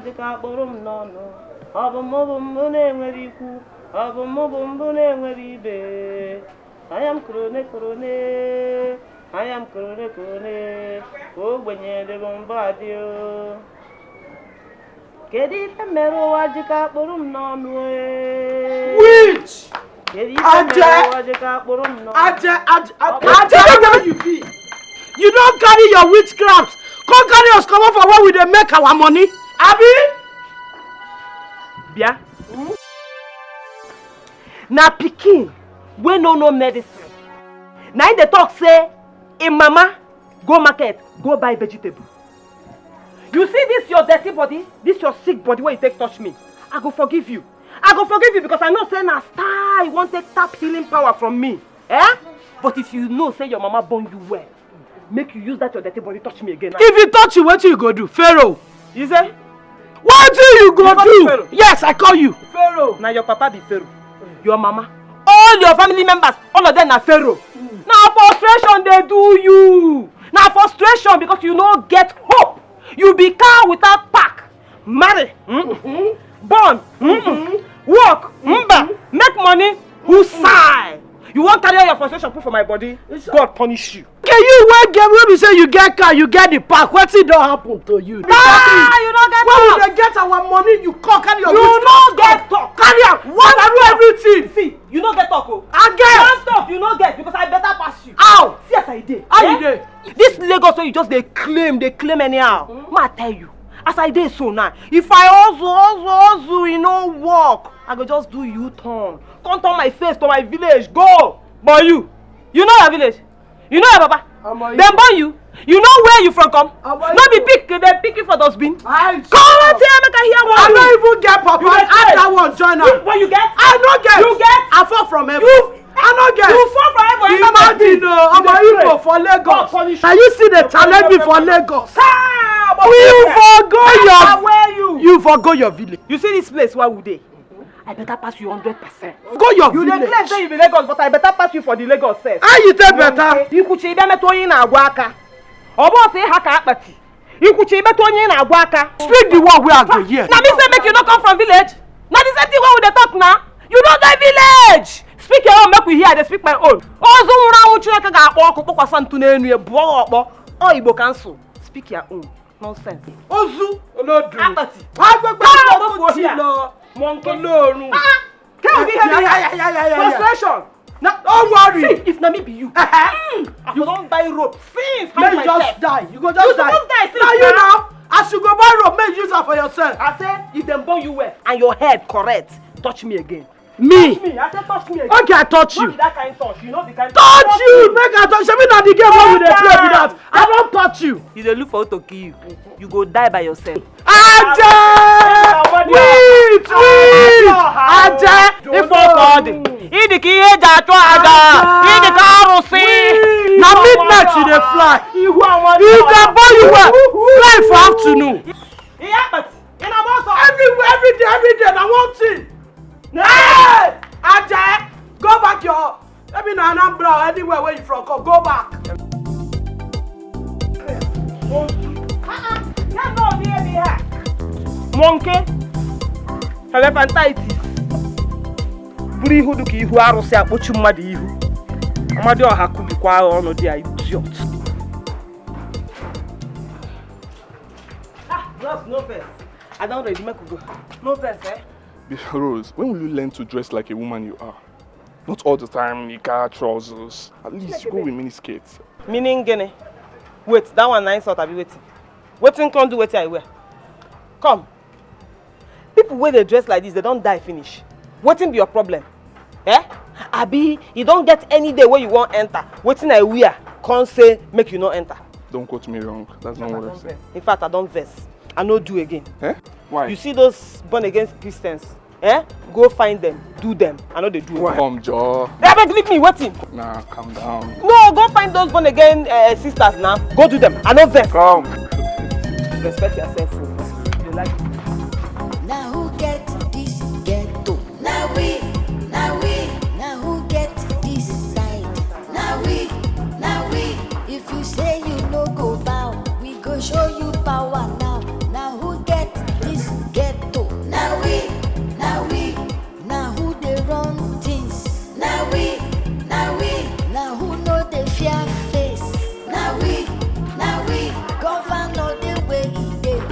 Dịka akpụrụ m n'ọnụ, ọ bụ mụ bụ mbụ na-enwere ikwu, ọ bụ mụ bụ mbụ na-enwere ibe. Anya m korone korone, anya m korone korone, ka ogbenye dịbụ mbụ adị o. Kedu ife mere ụwa ji ka akpụrụ m n'ọnụ, ee? Witch! Kedu ife mere Aje! Ụwa ji ka akpụrụ m n'ọnụ? Aje, Aje, Aje, Aje, where you be? You don carry your witchcraft, come carry us comot for where we dey make our money, abi? Bịa. Na pikin wey no know medicine. Na im dey talk say im mama go market go buy vegetable. You see this your dirty body, this your sick body wey you take touch me, I go forgive you. I go forgive you because I know say na star you wan take tap healing power from me. Eh? But if you know say your mama born you well, make you use that your dirty body touch me again. If you touch you, wetin you go do? Pharaoh. You say? Wetin you go do? Pharaoh. Yes, I call you. Pharaoh. Na your papa be Pharaoh. Your mama. All your family members, all of them na Pharaoh. Na frustration dey do you. Na frustration because you no get hope. You be cow without pack. Marry, mm-hmm. Born, mm-hmm. Work, mm-hmm. Make money, who sigh? You wan carry all your frustration put for my body? God punish you. Okay, you wey get wey be say you get car, you get the pack. Wetin don happen to you? Ah, you no get talk. When we dey get our money, you come carry your witchcraft. You no get talk. Carry am. What do everything? See, you no get talk o. I get. One talk you no get because I better pass you. How? See as I dey. How you dey? This Lagos wey you just dey claim, dey claim anyhow. Ma tell you, as I dey so now, if I hustle, hustle, hustle, e no work, I go just do U-turn. Come turn my face to my village, go. But you, you know your village? You know your papa? Dem born you? You know where you from come? No be pick, dem pick you for dustbin? Come out here, make I hear one. I no even get papa, add that one join am. What you get? I no get. You get? I fall from heaven. I no get. You fall from heaven. Imagine o, omo, Igbo for Lagos. Now you see the challenge for Lagos. You for go your, you for go your village. You see this place where we dey? I better pass you hundred percent. Go your village. You dey claim say you be Lagos, but I better pass you for the Lagos sef. How you take better? Ikwuchi ibe metụ onye na-agwa aka. Ọ bụ sị ha ka akpati. Ikwuchi ibe metụ onye na-agwa aka. Speak the word wey I go hear. Na me say make you no come from village. Na the same thing wey we dey talk na. You no get village. Speak your own, make we hear. I dey speak my own. Ozu nwụrụ anwụ Chineke ga-akpọ ọkụ kpọkwasa ntu n'enu ya bụọ ọkpọ. Ọ Igbo ka nsụ. Speak your own. Nonsense. Ozu. Oloduru. Apathy. Agbegbe. Monkey. Olorun. Tell me frustration. Now, don't worry. See, if na me be you, I for don buy rope since. Make you just die. You go just die. You suppose die since. Now you now, as you go buy rope, make you use am for yourself. I say, if dem born you well and your head correct, touch me again. Me? Touch me. I say touch me again. Okay, I touch you. Not that kind touch. You know the kind touch. Touch you. Make I touch. Shebi na the game wey we dey play be that. I don touch you. You dey look for who to kill you. You go die by yourself. Aje! Wait, wait! Aje! Ifo ka ọ dị. Ị dị ka ihe eji achụ aja. Ị dị ka arụsị. Na midnight you dey fly. If dem born you well, fly for afternoon. Everywhere, every day, every day, na one thing. Hey! Aje! Go back your, maybe na Anambra or anywhere where you from come, go back. Monkey, elephantitis. Buru ihu dị ka ihu arụsị akpọchi mmadụ ihu. Amadi ọha kubikwa agha ọnụ dị ya idiot. Ah, bros, no vex. I don ready, make we go. No vex, eh? Rose, when will you learn to dress like a woman you are? Not all the time nika trousers. At least go with mini skirts. Meaning gini? Wait, that one na insult abi wetin? Wetin come do wetin I wear? Come. People wey dey dress like this, they don die finish. Wetin be your problem? Eh? Abi you don get any day wey you wan enter? Wetin I wear come say make you no enter? Don't quote me wrong. That's not what I said. In fact, I don vex. I no do again. Eh? Why? You see those born again Christians? Eh? Go find them, do them. I no dey do again. Come, Joe. Abeg, leave me, wetin? Nah, calm down. No, go find those born again uh, sisters now. Go do them. I no vex. Come. Respect yourself, o. You like it. Now who get this ghetto? Now we, now we, now who get this side? Now we, now we. If you say you no go bow, we go show you power now. Now who get this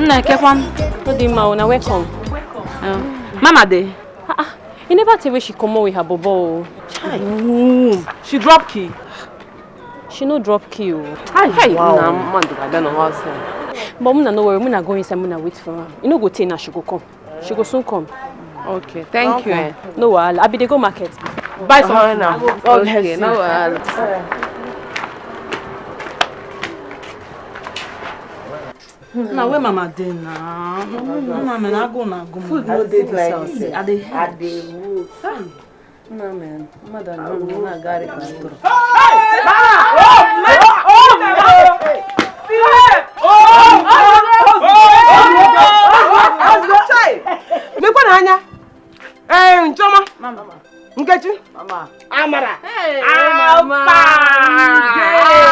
Na Kefan. No dey ma, una welcome. Uh, Mama dey. Ah, ah. You never tell where she come with her bobo. Chai. Ooh, she drop key. She no drop key o. Hi, hi. Wow. Na man dey like that na house. But muna no worry, muna go inside, muna wait for her. You no go tey now, she go come. She go soon come. Okay, thank you. Eh. No wahala. I be dey go market. Buy something now. Okay, no wahala. Na where mama dey na? Na me na go na go. Food no dey like this. I dey. I dey. Na me. Mother no me na gari control. Lekwa na anya. Eh, Nchoma. Mama. Nkechi. Mama. Amara. Hey, Alpha. Mama.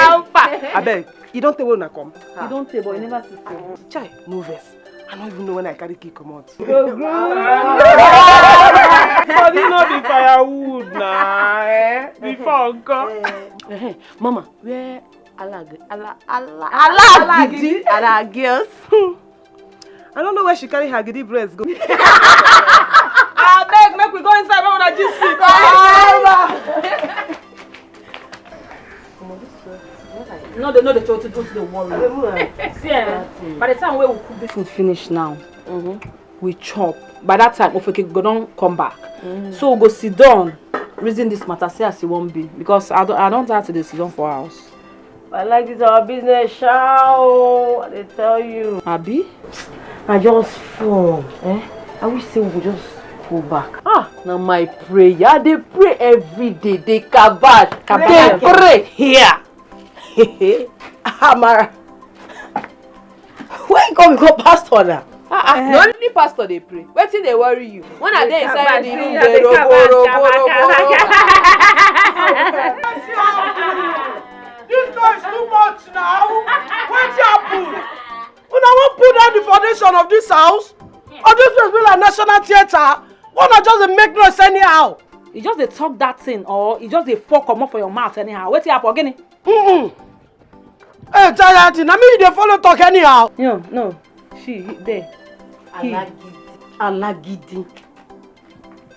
Alpha. Abeg, you don tey wey una come? You don tey, but you never see. Chai, no vex. I no even know when I carry key comot. Body no be firewood na, eh? Before nko. Eh, Mama, where Alag Ala Ala Alagidi? Alagidi? Ala girls. I don't know where she carry her gidi breast go. Abeg, make we go inside, make una gist. No, they no dey try to do the worry. See, eh, by the time we will cook the food finish now, we chop. By that time, Ofeke go don come back. So we go sit down, reason this matter, see as e wan be. Because I don, I don tire to dey sit down for house. I like this our business, sha o. I dey tell you. Abi? I just fall. Eh? I wish say we go just go back. Ah, na my prayer. I dey pray every day. Dey kabash. Kabash. Dey pray here. Amara. Why you come become pastor now? Ah, ah, na only pastor dey pray. Wetin dey worry you? When I dey inside the room, dey robo, robo, robo, robo. This noise too much now. Wetin happen? Una wan put down the foundation of this house? Or this place be like National Theatre? Una just dey make noise anyhow. You just dey talk that thing, or you just dey fall comot for your mouth anyhow? Wetin happen, Ogini? Mm-mm. Hey, Jayati, na me you dey follow talk anyhow. No, no. She, he, there. He. Alagidi. Alagidi.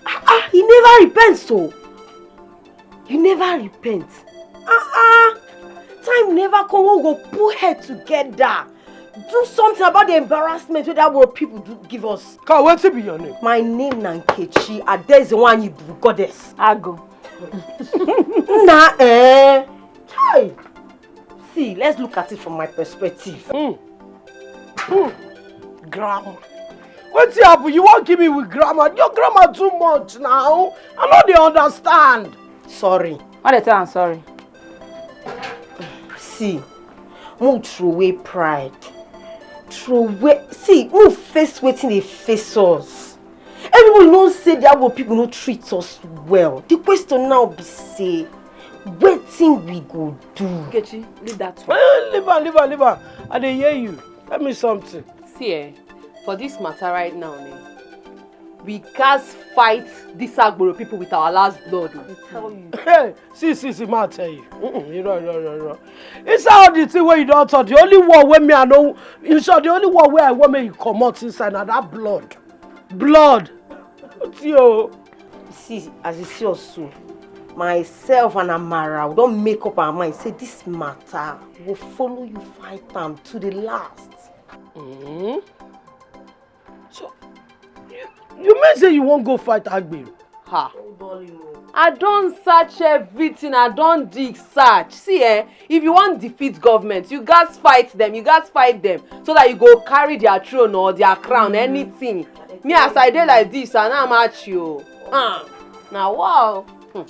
Ah, ah, he never repent, so. You never repent. Ah, ah. Time never come, we go put head together. Do something about the embarrassment wey that world people do give us. Ka, wetin be your name? My name na Nkechi. Adaeze Nwanyi bụ goddess. Ago. Na, eh. Hey. See, let's look at it from my perspective. Mm. Mm. Grammar. Wetin happen? You wan give me with grammar? Your grammar too much now. I no dey understand. Sorry. Why dey tell am sorry? See, mo throw away pride. Throw away. See, mo face wetin dey face us. Everybody know say the Agbo people no treat us well. The question now be say, wetin we go do? Nkechi, leave that one. Eh, leave am, leave am, leave am. I dey hear you. Tell me something. See, eh, for this matter right now, eh, we gats fight this Agboro people with our last blood. I tell you. Hey, see, see, see, ma tell you. Mm-mm, irọ́, irọ́, irọ́, irọ́. Inside all the thing wey you don talk, the only one wey me I know, in short, the only one wey I want make you comot inside na that blood. Blood. Wetin o? See, as you see us so, myself and Amara, we don make up our mind say this matter go follow you fight am to the last. Mm-hmm. So, you, you mean say you wan go fight Agbero? Ha. I don search everything, I don dig search. See, eh, if you wan defeat government, you gats fight them, you gats fight them so that you go carry their throne or their crown, anything. Me, as I dey like this, I no match you. Ah, na wow. Hmm.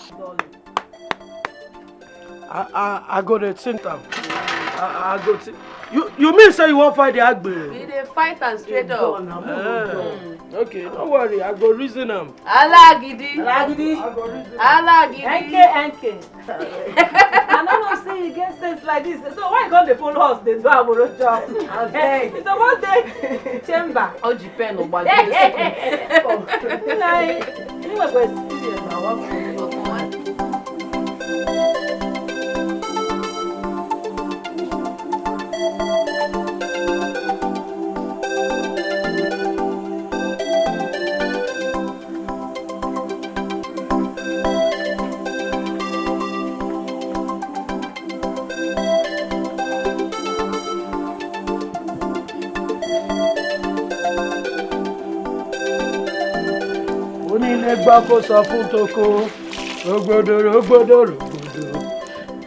I, I, I go dey think am. I, I go think. You, you mean say you wan fight the Agbero? We dey fight am straight up. Eh, okay, no worry, I go reason am. Alagidi. Alagidi. I go reason am. Alagidi. N K, N K. I no know say you get sense like this. So why you come dey follow us dey do Agboro job? Abeg. You suppose dey chamber. Oji pen o gbagbe. Like, you go experience na one. Gbọ́ kó sọ fún toko, rògbòdò, rògbòdò, rògbòdò.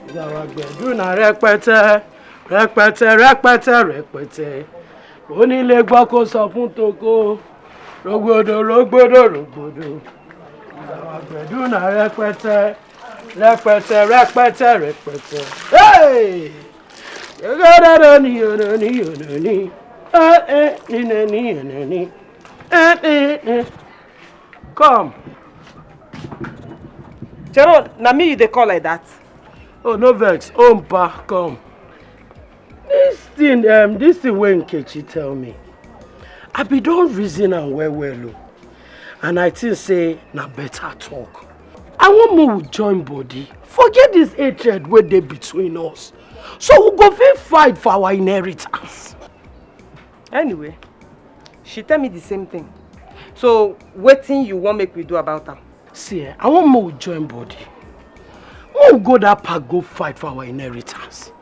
Ìyàwó àgbẹ̀dù náà rẹpẹtẹ, rẹpẹtẹ, rẹpẹtẹ, rẹpẹtẹ. Onílé gbọ́ kó sọ fún toko, rògbòdò, rògbòdò, rògbòdò. Ìyàwó àgbẹ̀dù náà rẹpẹtẹ, rẹpẹtẹ, rẹpẹtẹ, rẹpẹtẹ. Hey! Yogododo ni, yodo ni, yodo ni. Eh, eh, ni, ni, ni, ni, ni. Eh, eh, eh. Come. Chero, na me you dey call like that? Oh, no vex. Oh, mpa, come. This thing, um, this thing wey Nkechi tell me, I be don reason am well well o. And I think say na better talk. I wan make we join body. Forget this hatred wey dey between us. So we go fit fight for our inheritance. Anyway, she tell me the same thing. So wetin you wan make we do about am? See, eh, I wan make we join body. Make we go that park go fight for our inheritance.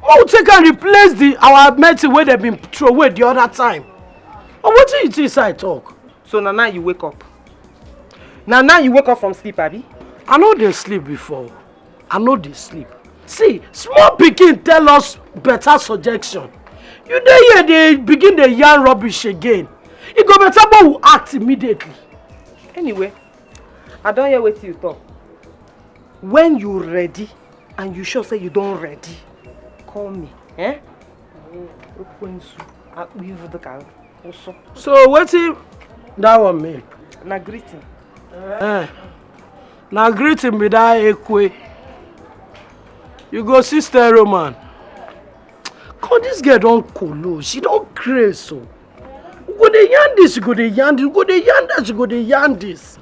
Make we take and replace the our medicine wey dem bin throw away the other time. But wetin you think say I talk? So na now you wake up? Na now you wake up from sleep, abi? I no dey sleep before. I no dey sleep. See, small pikin tell us better suggestion. You dey here dey begin dey yarn rubbish again. E go better make we act immediately. Anyway, I don hear wetin you talk. When you ready and you sure say you don ready, call me. Eh? Ekwensu, akpụ ivu dịka ụsụ. So wetin that one mean? Na greeting. Eh. Na greeting be that ekwe. You go see stereo man. Come, this girl don kolo. She don craze o. You go dey yarn this, you go dey yarn this, you go dey yarn that, you go dey yarn this.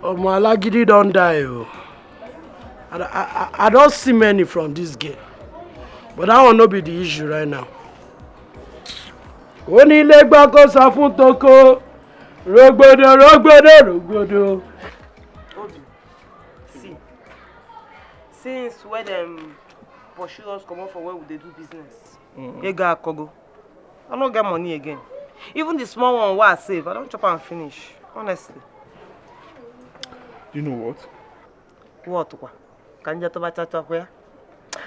Omo, Alagidi don die o. I, I, I, I don see many from this girl. But that one no be the issue right now. Onílé gbọ́ kó sọ fún toko. Rògbòdò, rògbòdò, rògbòdò. Obi, see, since wey dem pursue us comot for where we dey do business, ego akogo. I no get money again. Even the small one wey I save, I don chop am finish, honestly. You know what? What kwa? Ka m je tụba chacha kwa ya?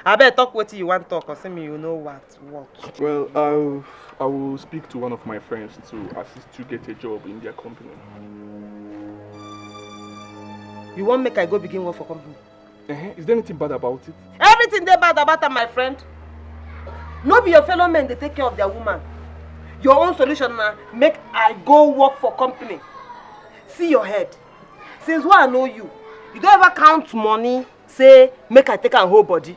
Abeg, talk wetin you wan talk, or say me you know what, what? Well, I, I will speak to one of my friends to assist you get a job in their company. You wan make I go begin work for company? Eh, is there anything bad about it? Everything dey bad about am, my friend. No be your fellow men dey take care of their woman. Your own solution na make I go work for company. See your head. Since wey I know you, you don ever count money say make I take am hold body?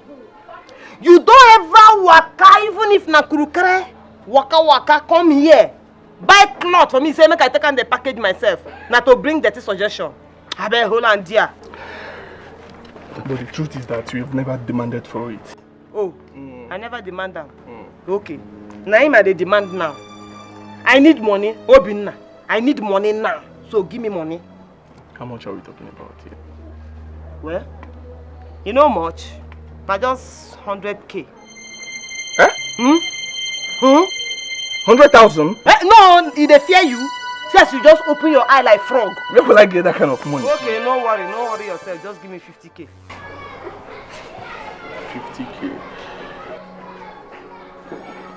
You don ever waka, even if na kurukere waka waka, come here, buy cloth for me, say make I take am dey package myself? Na to bring dirty suggestion? Abeg, hold am there. But the truth is that you have never demanded for it. Oh, I never demand am. Okay. Na him I dey demand now. I need money, Obinna. I need money now. So give me money. How much are we talking about here? Well, you know much. Na just hundred K. Eh? Hmm? Hmm? Hundred thousand? Eh, no, e dey fear you. See as you just open your eye like frog. Where will I get that kind of money? Okay, no worry, no worry yourself. Just give me fifty K. Fifty K.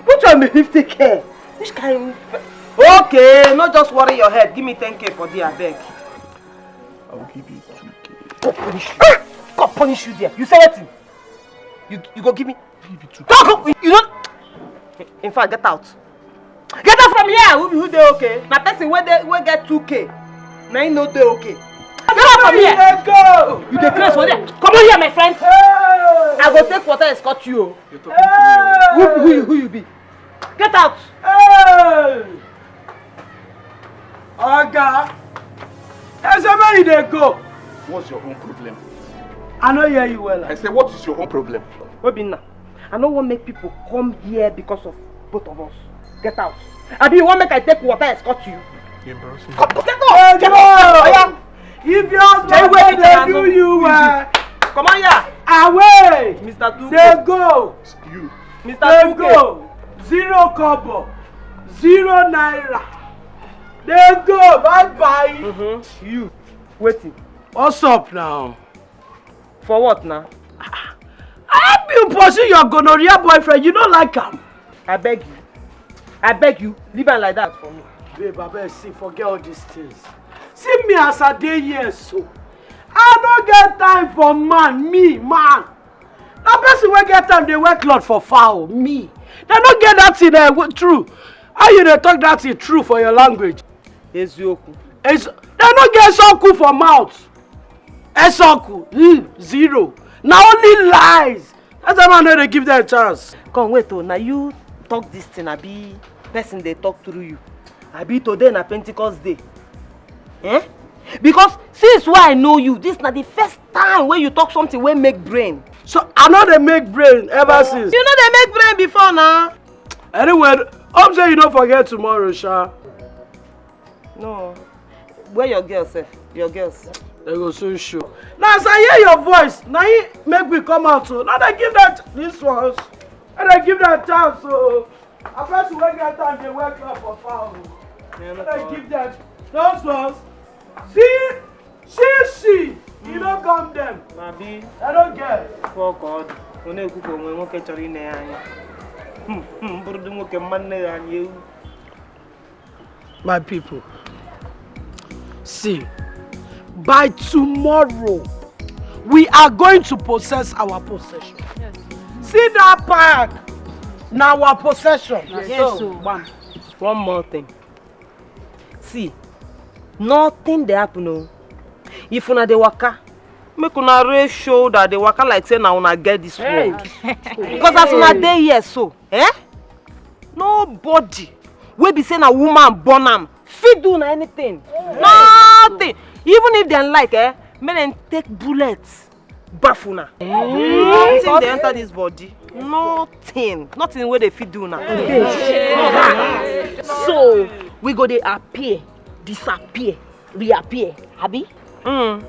Which one be fifty K? Which kind? Okay, no just worry your head. Give me ten K for there, abeg. I will give you two K. God punish you. Ah! God punish you there. You say wetin? You, you go give me? Give you two K. Talk, you know. In fact, get out. Get out from here. Who, who dey okay? Na person wey dey, wey get two K, na him no dey okay. Get out from here. Let's go. You dey craze for there. Come on here, my friend. Hey. I go take water escort you o. You're talking to me. Who, who you, who you be? Get out. Hey. Oga, I say where you dey go? What's your own problem? I no hear you well. I say, what is your own problem? Obinna, I no wan make people come here because of both of us. Get out. Abi you wan make I take water escort you? You embarrass me. Come, get out. Hey, get out. Oya. If your husband no dey do you well, come on here. Away. Mister Tuko. Dey go. You. Mister Tuko. Dey go. Zero kobo. Zero naira. Dey go, bye bye. Mm-hmm. You. Wetin? What's up now? For what now? I help you pursue your gonorrhea boyfriend. You don't like him. I beg you. I beg you. Leave am like that for me. Babe, I beg, see, forget all these things. See me as I dey here so. I no get time for man, me, man. Na person wey get time dey wear cloth for fowl, me. Dem no get that thing, eh, true. How you dey talk that thing true for your language? Eziokwu. Dem no get soku for mouth. Esoku, mm, zero. Na only lies. That's why I no dey give them chance. Come wait o, na you talk this thing, abi person dey talk through you? Abi today na Pentecost day? Eh? Because since wey I know you, this na the first time wey you talk something wey make brain. So I no dey make brain ever since. You no dey make brain before na. Anyway, hope say you no forget tomorrow, sha. No. Where your girls sef? Your girls. They go soon show. Now as I hear your voice, now you make me come out too. Now they give that these ones. And they give that chance. So a person wey get time dey wear cloth for fowl. Yeah, no problem. Give them those ones. See, see, see. You no come them. Abi. I don't get. Fuck God. Onye ekwukwa onwe nwoke chọrọ ine ya anya. Hmm, hmm, bụrụdị nwoke mma nne ya anya ewu. My people, see, by tomorrow, we are going to possess our possession. Yes. See that park, na our possession. Yes, so, one. One more thing. See, nothing dey happen o. If una dey waka, make una raise shoulder, dey waka like say na una get this world. Because as una dey here so, eh? Nobody wey be say na woman born am fit do una anything. Nothing. Even if dem like, eh, make dem take bullet baff una. Nothing dey enter this body. Nothing. Nothing wey dey fit do una. So we go dey appear, disappear, reappear, abi? Mm.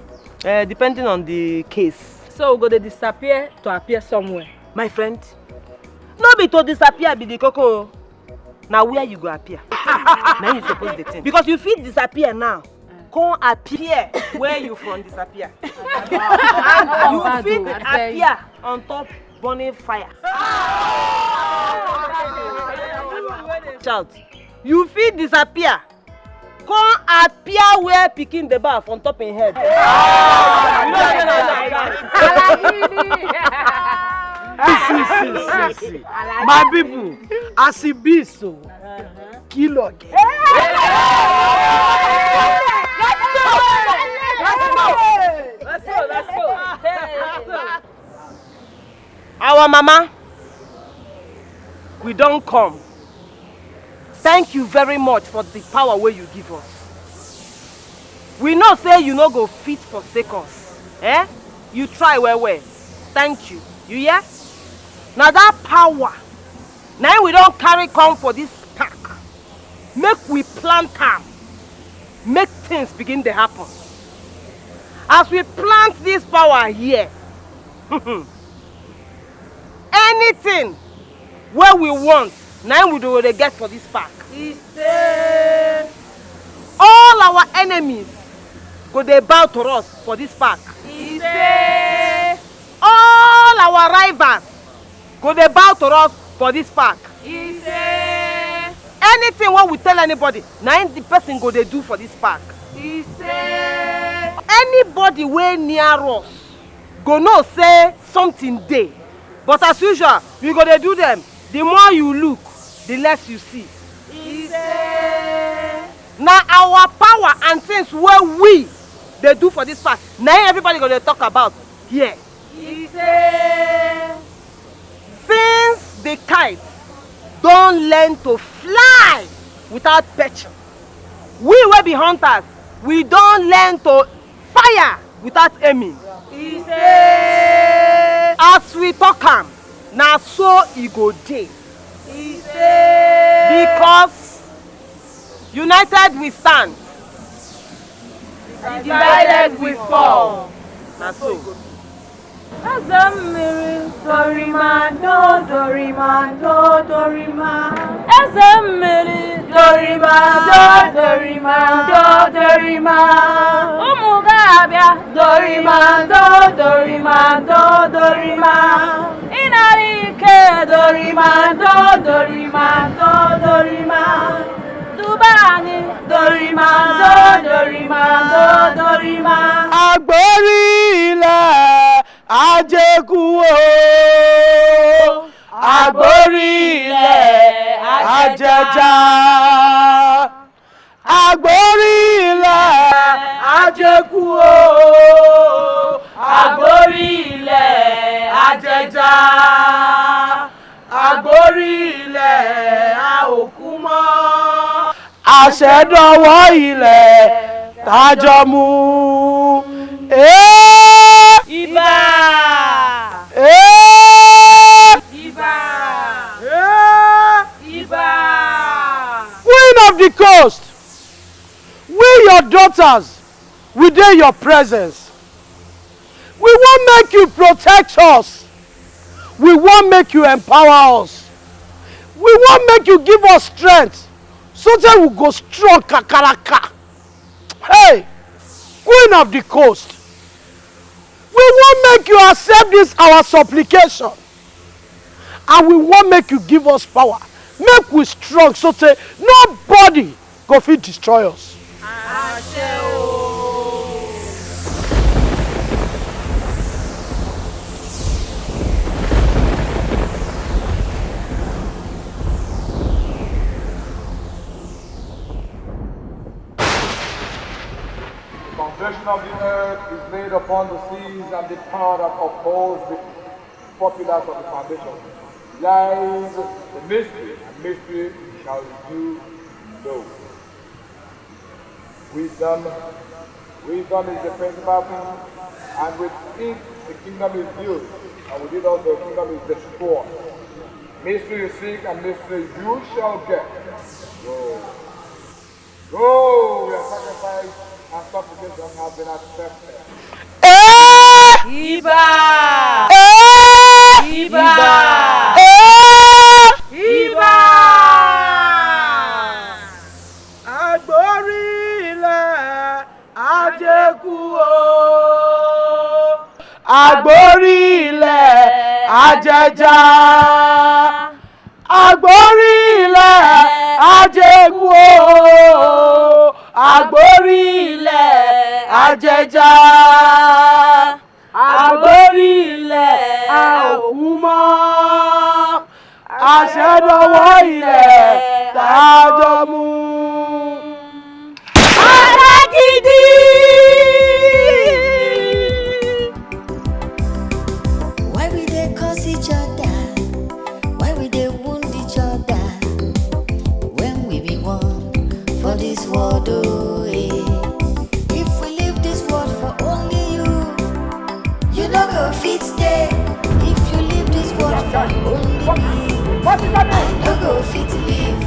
Eh, depending on the case. So we go dey disappear to appear somewhere. My friend, no be to disappear be the koko o. Na where you go appear. Na you suppose dey think. Because you fit disappear now, come appear where you from disappear. And you fit appear on top burning fire. Shout. You fit disappear. Come appear where pikin dey baff on top him head. See, see, see, see. My people, as e be so, kill again. Let's go, let's go, let's go. Our mama, we don come. Thank you very much for the power wey you give us. We know say you no go fit forsake us. Eh? You try well well. Thank you. You hear? Na that power na im we don carry come for this park. Make we plant am. Make things begin dey happen. As we plant this power here, anything wey we want, na im we go dey get for this park. Ise. All our enemies go dey bow to us for this park. Ise. All our rivals go dey bow to us for this park. Ise. Anything wey we tell anybody, na im the person go dey do for this park. Ise. Anybody wey near us go know say something dey. But as usual, we go dey do them. The more you look, the less you see. Ise. Na our power and things wey we dey do for this park, na im everybody go dey talk about here. Ise. Since the kites don learn to fly without perching, we wey be hunters, we don learn to fire without aiming. Ise. As we talk am, na so e go dey. Ise. Because united we stand. Divided we fall. Na so. Eze mmiri, dorimando, dorimando, dorima. Eze mmiri, dorimando, dorimando, dorima. Ụmụ ga-abịa, dorimando, dorimando, dorima. Ịnara ike, dorimando, dorimando, dorima. Duba anyị, dorimando, dorimando, dorima. Agbori ilẹ̀ Ajékú o, Agbori ilẹ̀ Ajẹja. Agbori ilẹ̀ Ajékú o, Agbori ilẹ̀ Ajẹja. Agbori ilẹ̀ a ò kú mọ́. Àṣẹ dọwọ́ ilẹ̀ tájọ mú. Ee! Ìbà! Ee! Ìbà! Ee! Ìbà! Queen of the coast, we, your daughters, we dey your presence. We wan make you protect us. We wan make you empower us. We wan make you give us strength so that we go strong kakaraka. Hey, Queen of the coast, we wan make you accept this our supplication, and we wan make you give us power, make we strong so say nobody go fit destroy us. Àṣẹ o. The foundation of the earth is laid upon the seas, and the power that upholds the four pillars of the foundation lies the mystery, and mystery shall you know. Wisdom, wisdom is the principal thing, and with it the kingdom is built, and with it also the kingdom is destroyed. Mystery you seek, and mystery you shall get. Go. Go, your sacrifice and supplication have been accepted. Eh! Ìbà! Eh! Ìbà! Eh! Ìbà! Agbori ilẹ̀ Ajékú o. Agbori ilẹ̀ Ajẹja. Agbori ilẹ̀ Ajékú o, Agbori ilẹ̀ Ajẹja, Agbori ilẹ̀ a ò kú mọ́, àṣẹ dọwọ́ ilẹ̀ tájọ mú. Ara gidi. Why we dey curse each other? Why we dey wound each other? When we be one for this world, oh, eh. If we leave this world for only you, you no go fit stay. If you leave this world for only me, I no go fit live.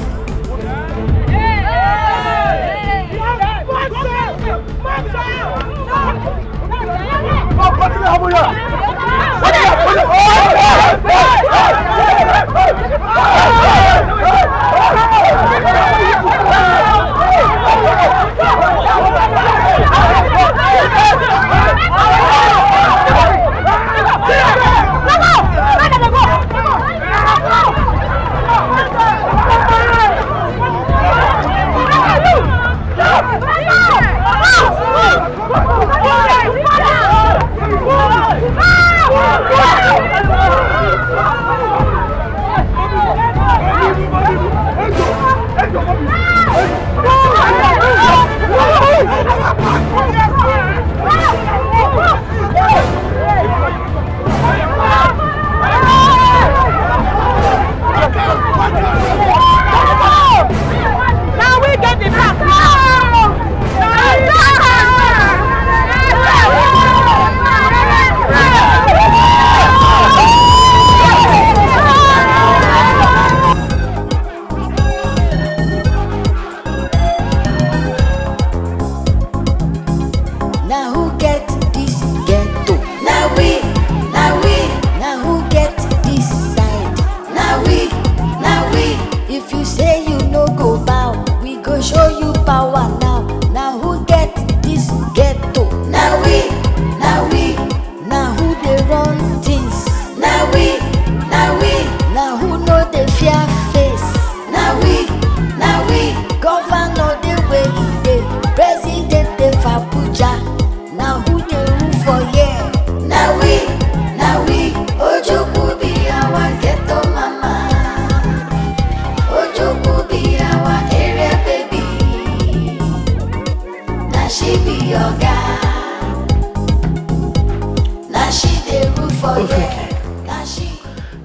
Okay.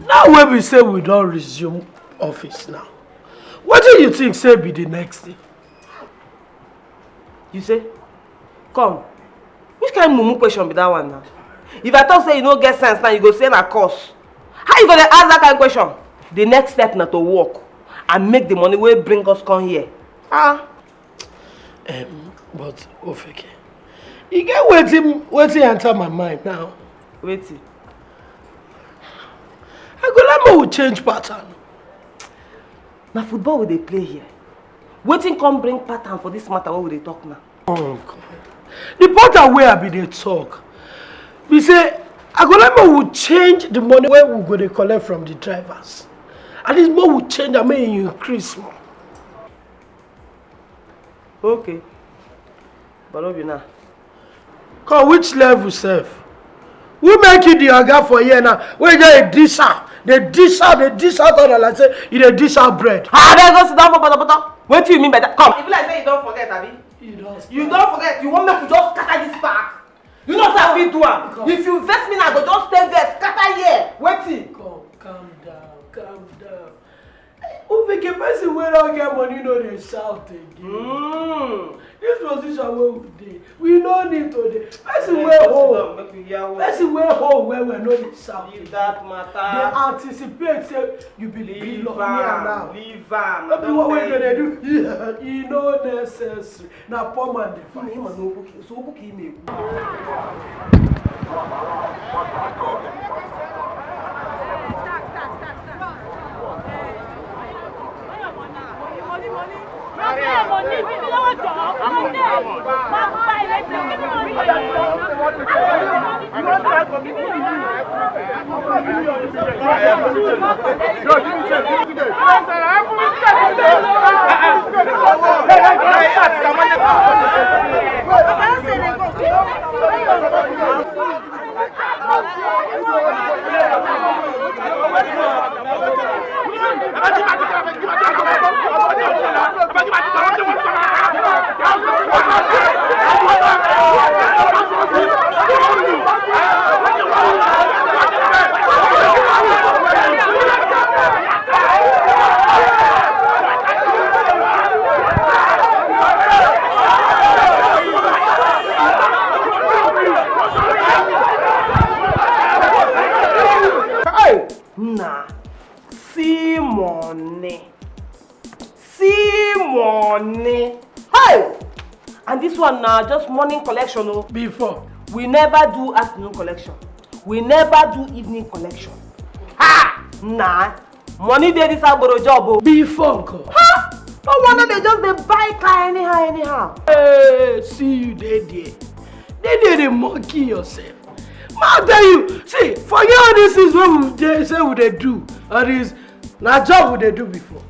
Now wey be say we don resume office now, wetin you think say be the next thing? You say? Come. Which kind mumu question be that one now? If I talk say you no get sense now, you go say na curse. How you go dey ask that kind question? The next step na to work and make the money wey bring us come here. Ah. Um, but Ofeke, e get wetin wetin enter my mind now. Wetin? I go like make we change pattern. Na football we dey play here. Wetin come bring pattern for this matter wey we dey talk now? Oh God. The pattern wey I be dey talk be say I go like make we change the money wey we go dey collect from the drivers. At least make we change am make e increase small. Okay. But no be now. Come which level sef? Who make you the oga for here now? Wey you just dey dish out, dey dish out, dey dish out all like say you dey dish out bread. Abeg go sit down for potopoto. Wetin you mean by that? Come. E be like say you don forget, abi? You don You don forget. You wan make we just scatter this park? You know say I fit do am. If you vex me now, I go just stay vex, scatter here. Wetin? Come, calm down, calm down. Ufike, person wey don get money no dey shout again. Mm. This position wey we dey, we no need to dey. Person wey hold, person wey hold well well no dey shout. Leave that matter. Dey anticipate say you be billionaire now. Leave am. No be what wey you dey do. E no necessary. Na poor man dey fight. Ị ma na okwu ka so okwu ka ị na-ekwu. Nah, see money. See money. Hey! And this one na just morning collection o. Before. We never do afternoon collection. We never do evening collection. Ha! Nah. Money dey this agboro job o. Before nko. Ha! No wonder they just dey buy car anyhow anyhow. Hey, see you dey there. Dey there dey monkey yourself. Ma tell you, see, forget all these things wey we dey say we dey do. All these na job we dey do before.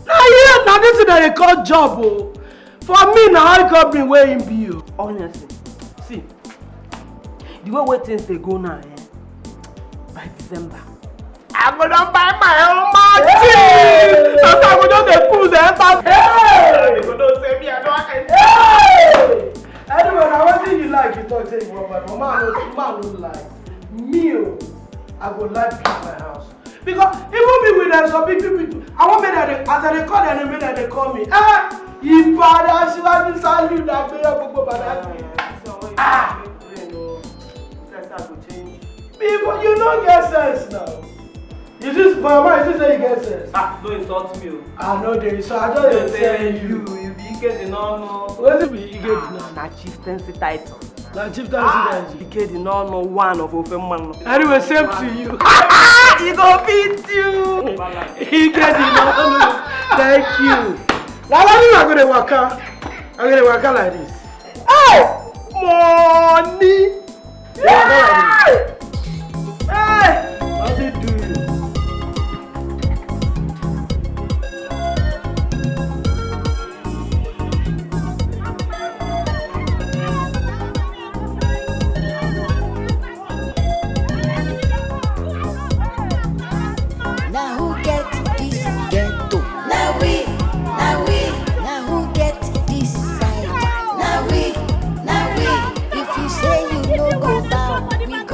Na here na this thing dem dey call job o. For me na oil company wey him be o. Honestly, see, the way wey things dey go now, eh, by December, I go don buy my own machine. Sometimes I go just dey pull the enter. Hey! They go know say me I don enter. Hey! Anyway, na wetin you like you talk say you wan buy, but man no man no lie. Me o, I go like build my house. Because even me with them some big people, I wan make them dey, as I dey call their name, make them dey call me. Eh, Ipada Asiwaju salute na gbere gbogbo bada. Ah. People, you no get sense now. You just, mama, you just say you get sense. Ah, no insult me o. I no dey, so I just dey tell you. You, you be Ike the no no. Wetin be Ike the no no? Na chieftaincy title. Na chieftaincy title. Ike the no no one of Ofe Mmanụ. Anyway, same to you. E go fit you. Ike the no no. Thank you. Na only I go dey waka. I go dey waka like this. Hey! Money! Hey! Hey! How they do you? Now who get this ghetto? Now we, now we, now who get this side? Now we, now we, if you say you no go bow, we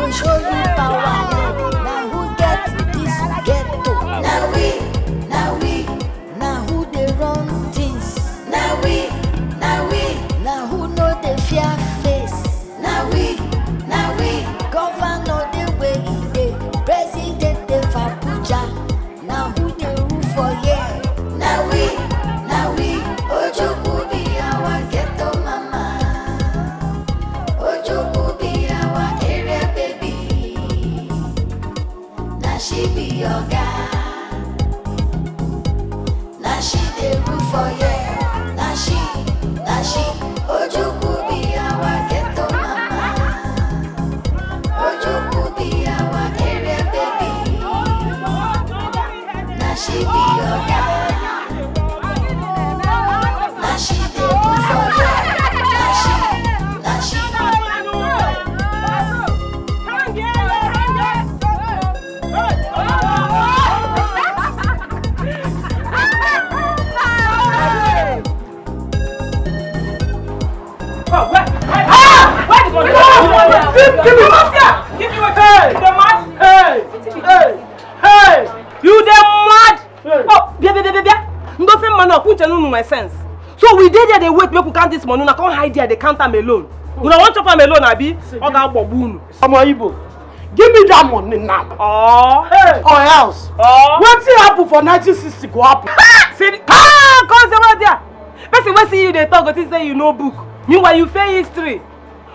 She be your guy. Now she dey rule for here. Now she, now she. Ojuku be our ghetto mama. Ojuku be our area baby. Now she be your guy. Now she dey rule for here. Now she, now she. Give me what? Hey! Hey! Hey! You dey mad? Hey! Oh, bia bia bia bia. Ndo fe mano ku chenu my sense. So we dey there dey wait make we count this money, una come hide there dey count am alone. Una wan chop am alone abi? Oga agbogbu unu. Omo Igbo, give me that money now. Oh. Hey. Or else. Oh. Wetin happen for nineteen sixty go happen. See, ah, come say what there. Person wey see you dey talk go think say you know book. Meanwhile, you fail history.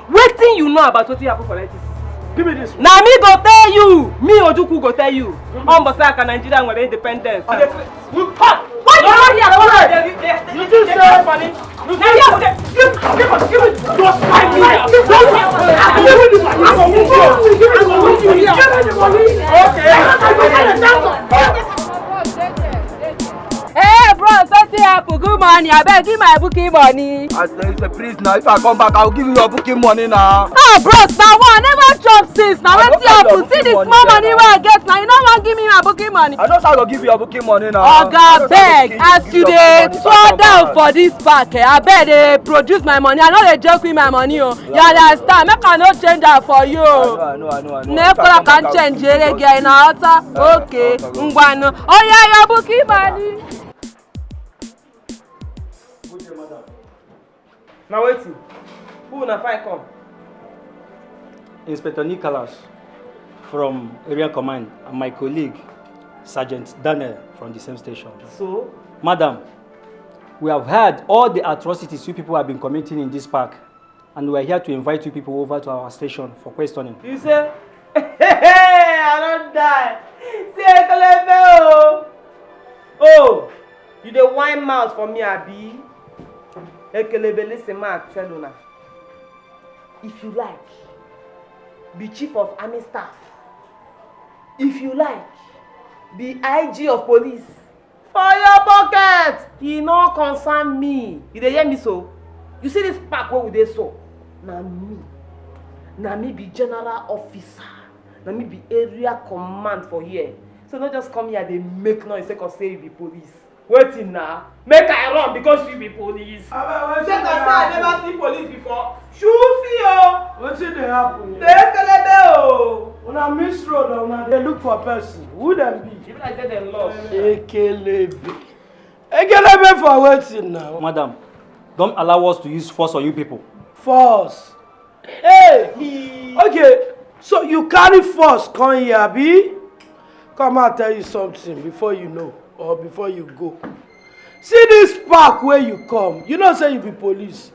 Wetin you know about wetin happen for nineteen sixty? Give me this one. Na me go tell you. Me Ojukwu go tell you. Ombosaka Nigeria nwere independence. We come. Why you not here? Why you dey- dey- dey- You dey- think dey- say- dey- money? You think say- Give, give, give me just five minutes. Give me the money. I go move you. I go move you. Give me the money. Okay. Hey, bros, wetin happen? Good morning. Abeg, give my booking money. I say, say, please now, if I come back, I will give you your booking money now. Ah, bros, na one never chop since. Now wetin happen? See the small money wey I get now. You no wan give me my booking money. I know say I go give you your booking money now. Oga, beg, as you dey swallow down for this park, eh, abeg dey produce my money. I no dey joke with my money o. You understand? Make I no change am for you o. I know, I know, I know, I know. Make una come change ere girl na ota. Okay, ngwanu. Oh yeah, your booking money. Na wetin? Who una find come? Inspector Nicholas from Area Command and my colleague, Sergeant Daniel from the same station. So? Madam, we have heard all the atrocities you people have been committing in this park, and we are here to invite you people over to our station for questioning. You say, I don't die. Say, Ekelebe o. Oh, you dey wine mouth for me, abi? Ekelebe, listen, ma, I tell una. If you like, be chief of army staff. If you like, be I G of police. For your pocket, e no concern me. You dey hear me so? You see this park wey we dey so? Na me, na me be general officer. Na me be area command for here. So no just come here dey make noise sake of say you be police. Wetin na? Make I run because you be police. Abeg, wetin dey happen? Sake of say I never see police before. Shusi o. Wetin dey happen here? Dey kelebe o. Una miss road, una dey look for person. Who dem be? E be like say dem lost. Ekelebe. Ekelebe for wetin now? Madam, don't allow us to use force on you people. Force? Hey! Okay, so you carry force come here, abi? Come, I tell you something before you know or before you go. See this park where you come. You know say you be police.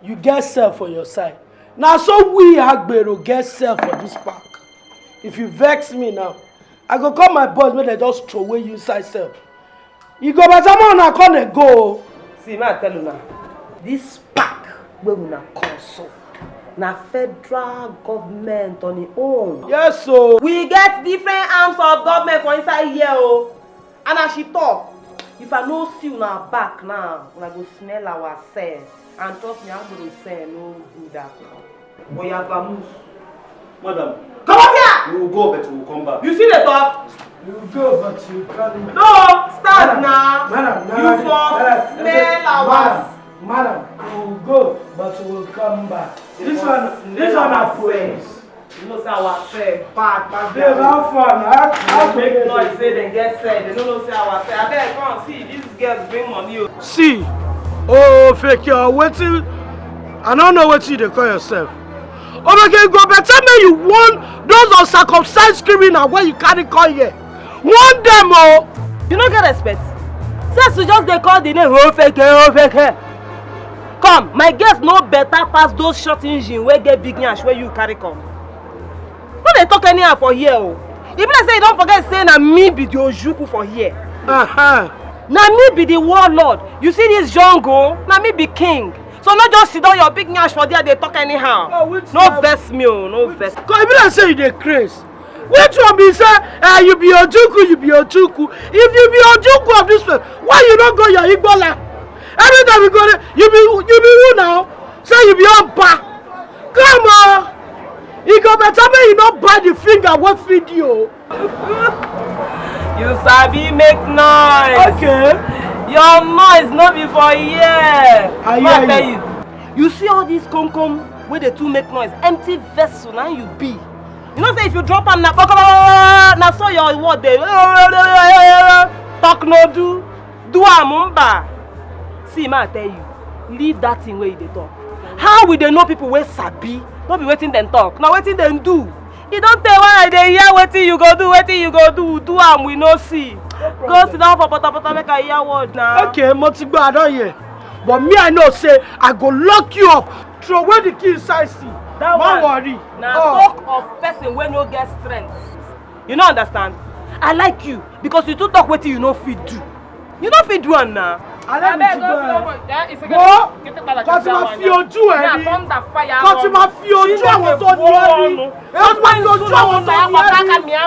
You get cell for your side. Na so we agbero get cell for this park. If you vex me now, I go call my boys make dem just throw away you inside cell. E go better make una come dey go o. See, make I tell una, this park wey una come so, na federal government on im own. Yes o. We get different arms of government for inside here o. And as she talk, if I no see una back now, una go smell our cell. And trust me, Agbero cell no good at all. Oya, vamoose. Madam. Comot here! We will go, but we will come back. You see the talk? You will go, but you come back. No, start now. Madam, madam, you for madam, smell our madam, madam, we will go, but we will come back. This one, this one na police. You know say our cell bad, bad. Babe, how far na? How make noise say dem get cell. Dem no know say our cell. Abeg, come see, these girls bring money o. See, oh, fake, uh, wetin? I no know wetin you dey call yourself. Obeke, e go better make you warn those uncircumcised criminal wey you carry come here. Warn dem o. You no get respect. Since you just dey call the name, oh, fake, oh, fake. Come, my girls no better pass those short engine wey get big yansh wey you carry come. No dey talk anyhow for here o. E be like say you don forget say na me be the Ojukwu for here. Uh-huh. Na me be the warlord. You see this jungle? Na me be king. So no just sit down your big nyash for there dey talk anyhow. Oh, which No one? Vex me o, no vex. Cause e be like say you dey craze. Which one be say, eh, you be Ojukwu, you be Ojukwu? If you be Ojukwu of this place, why you no go your Igboland? Every time you go there, you be, you be who now? Say you be Oba. Come on. E go better make you no bite the finger wey feed you o. You sabi make noise. Okay. Your noise no be for here. I Make I hear tell you. You. You see all these come come wey dey too make noise, empty vessel na you be. You know say if you drop am na kpokoro, na so your word dey talk no do, do am mba. See, ma tell you, leave that thing wey you dey talk. How we dey know people wey sabi? No be wetin dem talk, na wetin dem do. E don tey wey I dey hear wetin you go do, wetin you go do, do am we no see. Go sit down for potopoto make I hear word na. Okay, mo ti gbọ́, I don hear. But me, I know say I go lock you up. Throw away the key inside see. That No one worry. Na Oh. Talk of person wey no get strength. You no understand? I like you because you too talk wetin you no fit do. You no fit do am na. Alẹ́ mi ti Abeg, gbọ́ go ẹ. Wo, kó ti máa fi ojú ẹ rí. Kó ti máa fi ojú àwọn tó ní ẹ rí. Kó ti máa fi ojú àwọn tó ní ẹ rí.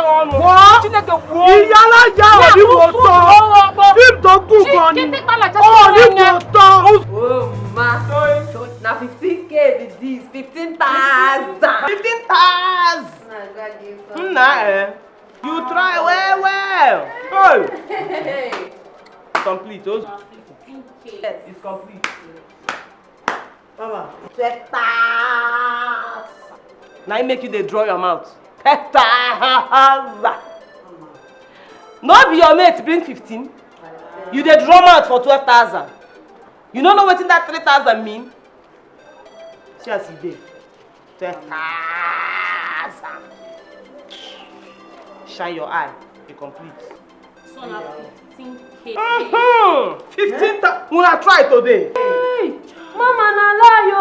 Wo, ìyá aláya ò ní wò tán. Bí tó gùn gan ni. Ò ní wò tán. Oh, ma. So, na fifteen K be this. Fifteen thousand. Fifteen thousand. Nna, eh. You try well, well. Hey. Complete. Oh. Yes. It's complete. Mama, twelve thousand. Now you make you dey draw your mouth. Twelve thousand. No be your mate bring fifteen. You dey draw mouth for twelve thousand. You no know wetin that three thousand mean? See as e dey. Twelve thousand. Shine your eye. E complete. So na fifteen K. Mm-hmm. Fifteen thousand. Una try today. Hey, mama na lie o.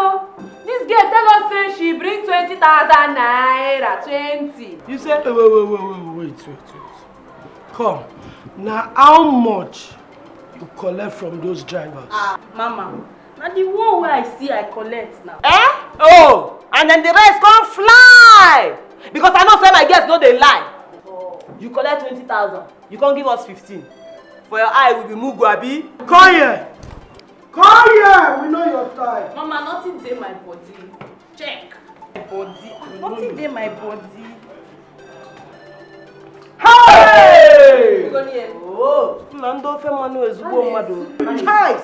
This girl tell us say she bring twenty thousand naira, twenty. You say? Wait, wait, wait, wait, wait, wait, wait. Come. Now, how much you collect from those drivers? Ah, mama, na the one wey I see I collect now. Eh? Oh, and then the rest come fly. Because I know say my girls no dey lie. You collect twenty thousand, you come give us fifteen. For your eye, we be mugu, abi? Come here. Come here. We know your time. Mama, nothing dey my body. Check. My body. Nothing dey my body. Hey! You go near. Oh, na ndị ofe mmanụ ezigbo mmadụ. Chai!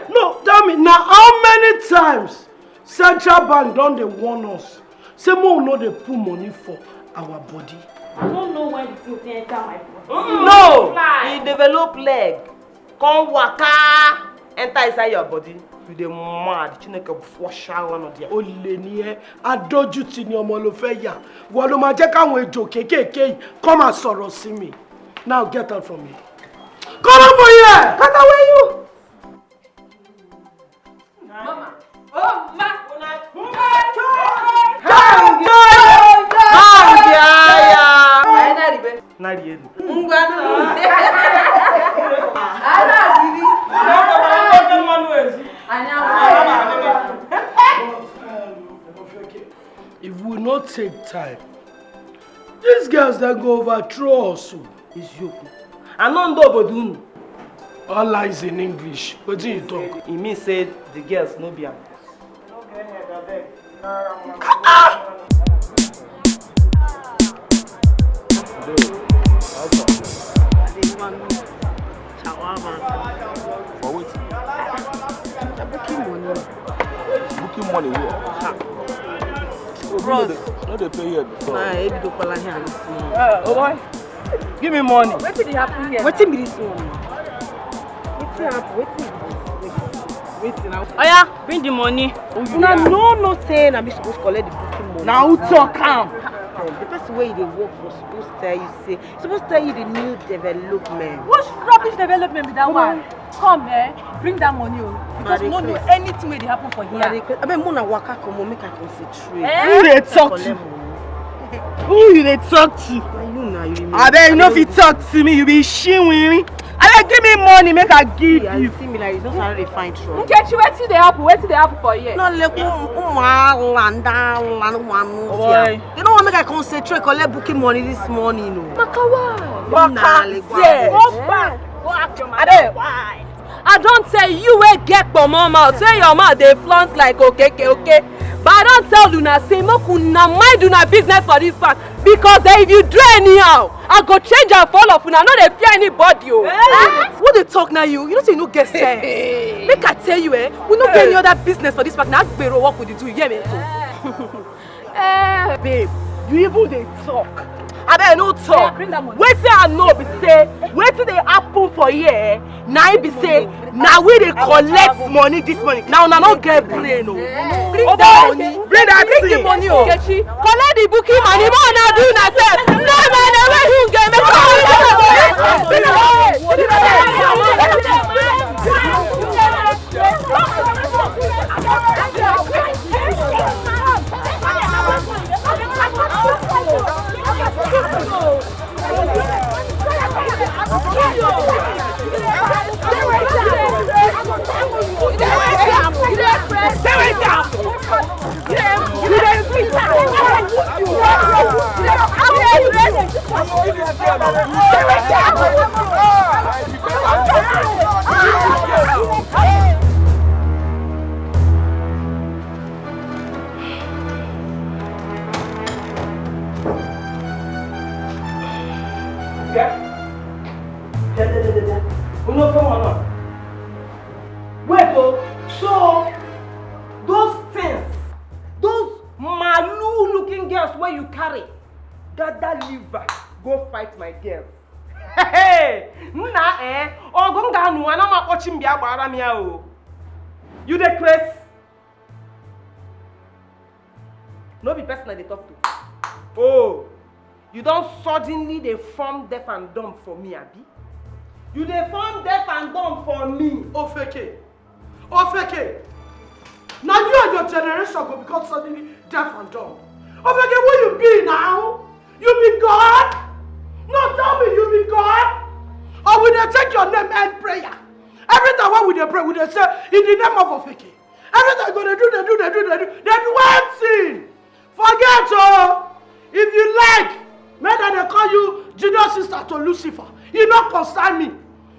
No, tell me, now how many times Central Bank don dey warn us say make we no dey put money for our body? I don't know when the thing take enter my body. No, e develop leg, come waka enter inside your body. You dey mad. Chineke flush out one of them. Olè ni ẹ́, adójútì ni ọmọ ló fẹ́ yà. Wọ́n ló máa jẹ́ káwọn ejò kéékèèké yìí kọ́ máa sọ̀rọ̀ sí mi. Now get out from here. Come out from here. Cut away you. Mama. Oh, ma. Hang there. Hang there. Nari elu. Ngwa nunu. Ala bibi. Anya. If we no take time, these girls dem go overthrow us o. Eziokwu. Anọ ndị obodo unu. All lies in English. Wetin you talk? E mean say the girls no be am. For wetin? Booking money here. Bros. No dey pay here before. Na ebidokwala here this morning. Uh, oh boy, give me money. Wetin dey happen here? Wetin be this one? Wetin happen? Wetin be this? Wetin? Wetin now? Oya, bring the money. Una no know say na me suppose collect the booking money. Na who talk am? The person where you dey work for supposed to tell you say, supposed to tell you the new development. Which rubbish development be that one? Come, eh, bring that money o, because we no know anything wey dey happen for here. Abeg, make una waka comot, make I concentrate. Eh? Who dey talk to? Who you dey talk to? Na you na you. Abeg, you no fit talk to me. You be shiwinrin. Abeg, give me money, make I give you. See me like you, just dey find trouble. Nkechi, wetin dey happen? Wetin dey happen for here? No, like, um, um, ah, land, ah, land, um, ah, no fear. They don't want make I concentrate, collect booking money this morning, no. Makawa. Maka, yeah. Go back. Go ask your mother why. I don tell you wey get kpomo mouth, say your mouth dey flaunt like okeke, okay? But I don tell una say make una mind una business for this farm, because eh, if you do anyhow, I go change am for all of una. No dey fear anybody o. Eh? Who dey talk na you? You know say you no get sense. Make I tell you, eh, we no get any other business for this park. Na agbero work we dey do, you hear me? Eh, babe, you even dey talk. Abeg, no talk. Wetin I know be say, wetin dey happen for here, eh, na im be say, na we dey collect money this morning. Na una no get brain o. Bring that money. Bring that thing. Bring the money o. Nkechi, collect the booking money. Make una do una sef. No, man, the way you get, make una do una sef. Wait, oh, so those things, those malu looking girls where you carry, gather liver, go fight my girls. Hey, nna eh, ogo nga anu ana ma kpọchi m bịa gbara m ya o. You dey craze? No be person I dey talk to. Oh, you don suddenly dey form deaf and dumb for me, abi? You dey form deaf and dumb for me, Ofeke. Ofeke. Na you and your generation go become suddenly deaf and dumb. Ofeke, who you be now? You be God? No, tell me you be God? Or we dey take your name end prayer? Every time when we dey pray, we dey say, "In the name of Ofeke." Every time you go dey do, dey do, dey do, dey do, dey do one thing. Forget o. If you like, make dem dey call you junior sister to Lucifer. E no concern me.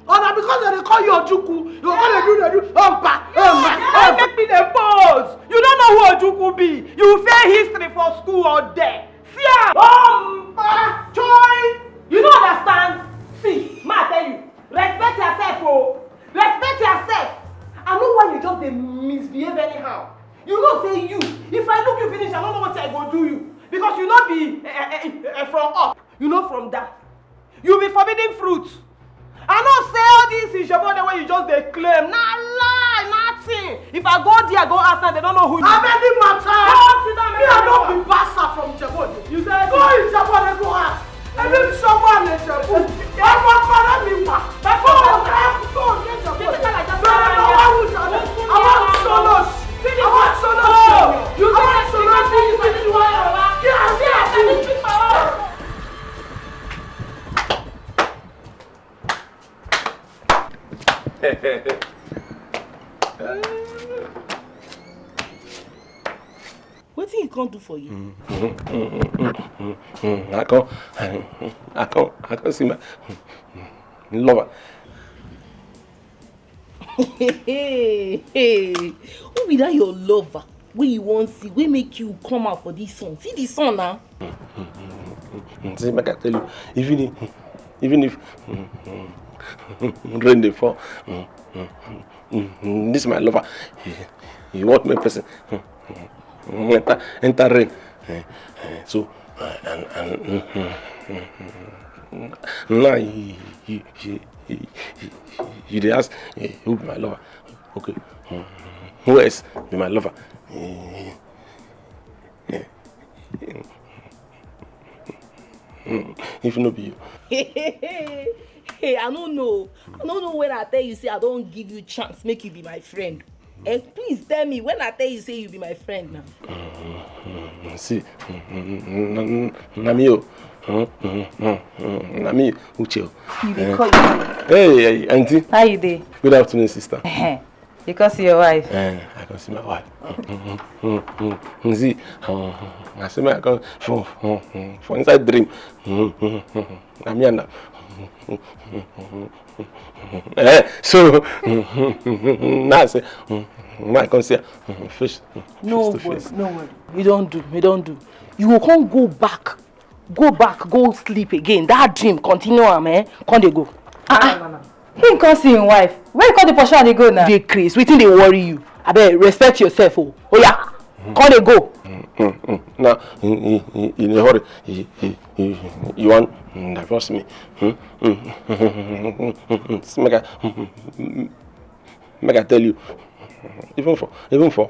Or na because dem dey call you Ojukwu, you go come dey do, dey do, ompa, ompa, ompa. Make me dey pose. You no know who Ojukwu be. You fail history for school or there. See am. Ompa, choi. You no understand. See, ma tell you, respect yourself o. Respect yourself. I know why you just dey misbehave anyhow. You know say you, if I look you finish, I no know wetin I go do you. Because you no be eh, eh, eh, eh, from up, you no from down. You be forbidden fruit. I know say all this Ijebu wey you just dey claim, na lie, nothing. If I go there, go ask them, they don't know who you are. How many matter? Come sit down, me, I no be pastor from Ijebu. You say go Ijebu, go ask. Ebi nsogbu a na-echegbu. Ọmọ kpọrọ mi wa. Before I go to Ijebu, bẹ́ẹ̀ ni wọ́n wù sọ̀rọ̀. Àwọn sọ̀rọ̀. Àwọn sọ̀rọ̀. Àwọn sọ̀rọ̀. Wetin he come do for you? I come, I come, I come see my lover. Hey, hey, who be that your lover wey you wan see, wey make you come out for this sun? See the sun na. See, make I tell you, even if, even if rain dey fall, this my lover, you want make person enter, enter rain. So, and, and now you, you, you, you, you dey ask, eh, who be my lover? Okay. Who else be my lover? Eh, eh. if no be you? Hey, I don't know. I don't know when I tell you say I don't give you chance, make you be my friend. Eh, please tell me when I tell you say you be my friend now. Mm, see, mm, mm, mm, mm, na me o. Mm, mm, mm, mm, na me, Uche o. You dey Eh. call you. Hey, hey, auntie. How you dey? Good afternoon, sister. You can see your wife. Eh, I can see my wife. Mm, mm, mm, mm, mm. See, mm, mm, I see my girl for, mm, mm, for inside dream. Mm, mm, mm, mm. Na me and her. Eh, so now I say, mm, mm, now I come see her, mm, face, mm, No face to worry, face. No worry. You don't do, you don't do. You go come go back, go back, go sleep again. That dream continue am, eh? Come dey go. Ah, ah. Him come see him wife. Where you come dey pursue am dey go now? Dey craze. Wetin dey worry you? Abeg, respect yourself o. Oya, come dey go. Mm, mm. Now, in, in, in, in a hurry, you, you, you, you want, mm, divorce me? Hmm? Mm, mm, mm, mm, mm, mm. See, make I, mm, mm, mm, make I tell you, even for, even for,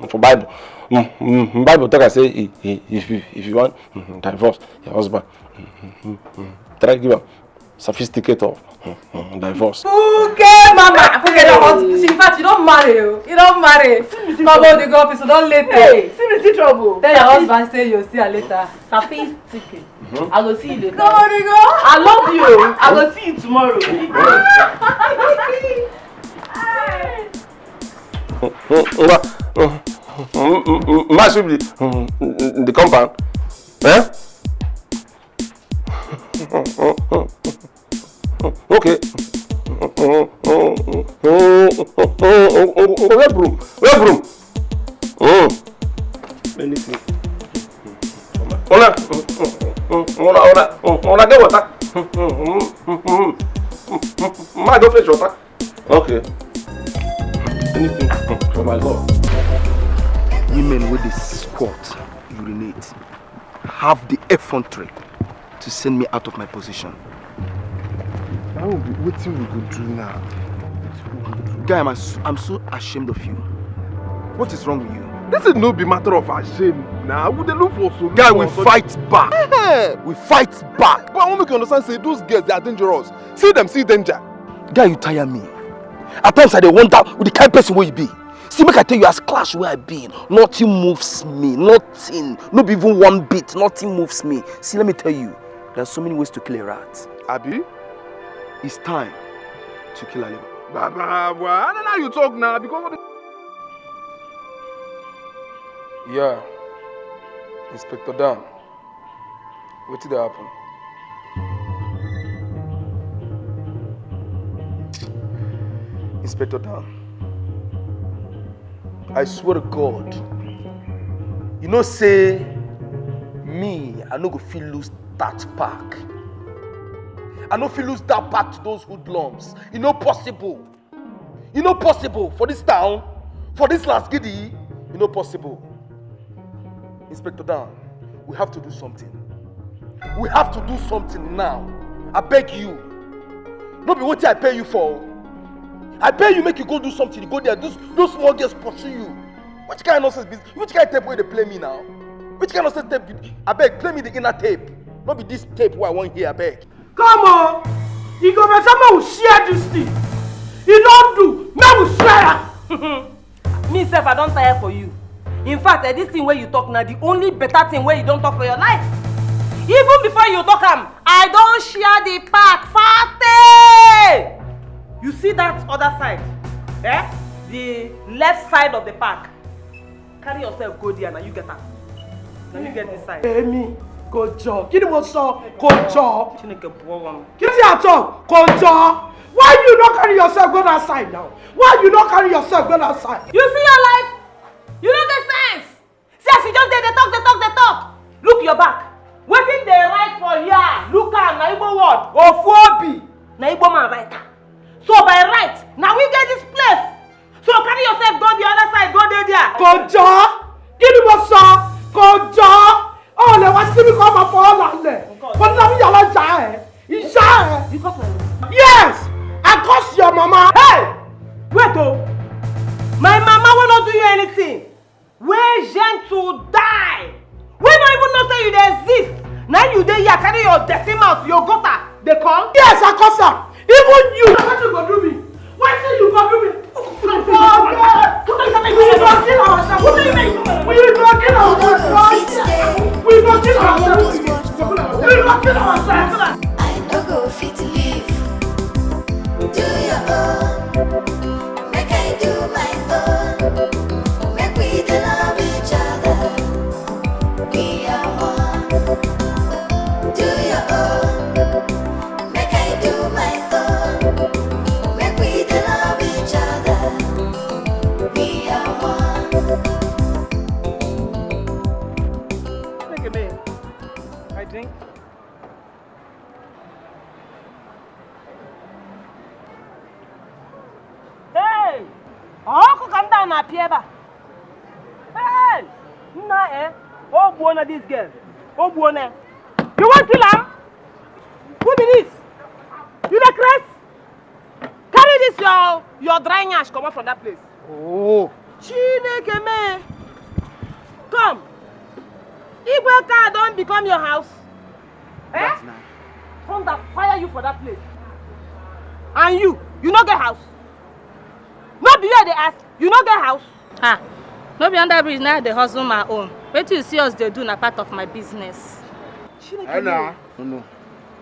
for Bible, mm, mm, Bible talk am say, i- i- if you, if you want, mm, divorce your husband, mm, mm, mm, mm, try give am certificate of, mm, mm, divorce. Puke mama, Puke don hot. In fact, you don marry o. You don marry. Come on, dey go office, you don late o. Hey, see me see trouble. Tell your husband say you see her later. Certificate. I go see you later. Come on, dey go. I love you. I go see you tomorrow. Ngwa, mm, mm, mm, mm, my sweet, mm, mm, the compound. Eh? Okay. Where broom? Where broom? Mm. Anything. Una, una, una, una get water. Ma go fetch water. Okay. Anything for my God. Women wey dey squat, urinate, have the effrontery to send me out of my position. Now we- wetin we go do now? Guy, I'm, as- I'm so ashamed of you. What is wrong with you? This is no be matter of ashamed. Now we dey look for solution. Guy, we fight back. We fight back. But I want make you understand say those girls, they are dangerous. See them, see danger. Guy, you tire me. At times I dey wonder with the kind person wey you be. See, make I tell you, as clash wey I be, nothing moves me, nothing, no be even one bit, nothing moves me. See, let me tell you, there are so many ways to kill a rat. Abi? It's time to kill Aleba. Baba, boy, I don't know how you talk now because of the Yeah, Inspector Dan, wetin dey happen? Inspector Dan, I swear to God, you know say me, I no go fit lose that pack. I no fit lose that pack to those hoodlums. E no possible. E no possible for this town, for this last gidi. E no possible. Inspector Dan, we have to do something. We have to do something now. I beg you. No be wetin I pay you for. I pay you make you go do something. You go there, those, those small girls pursue you. Which kind of nonsense be this? Which kind of tape wey dey play me now? Which kind of nonsense tape be? Abeg, play me the inner tape. No be this tape wey I wan hear, abeg. Come on, e go better make we share this thing. E don do, make we share am. Me sef, I don tire for you. In fact, eh, this thing wey you talk na the only better thing wey you don talk for your life. Even before you talk am, I don share the park fast. You see that other side, eh? The left side of the park. Carry yourself go there, na you get am. Na you get this side. Èmi kò jọ. Kí ni mo sọ? Kò jọ. Chineke bụọ m. Kí ni a sọ? Kò jọ. Why you no carry yourself go that side now? Why you no carry yourself go that side? You see your life? You no get sense. See as you just dey dey talk, dey talk, dey talk. Look your back. Wetin dey write for here? Look am, na Igbo word. Ofu obi. Na Igbo man write am. So by right, na we get this place. So carry yourself go the other side, go dey there. Kò jọ. Kí ni mo sọ? Kò jọ. O lè wá síbi kan máa fọ ọ́ lálẹ́. Kò ní lábí yàrá ìjà ẹ̀. Ìjà ẹ̀. You got my Yes, I curse your mama. Hey! Wait o. My mama wey no do you anything. Wey gentle die. Wey no even know say you dey exist. Na you dey here carry your dirty mouth, your gutter dey come. Yes, I cause am. Even you. Wetin you go do me? Wetin you go do me? We go kill ourselves. We go kill ourselves. We go kill ourselves. We go kill ourselves. I no go fit live. Do your own. Make I do my own. Make we dey love each other. We are one. Do your own. Make I do my own. Make we dey love each other. We are one. Make a man. I drink. Hey! Ọkụ ka ndị a na-apịa ebe a. Hey! Nna eh, o gbuona this girl. O gbuona. You wan kill am? Who be this? You dey craze? Carry this your your dry nyash comot from that place. Oh. Chineke me. Come. Igwe car don become your house. Eh? Thunder fire you for that place. And you, you no get house. No be you dey ask, you no get house. Ah, no be under bridge na I dey hustle my own. Wetin you see us dey do na part of my business. Chineke me. No, no.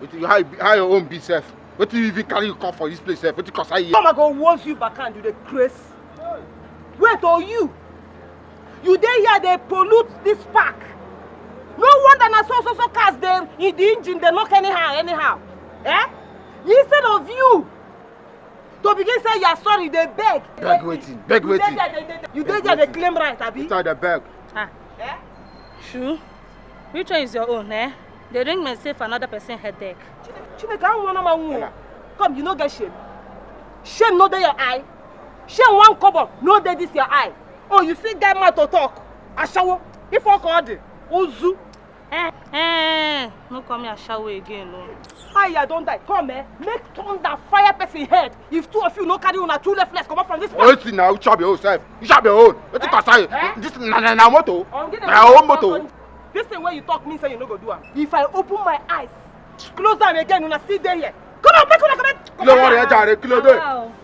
Wetin you, how, you be- how your own be sef? Wetin you even carry you come for this place sef? Wetin concern you? Come, I go woz you back and you dey craze. Wait, oh you, you dey here dey pollute this park. No wonder na so so so cars dey in the engine dey knock anyhow anyhow. Eh? Instead of you to begin say you are sorry, dey beg. Beg wetin? Beg wetin? You dey there dey claim right, abi? Inside the beg. Ah. Eh? True. Which one is your own, eh? Dey ring me say for another person headache. Chineke, I wanna my own. Come, you no get shame. Shame no dey your eye. Shame one kobo no dey this your eye. Oh, you see get mouth to talk. Ashawo. If I call the Ozu. Eh, eh, no call me ashawo again, no. Hi, I don die. Come, eh? Make thunder fire person head. If two of you no carry una two left legs comot from this place. Wetin na, you chop your own sef. You chop your own. Wetin concern you? Eh? This na na na motor. Na your own motor. This thing wey you talk mean say you no go do am. If I open my eyes, close am again, una still dey here. Come on, make una come. Kí ló wọ́n rẹ̀ jàre, kí ló dé?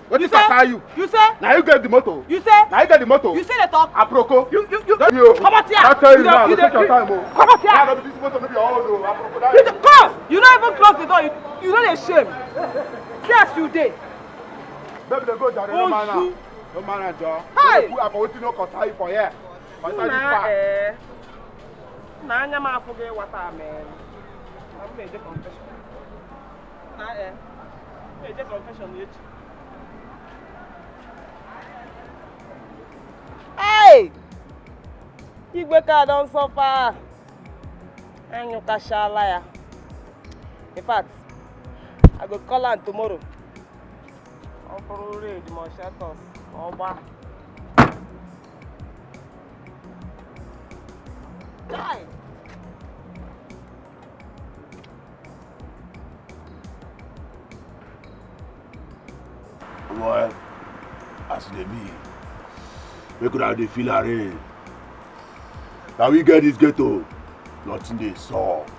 Wetin concern you? You say? Na you get the motor. You say? Na you get the motor. You say dey talk. Aproko. You, you, you. Don't you? Comot here. I tell you now, take your time o. Comot here. This motor no be your own o. Aproko. You dey, come. You no even close the door. You, you no dey shame. See as you dey. Baby, dey go jàre, no man am. No man am, jọ. Hi. Who have wetin no concern you for here? Concern this part. Na anya m afụghị water, man. Na m na-eje confession. Na eh. Na-eje confession echi. Hey! Igwe car don suffer. Anyụkashala ya. In fact, I go call am tomorrow. Ọ bụrụ raid ma ọ shelters ma ọ gbaa. Kai! Boy, as e dey be, make una dey feel arrange. Na we get this ghetto, nothing dey sup.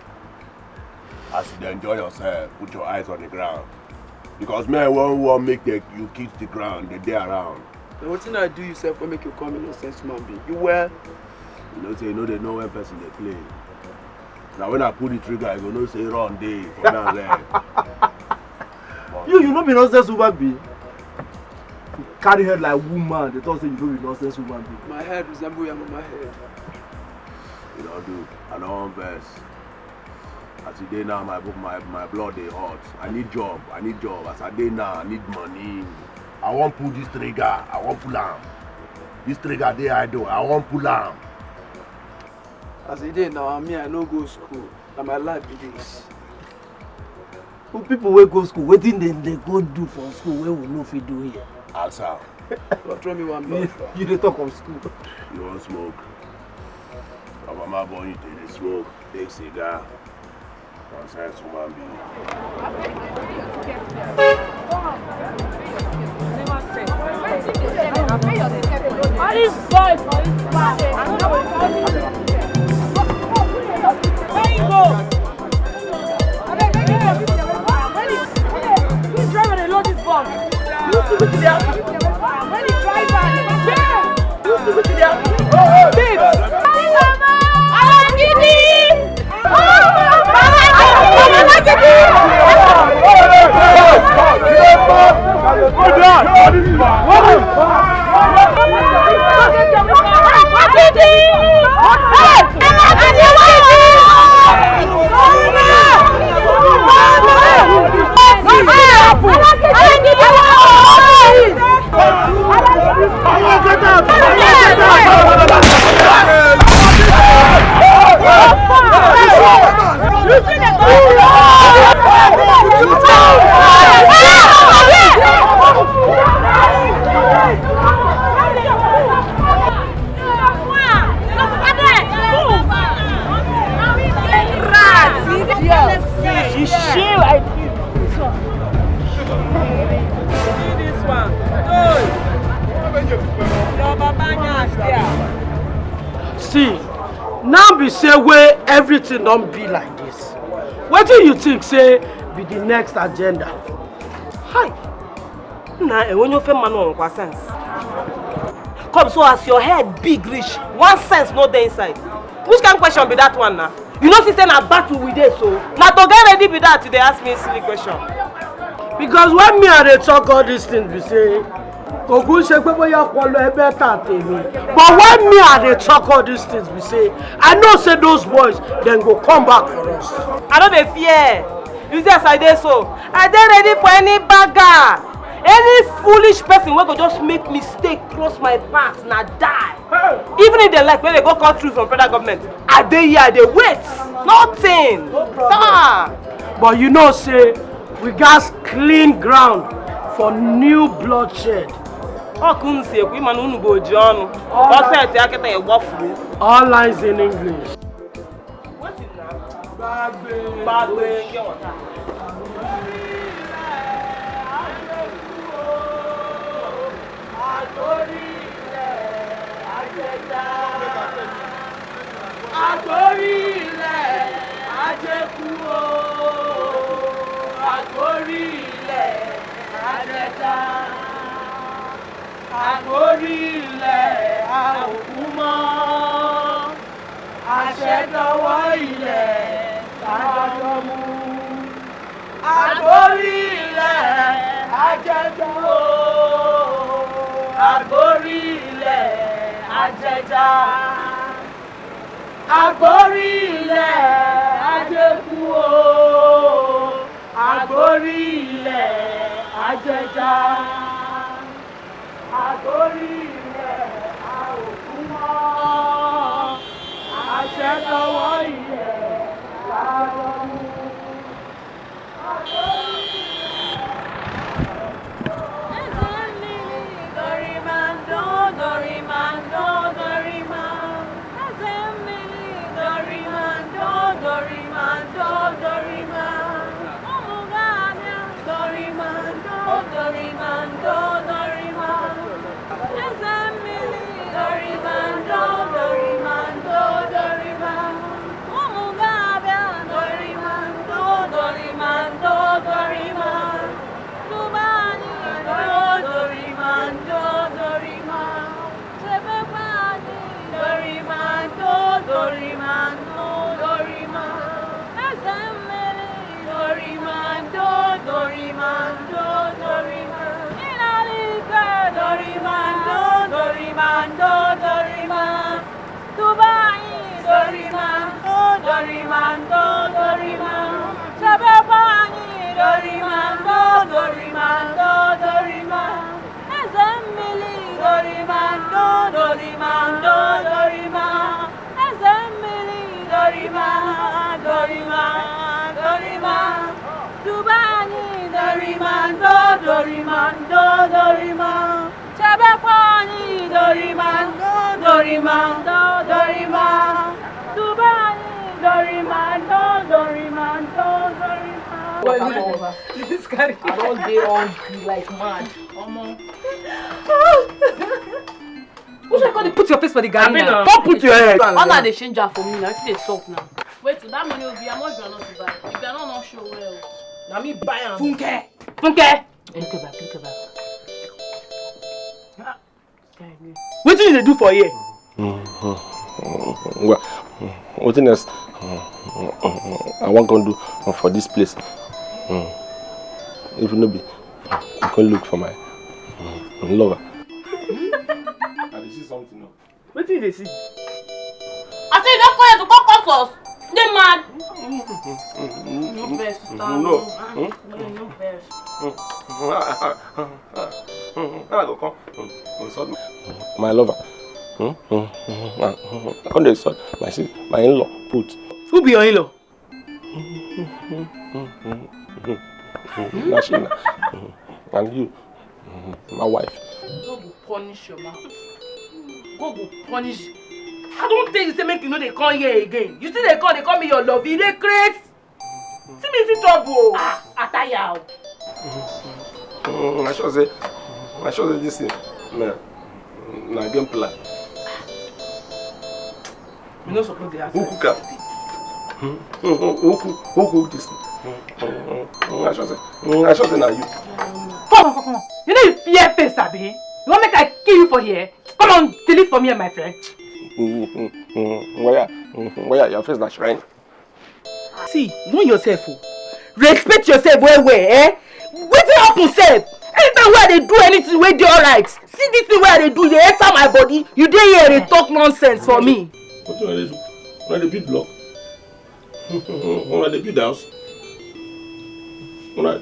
As you dey enjoy yourself, put your eyes on the ground. Because men wan wan make the, you kiss the ground, dey dey around. Na wetin I do you sef wey make you call me nonsense human being? You well? You know say you no dey know when person dey play. Na when I pull the trigger, you go know say run dey for me and leg. You, you no be nonsense human being. You carry head like woman, dey talk say you no be nonsense human being. My head resemble your mama head. You don do. I no wan vex. As e dey now, my book, my, my blood dey hot. I need job. I need job. As I dey now, I need money. I wan pull this trigger. I wan pull am. This trigger dey idle. I wan pull am. As e dey now, me, I no go school. Na my life be this. But people wey go school, wetin dem dey go do for school wey we no fit do here? Ask am. Go throw me one blood. You dey talk of school. You wan smoke? Your mama born you to dey smoke, take cigar. Nonsense human being. All this boy for this park. I don't know what to do. She, she like this one. See this one. Hey! Your baba nyash there. See, now be say wey everything don be like this. Wetin you think say be the next agenda? Hi! Na enwenye ofe mmanụ ọnwụkwa sense. Come, so as your head big reach, one sense no dey inside. Which kind question be that one na? You know, see say na battle we dey, so na to get ready be that you dey ask me silly question. Because when me I dey talk all these things, be say, kò kú ṣe pé bóyá ọpọlọ ẹ better tèmi. But when me I dey talk all these things, be say, I know say those boys, dem go come back for us. I no dey fear. You see as I dey so, I dey ready for any bagger, any foolish person wey go just make mistake cross my path, na die. Even if dem like, make dem go call through from federal government, I dey here, I dey wait. Nothing. Ah. But you know say we gats clean ground for new bloodshed. Ọ ka unu si ekwu, ịma na unu bụ oji ọnụ. Ọ set ya kịta, ị gbafuru. All lines in English. Wetin na? Gbagbe. Gbagbe nke water. Àgbórí ilẹ̀ ajẹja. Àgbórí ilẹ̀ ajẹkú o. Àgbórí ilẹ̀ ajẹja. Àgbórí ilẹ̀ a ò kú mọ́. Àṣẹ dọwọ́ ilẹ̀ tá a jọ mú. Àgbórí ilẹ̀ ajẹkú o. Àgbórí ilẹ̀ ajẹja. Àgbórí ilẹ̀ ajẹkú o. Àgbórí ilẹ̀ ajẹja. Àgbórí ilẹ̀ a ò kú mọ́. Àṣẹ dọwọ́ ilẹ̀ tá a jọ mú. Àgbórí ilẹ̀. Eze mmiri, Dorimando, Dorimando, Dorima. Eze mmiri, Dorimando, Dorimando, Dorima. Ụmụ ga-abịa. Dorimando, Dorimando, Dorima. Eze mmiri, Dorimando, Dorimando, Dorima. Ụmụ ga-abịa. Dorimando, Dorimando, Dorima. Tụba anyị. Dorimando, Dorima. Chebekwa anyị. Dorimando, Dorimando, Dorima. Eze mmiri. Dorimando, Dorimando, Dorima. Ị na-ala ike. Dorimando, Dorimando, Dorima. Tụba anyị. Dorimando, Dorimando, Dorima. Chebekwa anyị. Dorimando, Dorimando, Dorima. Eze mmiri. Dorimando, Dorimando, Dorima. Eze mmiri. Dorima, Dorima, Dorima. Tụba anyị. Dorimando, Dorimando, Dorima. Chebekwa anyị. Dorimando, Dorimando, Dorima. Tụba anyị. Dorimando, Dorimando, Dorima. This guy. I don dey hungry like mad. Omo. Which one come dey put your face for the garri now? Don't put your head. Una dey change am for me now. Wetin dey sup now? Wait, that money will be how much groundnut you buy? If groundnut no show well. Na me buy am. Funke. Funke. Look at back, look at back. Wetin you dey do for here? Well, wetin else I wan come do for this place? If no be, I come look for my lover. I dey see something now. Wetin you dey see? I say you don come here to come come for us. You dey mad? No vex, sister. No. Hmm? No vex. Hmm? I go come. Hmm. Insult me. My lover. Hmm? Hmm? Hmm? Ah, hmm. I come dey insult my sis, my in-law put. Who be your in-law? Na she na. And you, my wife. God go punish your mouth. God go punish. I don tell you say make you no dey come here again. You still dey come, dey call me your love. You dey craze. See me see trouble o. Ah, I tire o. Mm, I sure say, I sure say this thing na, na game plan. You no suppose dey ask. Who cook am? Hmm? Who, who, who, who cook this thing? Hmm, hmm, hmm, hmm. I sure say, hmm, I sure say na you. Come on, come on, come on. You know you fear face, abi? You wan make I kill you for here? Come on, delete for me and my friend. Hmm, hmm, hmm, hmm. Where, hmm, hmm, where your face na shrine? See, know yourself o. Respect yourself well well, eh? Wetin happen sef? Anytime wey I dey do anything wey dey alright, see this thing wey I dey do, e dey enter my body. You dey here dey talk nonsense for me. Wetin una dey do? Una dey build block? Una dey build house? Una,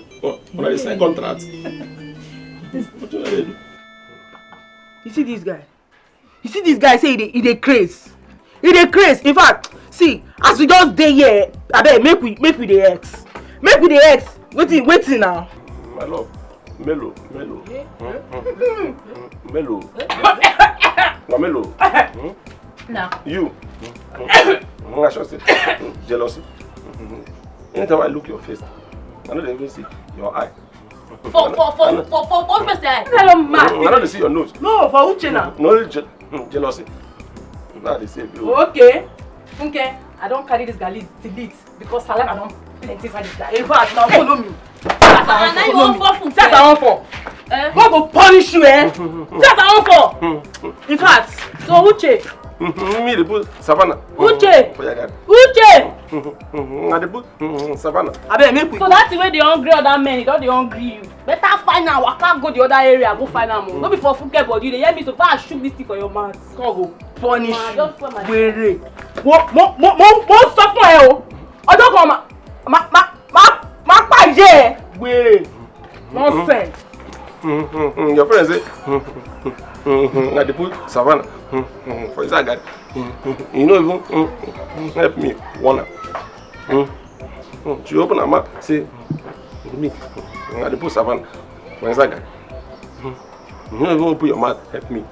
una dey sign contract? Wetin una dey do? You see this guy? You see this guy say he dey, he dey craze. He dey craze. In fact, see, as we just dey here, abeg, make we, make we dey ex. Make we dey ex. Wetin, wetin now? My love, Melo, Melo. Hmm, hmm, hmm, hmm. Melo. Na Melo. Hmm? Na. You. Hmm, hmm. I sure say jealousy. Hmm. Anytime I look your face, I no dey even see your eye. For, for, for, for, for, for which person? I don't mad. I don't see your nose. No, for Uche now. No, je- hmm, jealousy. Now they say you. Okay. Okay, I don carry this garlic delete because saliva don plenty inside this garlic. In fact, now follow me. That's how I want for. That's how I want for. Eh? God go punish you, eh? That's how I want for. In fact, so Uche. Me dey put savannah. Uche. For your garden. Uche. I dey put savannah. Abeg, make we. So that thing wey dey hungry other men, e don dey hungry you. Better find am, waka go the other area, go find am o. No be for fuke body, you dey hear me? So far, I shook this thing for your mouth. God go punish you. Were. Mo, mo, mo, mo, mo sọ fún ẹ o. Ọjọ́ kan ma, ma, ma, ma, ma pàjẹ́ ẹ. Were. Nonsense. Your friend say, I dey put savannah for inside garden. You no even help me warn am. She open her mouth say, me, I dey put savannah for inside garden. You no even open your mouth help me.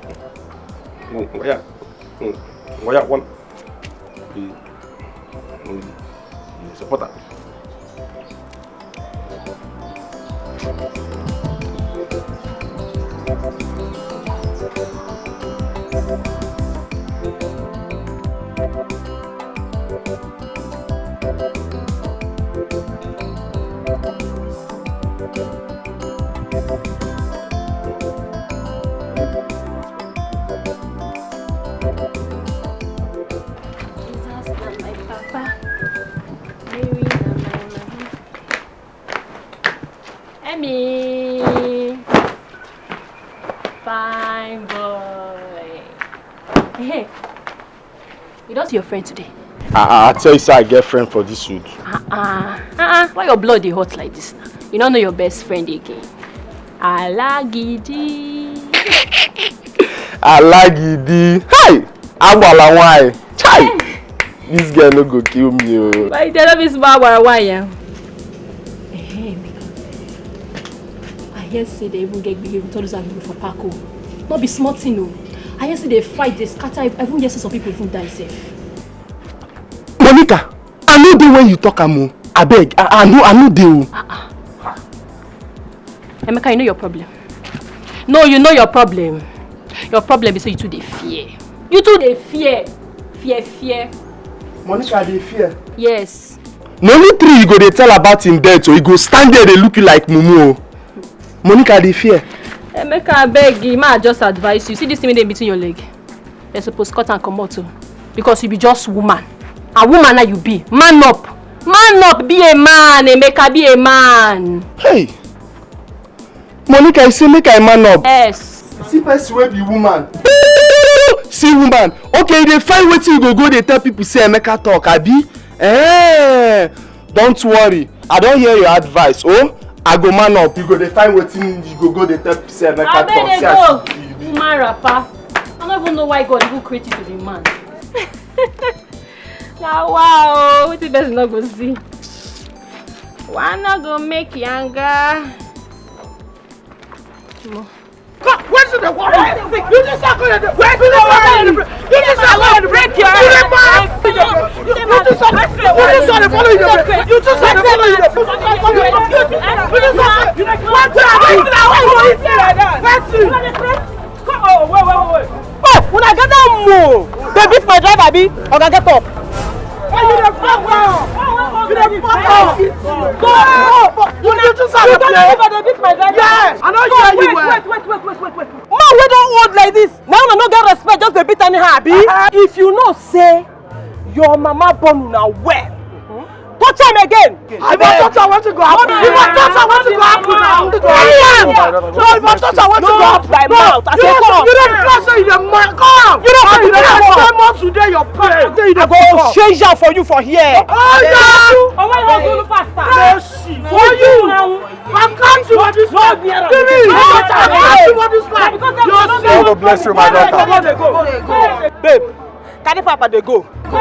Oya, oya, warn am. Support am. Jesus na my papa, Mary na my mama. Emmy, fine boy. Hey, you don see your friend today? I, I, I tell you say I get friend for this wood. Uh-uh. Uh-uh. Why your blood dey hot like this now? You no know your best friend again. Alagidi. Alagidi. Hey! Agbala wine. Chai! This girl no go kill me o. Why you tell me small agbala wine? Eh, I hear say they even get gbege with all those people for park o. No be small thing o. I hear say they fight, they scatter, I even hear say some people even die sef. Monica, I no dey when you talk am o. Abeg, I, I no, I no dey o. Emeka, you know your problem. No, you know your problem. Your problem is say you too dey fear. You too dey fear. Fear, fear. Monica dey fear. Yes. Na only tree you go dey tell about him death o, he go stand there dey look you like mumu o. Monica dey fear. Emeka, abeg, ma just advise you. See this thing wey dey between your leg? Dem suppose cut am comot o. Because you be just woman. A woman na you be. Man up. Man up, be a man. Emeka, be a man. Hey! Monica, you say make I man up. Yes. See person wey be woman. See woman. Okay, you dey find wetin you go go dey tell people say Emeka talk, abi? Eh, don't worry. I don hear your advice. Oh, I go man up. You go dey find wetin you go go dey tell people say Emeka talk. Abeg, dey go. Woman wrapper. I no even know why God even create you to be man. Na wow, wetin person no go see. One no go make yanga. Come, where should the water? You just not gonna do. Where should the water? You just not gonna break your heart. You just not. You just not follow you. You just not follow you. You just not. What? Where? Oh, wait, wait, wait. Oh, una gather more. They beat my driver, abi? Oga, get up. Why you dey fuck up? You dey fuck up. Go. You dey do something. You don't know if they beat my driver. Yes, I know you well. Wait, wait, wait, wait, wait, wait. Man wey don old like this, now una no get respect, just dey beat anyhow, abi? If you know say your mama born una well, touch am again. If I touch am, wetin go happen? If I touch am, wetin go happen now? Carry am. No, if I touch am, wetin go happen? By mouth, I say come. You don't trust say you dey mad. Come. You don't say you dey mad. Ten months today, your parents say you dey fuck up. I go change am for you for here. Oh, yeah. Mercy. For you. I catch you for this one. Finish. I catch you for this one. God bless you, my daughter. Babe, carry papa dey go. See,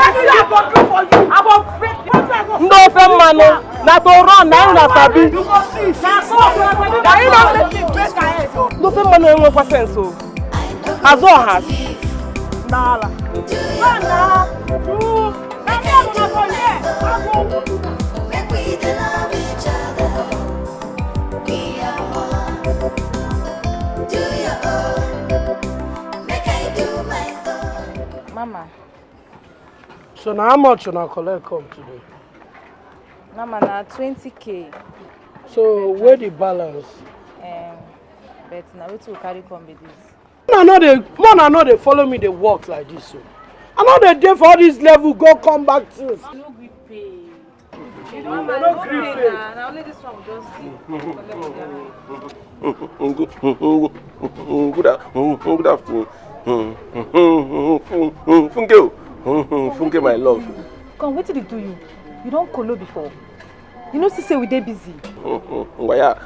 wetin I go do for you? Ndị ofe mmanụ na to run na una sabi. Ndị ofe mmanụ enwekwa sense o. Azụ ọha. N'ala. Make we dey love each other. Be a one. Do your own. Make I do my own. Mama. So now how much una collect come today? Mama, na twenty K. So where the balance? Um, but na wetin we carry come be this. Una no dey, una no dey follow me dey work like this o. I no dey dey for all this level go come back things. I no gree pay. You don, I no gree pay. Na only this one we just see. Good a-, good afternoon. Funke o. Funke, my love. Come, wetin dey do you? You don kolo before? You know, see say we dey busy. Ngwaya.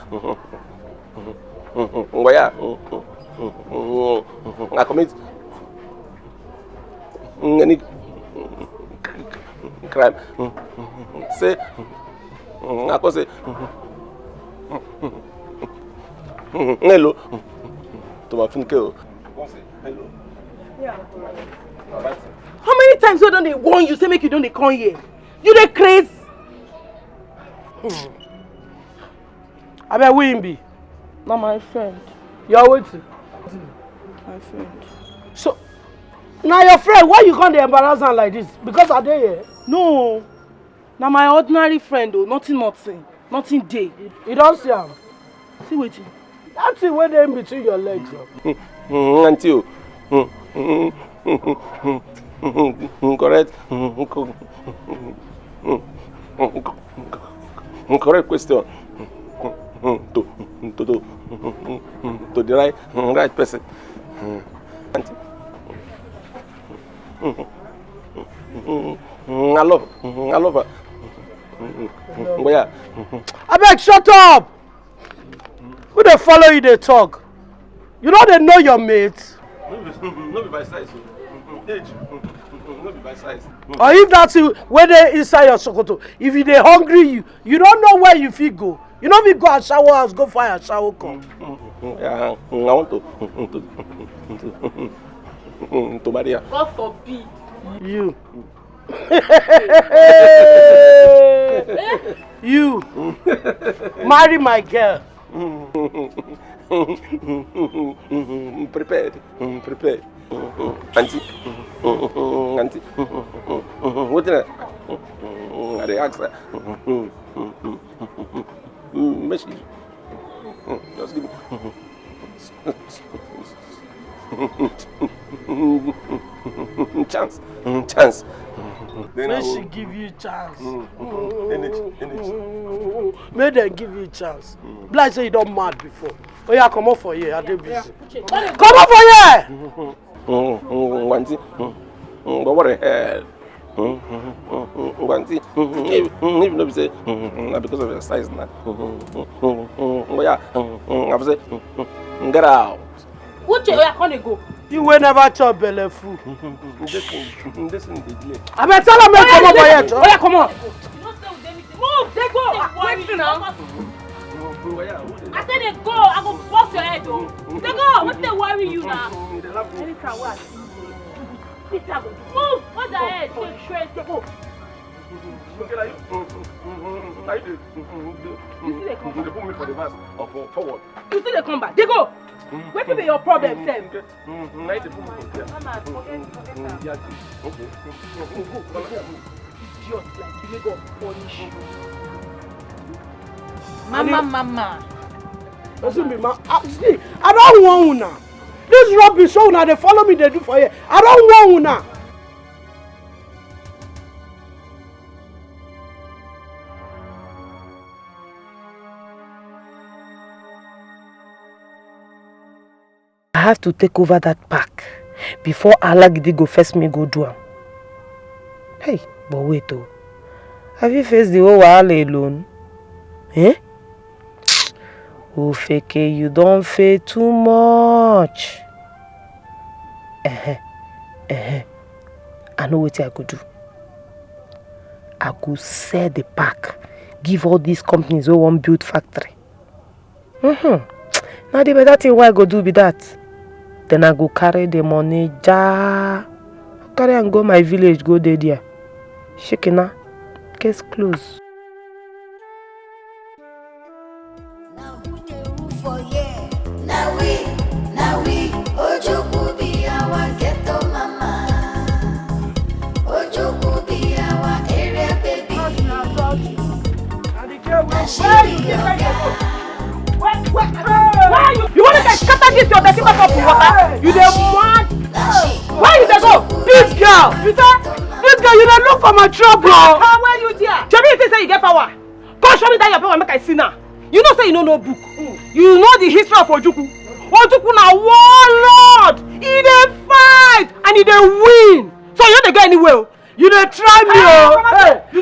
Ngwaya. I commit any crime. Say, I come say hello to my Funke o. How many times wey I don dey warn you say make you no dey come here? You dey craze? Abeg, who him be? Na my friend. Your wetin? My friend. So, na your friend, why you come dey embarrass am like this? Because I dey here? No, na my ordinary friend o, nothing, nothing, nothing dey. You don see am? See wetin? That thing wey dey in between your legs o. Auntie o. Correct. Correct question. To, to, to, to the right, right person. Auntie. I love, I love her. But yeah. Abeg, shut up! Who dey follow you dey talk? You no dey know your mate? No be, no be by size o. Age. No be by size. Or if that thing wey dey inside your sokoto, if e dey hungry you, you no know where you fit go. You no fit go ashawo house go find ashawo come. Yeah, I want to, to, to marry her. God forbid. You. You. Marry my girl. Prepared. Prepared. Auntie. Auntie. Wetin I, I dey Ask her. Make she just give me chance, chance. Then I Make will. She give you chance. Energy, energy. Make dem give you chance. Be like say you don mad before. Oya, comot for here, I dey busy. Comot for here! Wanti, but what the hell? Wanti, if no be say na because of your size na. Oya, I say, get out. Uche, oya, come dey go. You wey never chop belle full. This thing, this thing dey delay. Abeg tell am make comot for here, Joe. Oya, comot. Move, dey go. Wetin now? I say dey go, I go bust your head o. Dey go, wetin dey worry you na? Anytime wey I see you, wetin I go do? Move, what the head? Dey straight, dey go. Okay, now you, now you dey, you dey put me for the verse of forward. You still dey come back? Dey go. Wetin be your problem sef? Now you dey put me for there. Mama, forget, forget am. Yeah, okay. Idiot like you, make God punish you. Mama, mama. Wetin be ma? Ah, see, I don warn una. This rubbish wey una dey follow me dey do for here, I don warn una. I have to take over that park before Alagidi go first me go do am. Hey, but wait o. I fit face the whole wahala alone? Eh? Ofeke, you don fail too much. Uh-huh. Uh-huh. I know wetin I go do. I go sell the park, give all these companies wey wan build factory. Mm-hmm. Na the better thing wey I go do be that. Then I go carry the money ja. Carry am go my village, go dey there. Shikina, case close. Na we, na we, Ojukwu be our ghetto mama. Ojukwu be our area baby. Na she be your girl. Why you? You want to get scatter this your dirty makeup with water? You dey mad? Where you dey go? This girl. You say this girl. You dey look for my trouble. How were you there? Shebi you think say you get power? Come show me that your power make I see now. You know say you no know book. You know the history of Ojukwu. Ojukwu na warlord. He dey fight and he dey win. So you no dey go anywhere o. You dey try me o. Hey, no,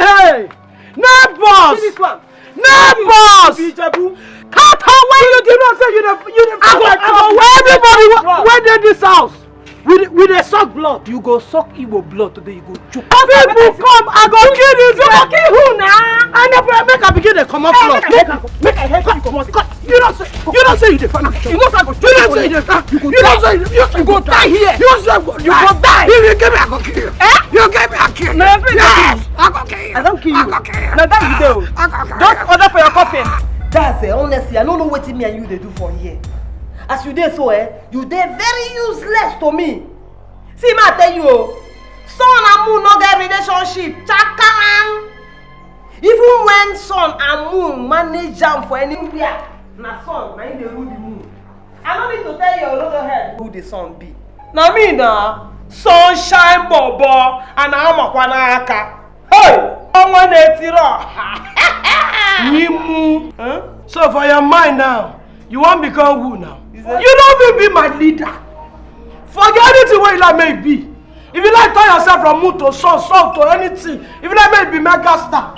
hey, no boss. See this one. No boss. Be Ijebu. Cut how when you dey. You know say you dey, you dey. I go, I go wear everybody wey, wey dey this house. We dey, we dey suck blood. You go suck Igbo blood today. You go choke. People come, I go kill this. You go kill who na? I never make I begin dey comot blood. Make I, make I help you comot. You know say, you know say you dey find me. You know say I go. You know say you dey find. You go die. You know say you, you go die here. You know say you go die. You go die. If you give me, I go kill you. Eh? You give me, I kill you. No, yes, I go kill you. I don kill you. I go kill you. Na die you dey o. I go kill you. Just order for your coffin. That's it. Honestly, I no know wetin me and you dey do for here. As you dey so, eh, you dey very useless to me. See, ma tell you o, sun and moon no get relationship. Chakaman. Even when sun and moon manage am for anywhere, na sun na im dey rule the moon. I no need to tell your little head who the sun be. Na me na sunshine bobo and amakwa n'aka. Hey, ọnwa na-etiri ọha. Nyimu. Huh? So for your mind now, you wan become who now? You no fit be my leader. Forget anything wey you like make e be. If you like turn yourself from moon to sun, sun to anything, if you like make you be mega star,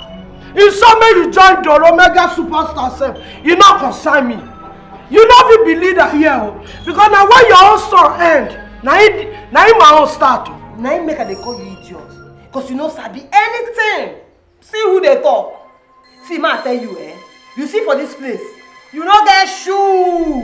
if so make you join Doro mega superstar sef, e no concern me. You no fit be leader here o, because na when your own sun end, na im, na im my own start o. Na im make I dey call you idiot, cause you no sabi anything. See who dey talk. See, ma tell you, eh? You see for this place, you no get shoe.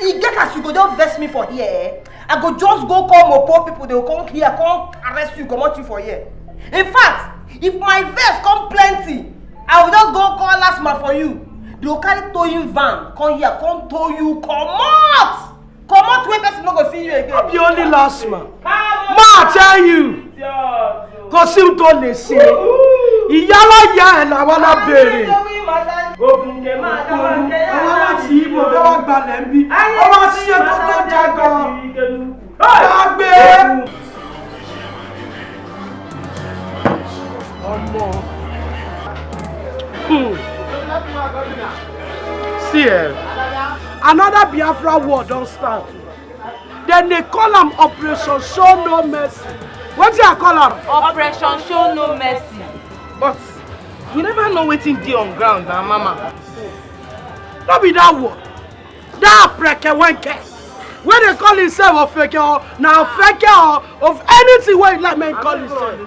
E get as you go just vex me for here, eh? I go just go call Mopo people, they go come here, come arrest you, comot you for here. In fact, if my vex come plenty, I will just go call last man for you. They go carry towing van, come here, come tow you, comot! Comot wey person no go see you again. No be only last man. Ma tell you. Kò sí ohun tó lè ṣe. Ìyálà ìyá ẹ̀ làwa la béèrè. Òkùnkè máa dáwà kẹ́. Àwa láti ibo fẹ́ wá gbalẹ̀ ń bí. Ó máa ṣe kó tó jẹ gan. Gbàgbé. Ọmọ. Hmm. See, eh, another Biafra war don start. Dem dey call am Operation Show No Mercy. Wetin I call am? Operation Show No Mercy. But we never know wetin dey on ground na, mama. No be that one. That preke wenke wey dey call himself Ofeke, or na Ofeke, or of anything wey you like make him call himself.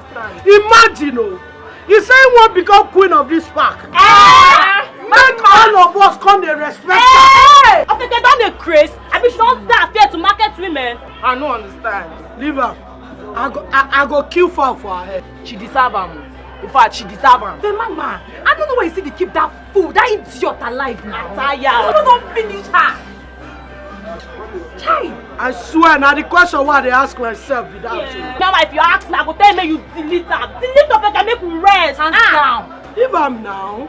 Imagine o, he say he wan become queen of this park. Eh? Make all of us come dey respect am. Ofeke don dey craze. Abi she don start fear to market women? I no understand. Leave am. I go, I, I go kill fowl for her head. She deserve am. In fact, she deserve am. The mama, I don't know why you still dey keep that fool, that idiot alive now. I tire. You don finish her. Chai. I swear, na the question wey I dey ask myself be that. Yeah. Now, if you ask me, I go tell you make you delete am. Delete Ofeke, make we rest. Hands down. Leave am now.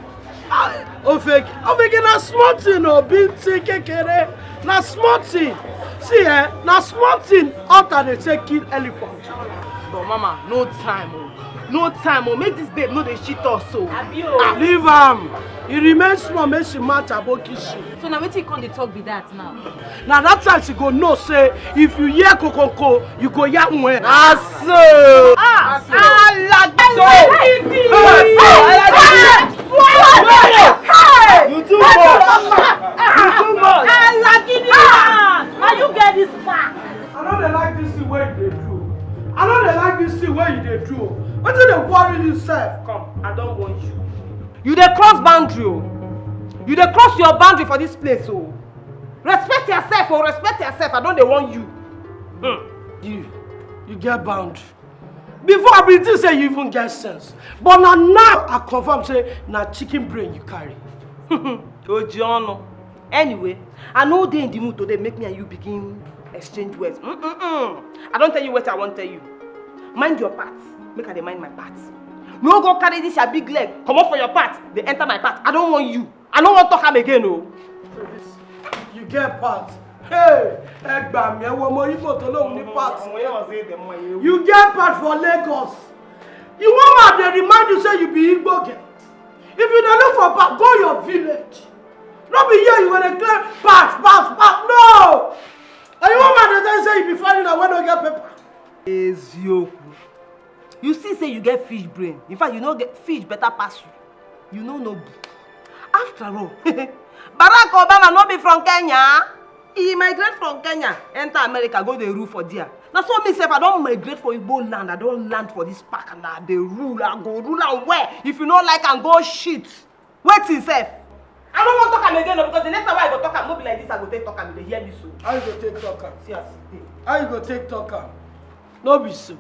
Ah, Ofeke, Ofeke na small thing o, big thing kekere. Na small thing. See, eh, na small thing hunter dey take kill elephant. But mama, no time o. No time o. Make this babe no dey shit us o. Abi o. Ah, leave am. E remain small make she match aboki shoe. So na wetin you come dey talk be that now? Na that time she go know say if you hear kokoko, you go hear nwe. Na so. Ah, alagidi. Hey! You too much. You too much. Alagidi man. Na you get this back. I no dey like this thing wey you dey do. I no dey like this thing wey you dey do. Wetin dey worry you sef? Come, I don warn you. You dey cross boundary o. You dey cross your boundary for this place o. Respect yourself o, respect yourself. I don dey warn you. Hmm. You, you get boundary. Before, I bin think say you even get sense. But na now I confirm say na chicken brain you carry. Oji ọnụ. Anyway, I no dey in the mood today make me and you begin exchange words. Mm-mm-mm. I don tell you wetin I wan tell you. Mind your part, make I dey mind my part. No go carry this your big leg comot for your part dey enter my part. I don warn you. I no wan talk am again o. You get part. Hey, ẹ gbà mí, ẹ wo ọmọ Igbo tó lóun ní part. You get part for Lagos. You wan ma dey remind you say you be Igbo girl. If you dey look for part, go your village. No be here you go dey claim part, part, part. No! And you wan ma dey tell you say you be foreigner wey no get paper. Eziokwu. You see say you get fish brain. In fact, you no get fish better pass you. You no know book. After all, Barack Obama no be from Kenya. He migrate from Kenya, enter America, go dey rule for there. Na so me sef, I don migrate for Igbo land. I don land for this park and I dey rule. I go rule am well. If you no like am, go shit. Wetin sef? I no wan talk am again o, because the next time wey I go talk am, no be like this I go take talk am. You dey hear me so? How you go take talk am? See as e dey. How you go take talk am? No be so.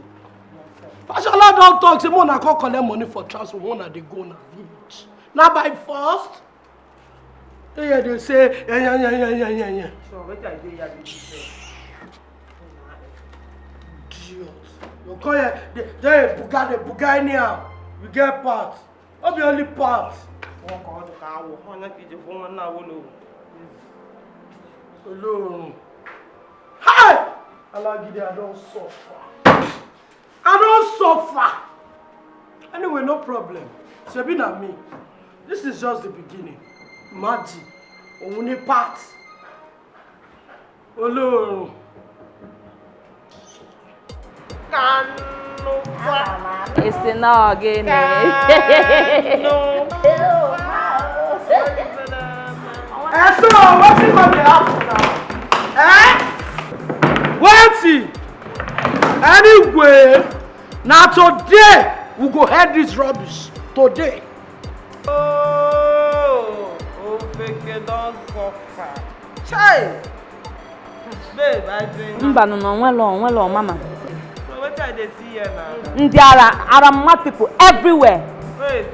Fashola don talk say make una come collect money for transport, make una dey go una village. Na by force? Dey here dey say, yeah, yeah, yeah. So wetin I dey here dey do sef? Idiot. You come here, dey, dey buga, dey buga anyhow. You get part. No be only part. Wọn kọ ọdún ká wọ, wọn náà kì í jẹ fún wọn náà wọlé o. Olórun. Hi! Alagidi, I don suffer. I don suffer. Anyway, no problem. Shebi na me. This is just the beginning. Imagine. Òun ní part. Olórun. Kanu. Esi na ogene. Kanu. Eh, so wetin go dey happen now? Eh? Wetin? Anyway, na today we go head this rubbish. Today. Oh, Ofeke don suffer. Chai! Babe, I drink. Mba, no, no, nwelo, nwelo, mama. So wetin I dey see here now? Ndị ara, ara mma people everywhere. Wait.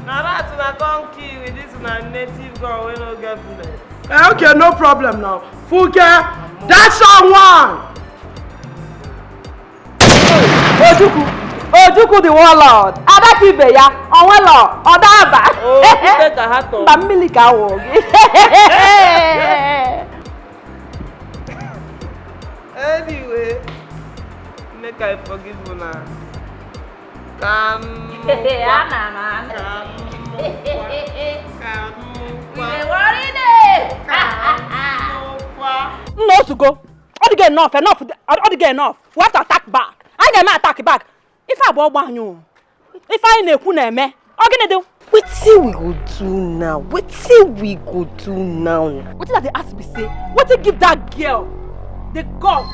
Na rat una come kill with this una native gun wey no get bullet. Eh, okay, no problem now. Funke, dash am one. Ojukwu, Ojukwu the warlord, Ada ka ibe ya, Onwelo, Odaba. Oh, Peter Kahato. Mba mmiri ka awụ gị. Anyway, make I forgive una. Ka m Ana m anụ. ka m nụkwa, ka m nụkwa, Iwe worry dey. ka m nụkwa. Nna ozugo, ọ dịghị enough, enough, ọ dịghị enough. We have to attack back. Anyị ga-eme attack back. Ife a bụ ọgbọ anyị o. Ife anyị na-ekwu na-eme. Ọ gịnị dị? Wetin we go do now? Wetin we go do now? Wetin I dey ask be say, wetin give that girl the guts,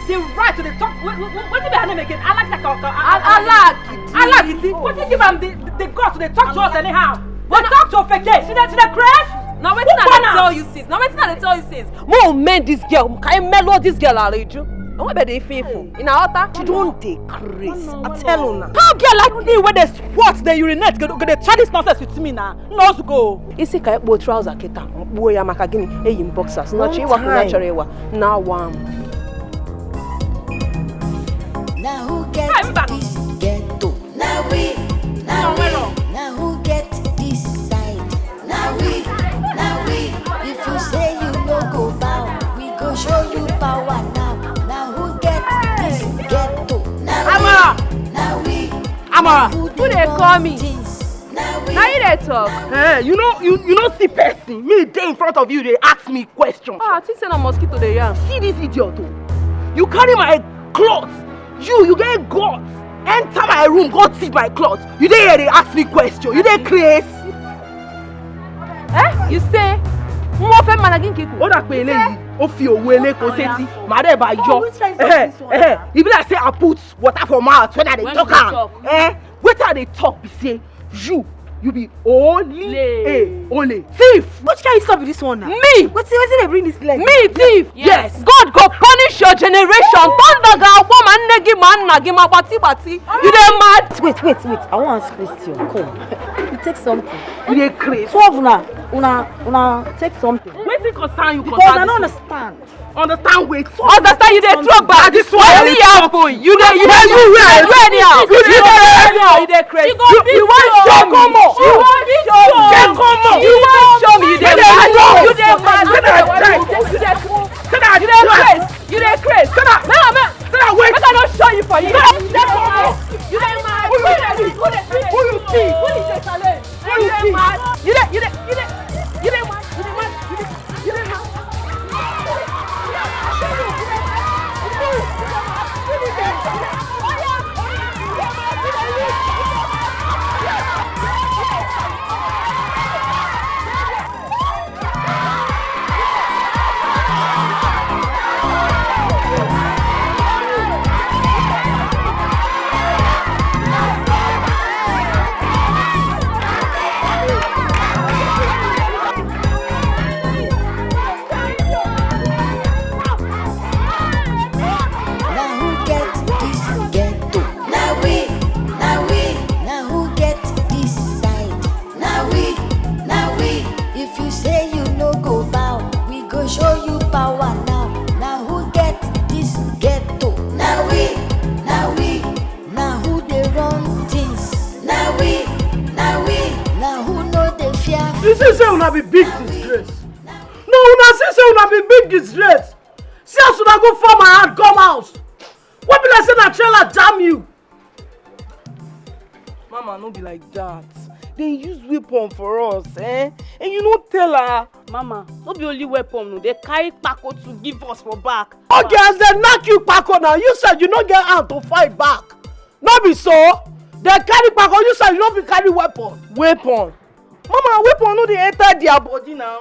the right to dey talk? Wait, wait, wait, wetin be her name again? Alagita ka ka Alagidi. Alagidi. Wetin give am the the guts to dey talk to us anyhow? Dey talk to Ofeke. She dey she dey craze. Na wetin I dey tell you since. Na wetin I dey tell you since. Mo mend this girl. Ka I mellow this girl areju. No be dey faithful. In a hotter. She don dey craze. I tell una. How girl like me wey dey squat dey urinate go go dey try this nonsense with me na? Nna ozugo. Isi ka ekpo trouser kịta, mkpuo ya maka gịnị? Eyi m boxers. Na One chi ịwa kwụ time. Chọrọ ịwa. Na wa m. Now who get Hey, Mba. this ghetto? Now we, now we, now who get this side? Now we, now we, if you say you no go bow, we go show you power now. Now who get this ghetto? Now Amara. We, now we, Amara. who Who dey call me? Things? Now we, Na you dey talk. Eh, you know you you no see person. Me dey in front of you dey ask me question. Ah, I think say na mosquito dey yarn. See this idiot o. You carry my cloth. You you get guts. Enter my room go thief my cloth. You dey here dey ask me question. You dey craze. Eh? You say? Mo fẹ́ mana gị nke ikwu. Ó dà pé eléyìí ó fi òwe eléko sétí. Màá dẹ̀ bá yọ. Which kind of Eh, this one eh, na? E be like say I put water for mouth when I dey When talk you dey am. Talk. Eh, wetin I dey talk be say you you be only Lay. a only thief. Which kind of stop be this one now? Me Wetin wetin dey bring this leg? Me thief. Yes. God go punish your generation. Thunder ga-agwọ ma nne gị ma nna gị ma gbati gbati. You dey mad? Wait, wait, wait. I wan ask question. Come. You take something. You dey craze. Two of una, una, una take something. Wetin concern you Because I concern don't this understand. one? Understand wetin? Understand you dey throw back. This one. Wetin happen? You dey you dey Where you you dey were? do anyhow. You You dey dey do do anyhow. You dey craze. You you wan show come on. You wan show me. Get come on. You wan show me. You dey Make I mad. talk. You dey mad. Make I check. You dey Say that you dey craze. You dey craze. Say that. Now, man. Say that wait. Make I no show you for you. Get come on. You dey mad. Who you be? Who dey craze? Who you be? Who you dey challenge? You dey mad. You dey you dey you dey you dey mad. You dey mad. You dey you dey mad. Now who get this ghetto? Now we, now we, now who get this side? Now we, now we, if you say you no go bow, we go show you power now. Now who get this ghetto? Now we, now we, now who dey run things? Now we, now we, now who no dey fear? You see say una be big disgrace. No, una see say una be big disgrace. See as una go form my hand come house. What be like say na trailer jam you? Mama, no be like that. They use weapon for us, eh? And you no tell her. Mama, no be only weapon, no. They carry kpako to give us for back. Okay, as they knock you kpako now, you said you no get hand to fight back. No be so? They carry kpako, you said you no fit carry weapon. Weapon? Mama, weapon no dey enter their body now.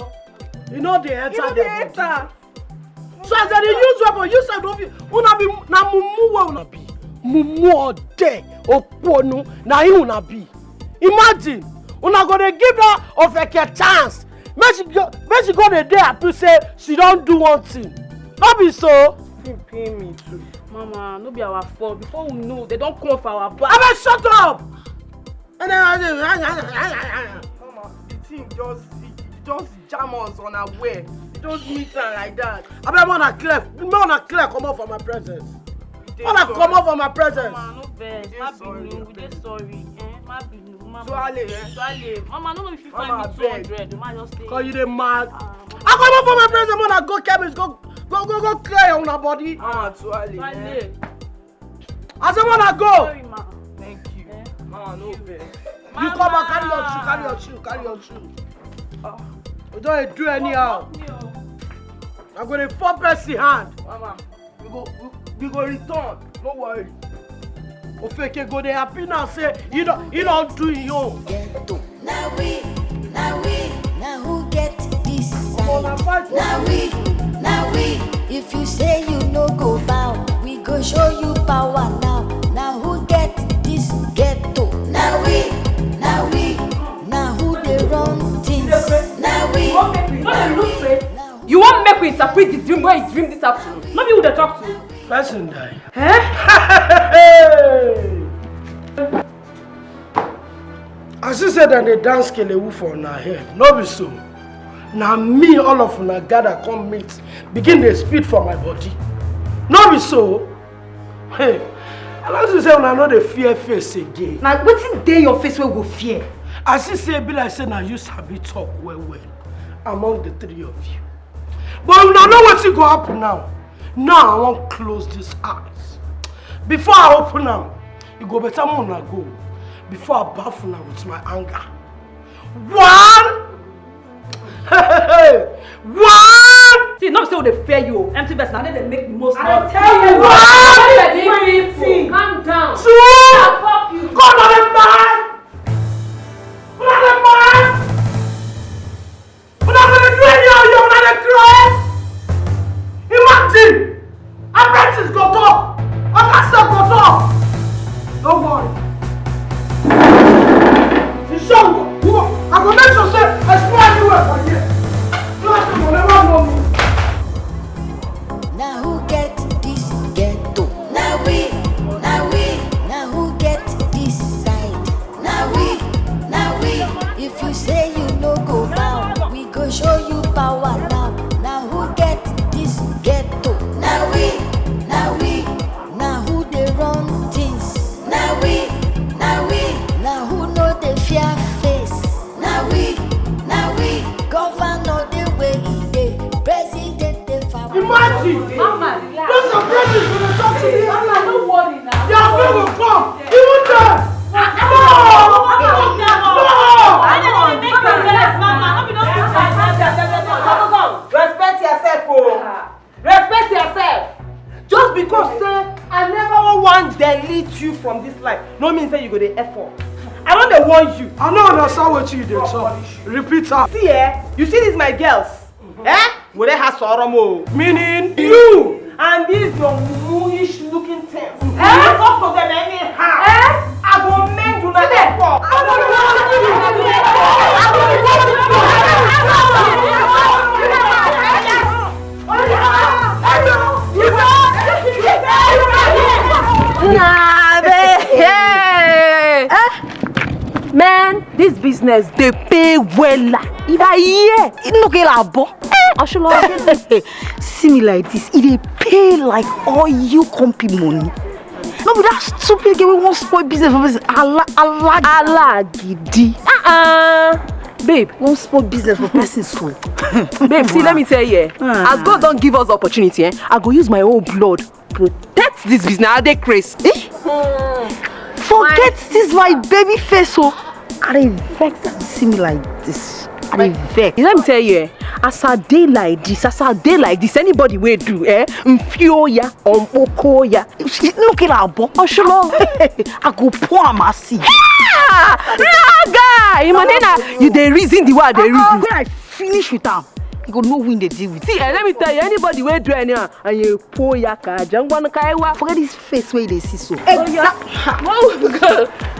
You know they enter their body. So as they dey use weapon, you said no fit. Una be na mumu wey una be. Mumu ode oponu na him una be. Imagine, una go dey give that Ofeke chance. Make she go, make she go dey dey happy say she don do one thing. No be so? She pain me too. Mama, no be our fault. Before we know, they don come for our back. Abeg shut up! Mama, the thing just, it just jam us unaware. It just meet am like that. Abeg, make una clear, make una clear comot for my presence. Una comot for my presence. Mama, no vex. Má bínú. We dey sorry. Eh? Má bínú. Mama. Tuale, eh? Tuale. Mama, no know if you find me two hundred. Mama, just stay. Cause you dey mad. I comot for my presence, una go chemist, go, go, go, go clear una body. Mama, Tuale, eh? Tuale. I say, wanna go. Sorry, ma. Thank you. Eh? Mama, no vex. You come and carry your shoe, carry your shoe, carry your shoe. Ah. You don't do anyhow. I go dey four person hand. Mama, we go, we, we go return. No worry. Ofeke go dey happy now. Say you don't, you don't do your own. Ghetto. Now we, now we, now who get this side? Now we, now we. If you say you no go bow, we go show you power now. Now who get this ghetto? Now we, now we, now who dey run things? Now we, now we, now who. You wan make we interpret the dream wey you dream this afternoon? No be who dey talk to. Person die. Eh? As you said, dem dey dance kelewu for una head. No be so. Na me, all of una gather come meet, begin dey spit for my body. No be so. Hey, I don see say una no dey fear face again. Na wetin dey your face wey go fear? I see say e be like say na you sabi talk well well among the three of you. But una know wetin go happen now. Now I wan close this eyes. Before I open am, e go better make una go. Before I baff una with my anger. One! One! See, no be say we dey fear you. Empty vest, na dem dey make the most noise. I tell you, one! Calm down. Two! Fuck you. God, una dey mad! Una dey mad! Una go dey do anyhow, you una dey cry. Imagine, apprentice go talk, oga sef go talk. No worry. You sure? You go, I go make sure say I spoil anywhere for here. No, I go never know me. Now who get this ghetto? Now we, now we, now who get this side? Now we, now we, if you say you no go bow, we go show you power now. Now who get this ghetto? Now we, now we, now who dey run things? Now we, now we, now who no dey fear face? Now we, now we, governor dey where he dey, president dey far. Imagine! Mama, relax. Those are brothers who dey talk to me. Mama, no worry now. Their friend will come. Even them. No! No! No! Mama, no be those people. Respect yourself, oh. Respect yourself. Just because say I never wan delete you from this life, no mean say you go dey effort. I don dey warn you. I no understand wetin you dey talk. Repeat am. See, eh, you see these my girls? Eh? Were ha sọrọ m o. Meaning? You and these your muish looking things. Eh? You talk to them anyhow. Eh? I go mend una effort. Nah, babe. Hey. Eh? Man, this business dey pay wella. If I hear, e no get abo. Eh, Oshulo. See me like this, e dey pay like oil company money. No be that stupid girl wey wan spoil business for person. Ala, ala, alagidi. Uh-uh. Babe, wan spoil business for person so. Babe, see, let me tell you, eh, as God don give us the opportunity, eh, I go use my own blood protect this business. I dey craze. Eh? Forget this my baby face, oh. I dey vex as you see me like this. I dey vex. Let me tell you, eh, as I dey like this, as I dey like this, anybody wey do, eh, mfio ya, ompoko ya, look at our bo. Oshulo. I go pour am as see. Ah! Raga! Imonena, you dey reason the way I dey reason. When I finish with am, you go know who dey deal with. See, eh, let me tell you, anybody wey do anyhow, and you pour ya ka, jangwan kaiwa. Forget this face wey you dey see so. Exactly.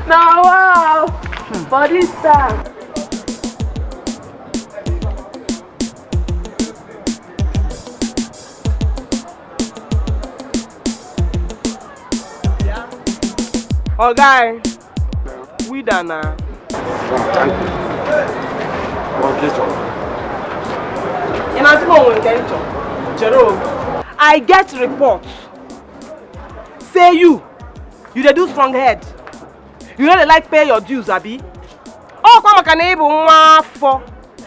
Now, wow. For this time. Oga, eh, we da na. Thank you. Ina ti mo wen ke cho. Jero. I get report Say you, you dey do strong head. You no dey like pay your dues, abi? Oh, come, can even one for.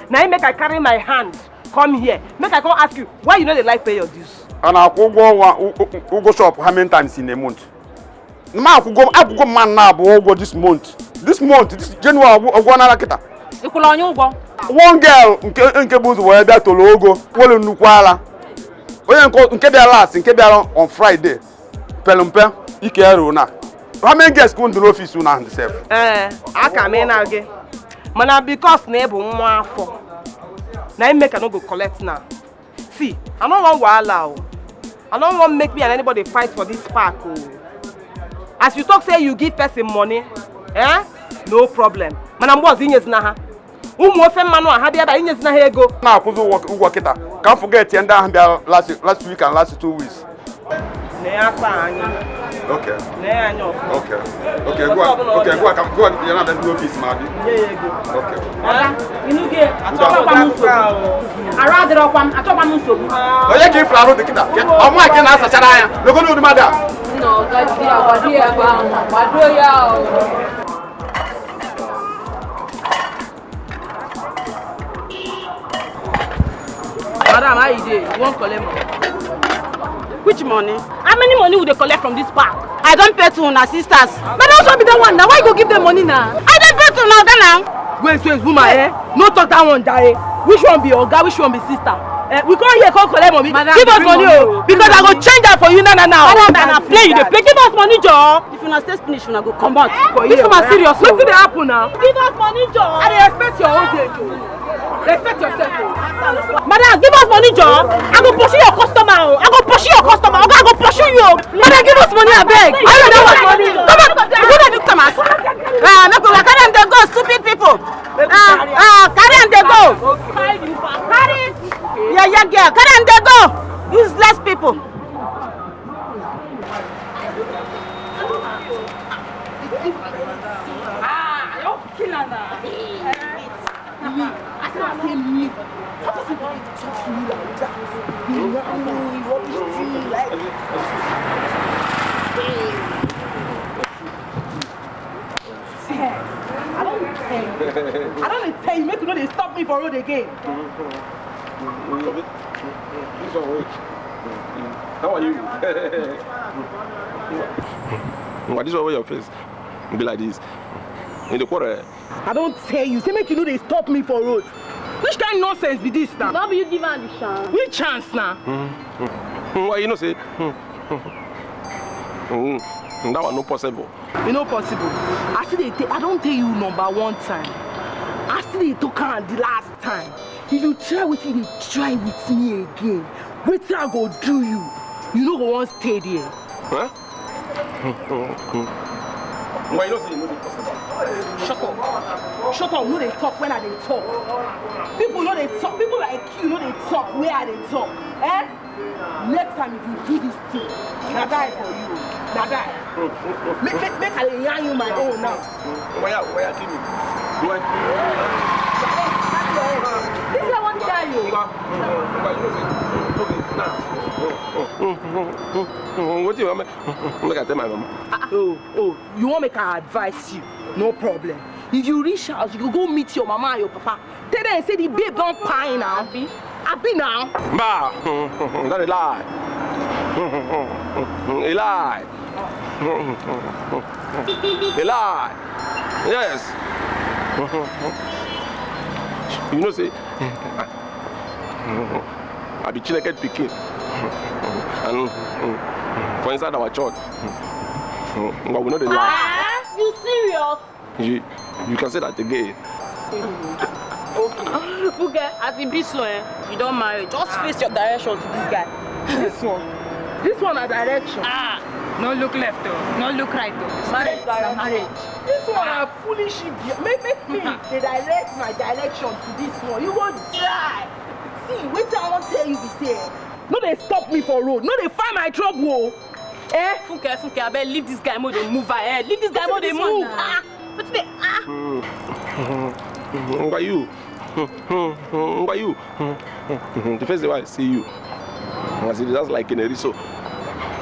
Now you make I carry my hand come here. Make I come ask you why you no dey like pay your dues. And I go go one, go shop how many times in a month? Ma, I go go, I go go man now, but go this month. This month, this January, I go, I go another kita. Ị kwụrụ onye ụgwọ? One girl nke nke bụ ụzọ wee bịa toro ogo, were nnukwu ala. Onye nke nke bịa last, nke bịara on Friday. Pelumpe, ike eru na. How many girls come to office una and self? Eh, aka m na gị. Mana because na ị bụ nwa afọ. Na ị make I no go collect now. See, I no wan wahala o. I no wan make me and anybody fight for this park o. As you talk say you give person money, eh? No problem. Mana mgbe ọzọ inyezina ha. Ụmụ ofe mmanụ a ha bịa ebe a inyezina ha ego. Na-akwụzi ụgwọ ụgwọ kịta. Ka m forget ya ndị ahụ bịa last last week and last two weeks. Na ya taa anya. Okay. Na ya anya ọfụma. Okay. Okay, go on. Okay, go on. Go on. You're not in the office, man. Nye ya ego. Okay. Ada, ị nụghị? Achọkwa m nsogbu. Arụ adịrọkwa m, achọkwa m nsogbu. Onye ka ifuru arụ dị kịta? Ọ mụ aka na-asachara anya. Logo n'ụdị mmadụ a. Nna, ọ gaji ya, gbado ya ebe ahụ. Gbado ya o. Madam, how you dey? You wan collect money? Which money? How many money we dey collect from this park? I don pay to una sisters. Madam, show me that one now. Why you go give them money now? I don pay to una oga now. Wait, wait, woman, eh? No talk that one, jare. Which one be oga? Which one be sister? Eh, we come here, come collect money. Madam, give us money o, because I go change that for you now, now, now. Madam, na play you dey play. Give us money, joor. If una stay finish, una go comot for here. This one serious o. Wetin dey happen now? Give us money, joor. I dey expect your own day o. Respect yourself o. Madam, give us money, joor. I go pursue your customer o. I go pursue your customer. Oga, I go pursue you o. Madam, give us money, abeg. Why you give us money? Come on, come on, come on. Ah, make una carry am dey go, stupid people. Ah, ah, carry am dey go. Carry. Yeah, yeah, girl. Carry am dey go. Useless people. Ah, I don kill am na. Me, I say, I say me. What is it you talk to me like that? You know, you rubbish thing like. See, I don tell you. I don dey tell you, make you no dey stop me for road again. This one, wait. How are you? But this one wey your face be like this. You dey quarrel? I don tell you, say make you no dey stop me for road. Which kind nonsense be this now? No be you give am the chance. Which chance now? Mm, mm. Mm, why you know say? Mm, mm, mm, that one no possible. E no possible. I still dey tell, I don tell you number one time. I still dey talk am the last time. If you try wetin you dey try with me again, wetin I go do you? You no go wan stay there. Huh? Why you no say you no dey possible? Shut up. Shut up, no dey talk when I dey talk. People no dey talk. People like you no dey talk where I dey talk. Eh? Next time if you do this thing, na die for you. Na die. Make, make, make I dey yarn you my own now. Why, why you kill me? Why? This guy wan die o. Ngwa, ngwa, you know say, okay, now. Wetin you want make, make I tell my mama? Oh, oh, you wan make I advise you? No problem. If you reach house, you go go meet your mama and your papa. Tell them say the babe don kpai now. Abi? Abi now. Mba, that a lie. A lie. A lie. Yes. You know say I be Chineke pikin. And for inside our church, but we no dey lie. Ah, you serious? You, you can say that again. Okay. Funke, as e be so, eh, you don marry. Just face your direction to this guy. This one. This one na direction. Ah. No look left o, no look right o. Marriage na marriage. This one na foolish idiot. Make, make me dey direct my direction to this one. You go die. See, wetin I wan tell you be say, no dey stop me for road. No dey find my trouble o. Eh? Funke, Funke, abeg leave this guy, make we dey move ahead. Leave this guy, make we dey move. Ah, wetin dey, ah. Ngwa you. Ngwa you. The first day wey I see you, I see you just like in a riso.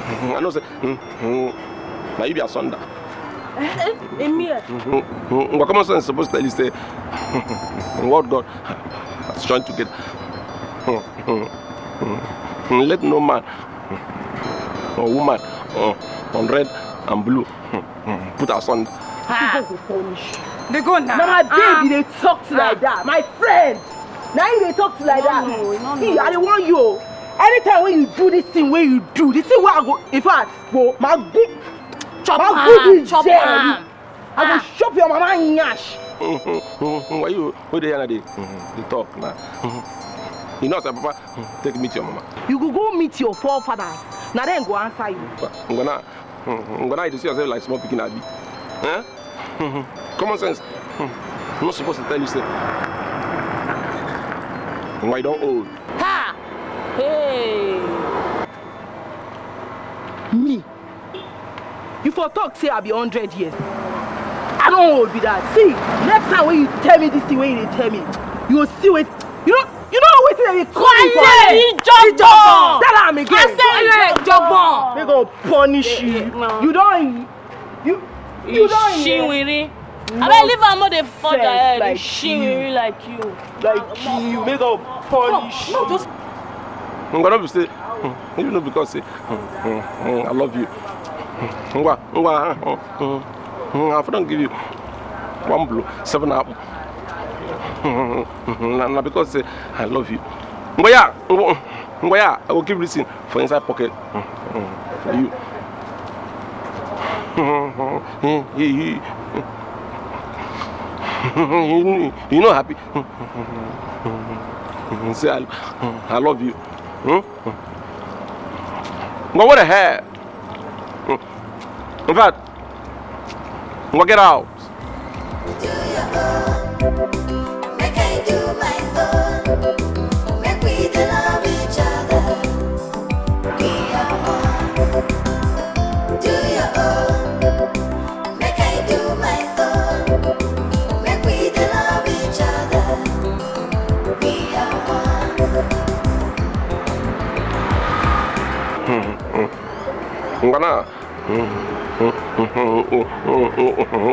I know say, mm, mm, now you be asunder. Emir. Mm, mm, mm, but common sense supposed to tell you say, what God has joined together. Let no man or woman uh, on red and blue put asunder. They go now. Mama, baby, they talk to like that. My friend, now you they talk to like that. See, I don't want you. Anytime when you do this thing, when you do this thing, where I go, in fact, go, my good, Chop my am, good is chop there. am. I go chop your mama nyash. Why you, why they are they, they talk now? You know, say, Papa, take me to your mama. You go go meet your forefathers. Now then go answer you. Ngwana, ngwana, you see yourself like small pikin, abi? Eh? Common sense. I'm not supposed to tell you, say, why you don't old? Ha! Hey! Me? You for talk say I be hundred years. I don't old be that. See, next time when you tell me this thing, when you dey tell me, you will see it. You know, you know what they call me for? Quiet! Ijogbon! Tell am again. I say you Ijogbon! They go punish you. No. You don't. You. You don't. Shiwiri. I mean, leave am, no dey forge Sense ahead. like Shiwiri like you. Like you, make God punish you. Ngwa, no be say, hmm, you know, because say, hmm, hmm, hmm, I love you. Ngwa, ngwa, hmm, hmm, hmm, I don't give you one blue, seven apple. Hmm, hmm, hmm, na, na because say I love you. Ngwa ya, ngwa, ngwa ya, I will give reason for inside pocket. Hmm, hmm, for you. Hmm, hmm, hmm, hmm, hmm. You, you know happy. Say I, I love you. Hmm? But what the hell? In fact, go get out. Make I do my own. Make we dey love each other. We are one. Do your own. Make I do my own. Make we dey love each other. We are one. Ngwana.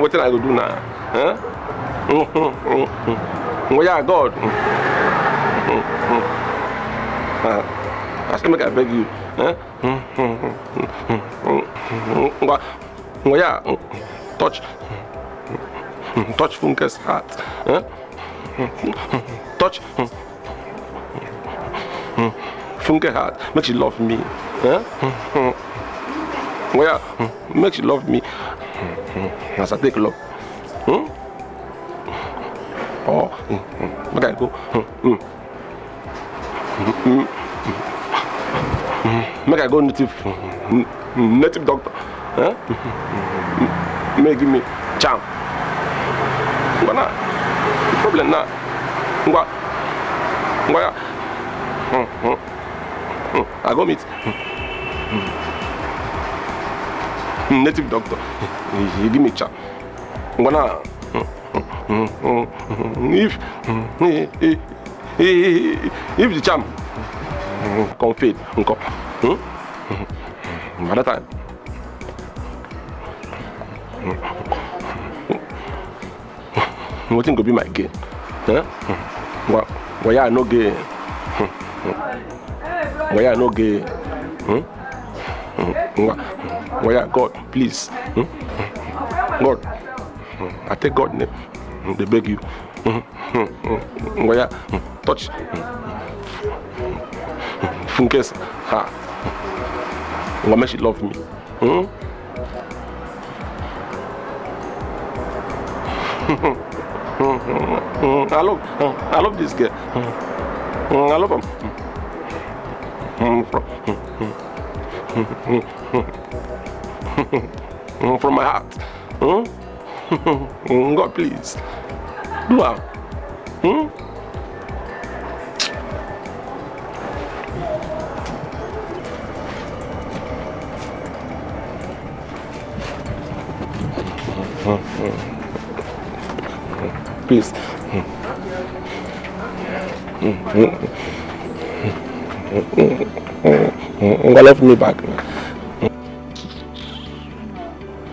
Wetin I go do now? Eh? Well, yeah, God. Uh, I say make I beg you. Eh? Ngwa, ngwa, yeah, touch, touch Funke's heart. Eh? Touch Funke heart. Make she love me. Eh? Ngwa, yeah, make she love me. As I take love. Hmm? Oh, make I go. Hmm. Make I go native, native doctor. Eh? Make give me charm. But now, the problem now, ngwa, ngwa ya. Hmm, hmm, hmm. I go meet native doctor. He give me charm. Ngwa now, if, if the charm come fail, nko. Hmm? By that time, wetin go be my gain? Eh? Well, well, yeah, I no gain. Well, yeah, I no gain. Hmm? Well, yeah, God, please. Hmm? God, I take God name. They beg you. Well, yeah, touch Funke's heart. Well, make she love me. Hmm? I love, I love this girl. I love him. From, from my heart. Hmm? God, please. Do am. Hmm? Please. Ngwa, love me back.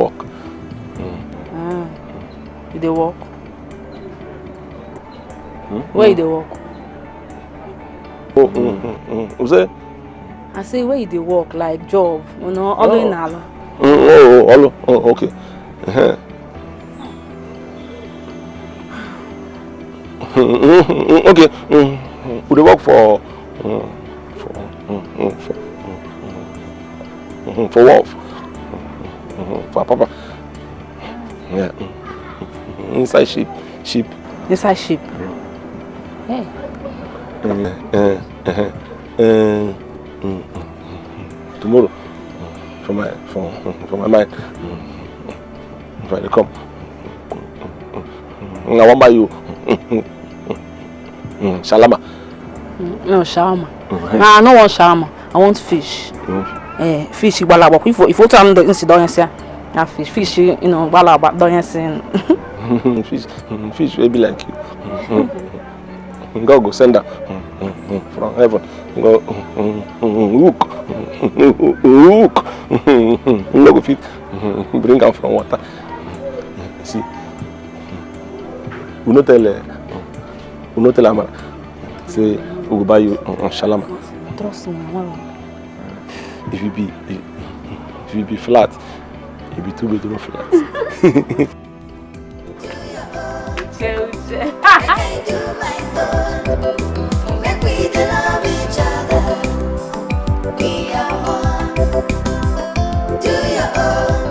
work. Ah, you dey work? Where you dey work? Oh, mm, mm, mm. You say? I say where you dey work, like job, you know, all in all. Mm, oh, oh, oh, oh, okay. Uh-huh. Mm, mm, mm, okay. Mm, mm. We dey work for, mm, for, mm, mm, for, mm, mm, mm, for what? Mm, mm, for Papa. Yeah. Mm, mm, mm, inside ship, ship. Inside ship. Hey. Mm, eh, eh, eh, mm, mm, mm, mm. Tomorrow, mm, for my, for, mm, for my mind, mm, mm, if I dey come, mm, mm, mm, mm, I wan buy you, mm, mm, mm, mm, mm, shawarma. Mm, no, shawarma. Mm-hmm. Nah, I no want shawarma. I want fish. Eh, fish, igbalagba. If if you tell me the incident, you say, ah, fish, fish, you know, igbalagba, don't you say? Fish, mm, fish wey be like you. Mm, mm. God go send am, mm, mm, mm, from heaven. Go, mm, mm, mm, mm, hook. Mm, mm, mm, hook. Mm, mm, mm, no go fit, mm, bring am from water. See, we no tell, eh, we no tell Amara say we go buy you, mm, mm, shawarma. Trust me, I won't. If you be, if you be flat, you be two bedroom flat. Make we dey love each other. We are one. Do your own.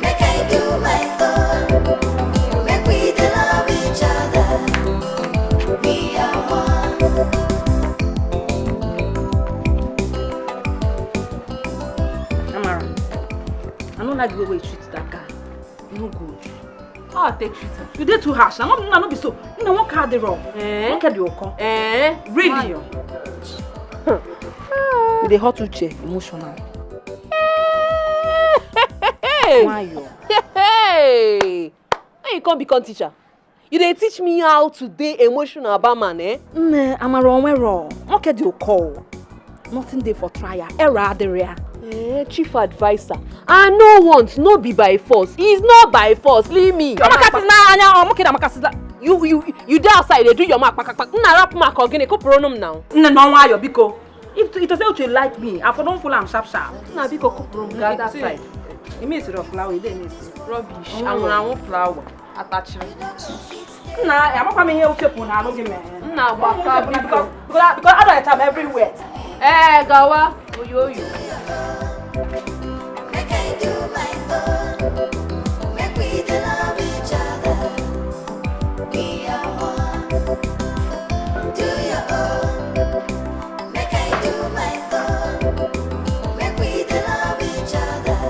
Make I do my own. Make we dey love each other. We are one. Amara, I no like the way you treat that guy. No good. How I take treat am? You dey too harsh. I no, I no be so. You know what car dey wrong? Eh? What car dey wrong? Eh? Really? You dey hurt Uche emotional. Hey! Why you? Hey! When you come become teacher, you dey teach me how to dey emotional about man, eh? Nne, Amara onwero. What car dey call? Nothing dey for trial. Error adịrị ya. Eh, chief adviser. I no want, no be by force. It's not by force. Leave me. Amaka si na anya, ọ mụ kere Amaka si na. You you you dey outside dey do your mark kpakakpak. Nna rap mark ogene ko pronom now. Nne, no nwayọ, biko. If to, if to say you like me, I for don full am sharp sharp. Nna biko ko pronom gather side. You miss your flower, you dey miss. Rubbish. Anwụrụ anwụ flower. Atachiri. Nna, amakwa m ihe uche pụ na anụ gị mee. Nna, gbaka, biko. Because, because, because adult time everywhere. Eh, gawa, oyo oyo. Make I do my own. Make we dey love each other. Be your own. Do your own. Make I do my own. Make we dey love each other.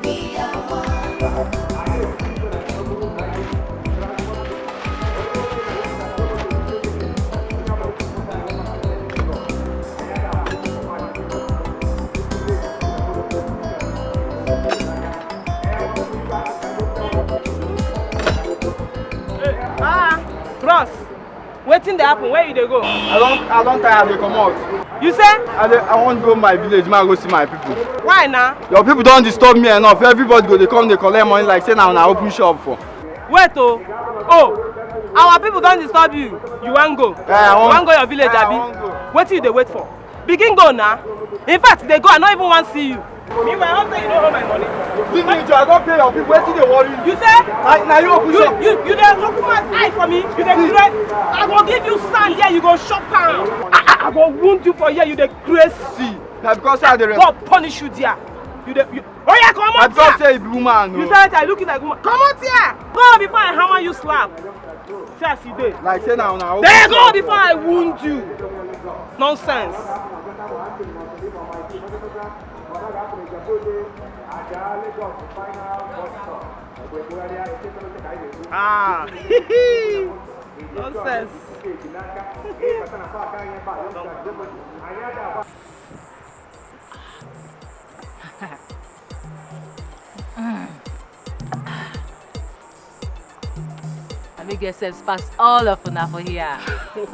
Be your own. Ah, bros, wetin dey happen? Where you dey go? I don, I don tire, I dey comot. You say? I dey, I wan go my village, make I go see my people. Why na? Your people don disturb me enough. Everybody go dey come dey collect money like say na una open shop for. Wait o. Oh, our people don disturb you. You wan go? Eh, I wan, you wan go your village, eh, abi? I wan go. Wetin you dey wait for? Begin go na. In fact, dey go, I no even wan see you. Meanwhile, I hope say you no owe my money. Leave me, Joe. I don pay your people. Wetin dey worry you? You say? I, na you open shop. You, you, you dey open my eye for me. You dey craze. I go give you sand here, you go chop am. I, I, I go wound you for here, you dey craze. See, na because I dey rest. God punish you there. You dey, you, oh yeah, comot here. Na because say you be woman, no? You say I look you like woman. Comot here. Go before I hammer you slap. See as you dey. Like say na una open. Dey go before I wound you. Nonsense. Ah. Nonsense. I make yourself pass all of una for here. You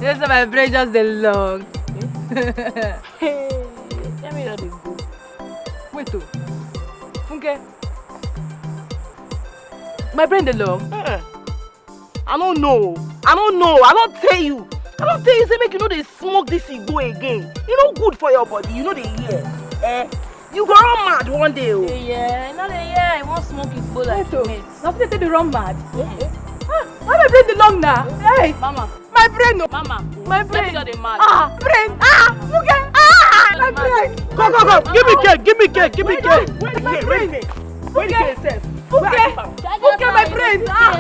know, so my brain just dey long. Hey, tell me how they go. Wait, oh. Funke. My brain dey long. Eh. I don't know. I don't know. I don't tell you. I don't tell you, say make you no dey smoke this igbo again. E no good for your body. You no dey hear. Eh? You go run mad one day, oh. Yeah, no dey hear. I wan smoke igbo like mate. Na so they take dey run mad. Ah, why my brain dey long na? Hey. Mama. My brain, oh. Mama. My brain. Just dey mad. Ah, brain. Ah, Funke. Ah, my brain. Go, go, go. Give me cake. Give me cake. Give me cake. Wait, wait, wait. Funke. Funke, my brain. Ah.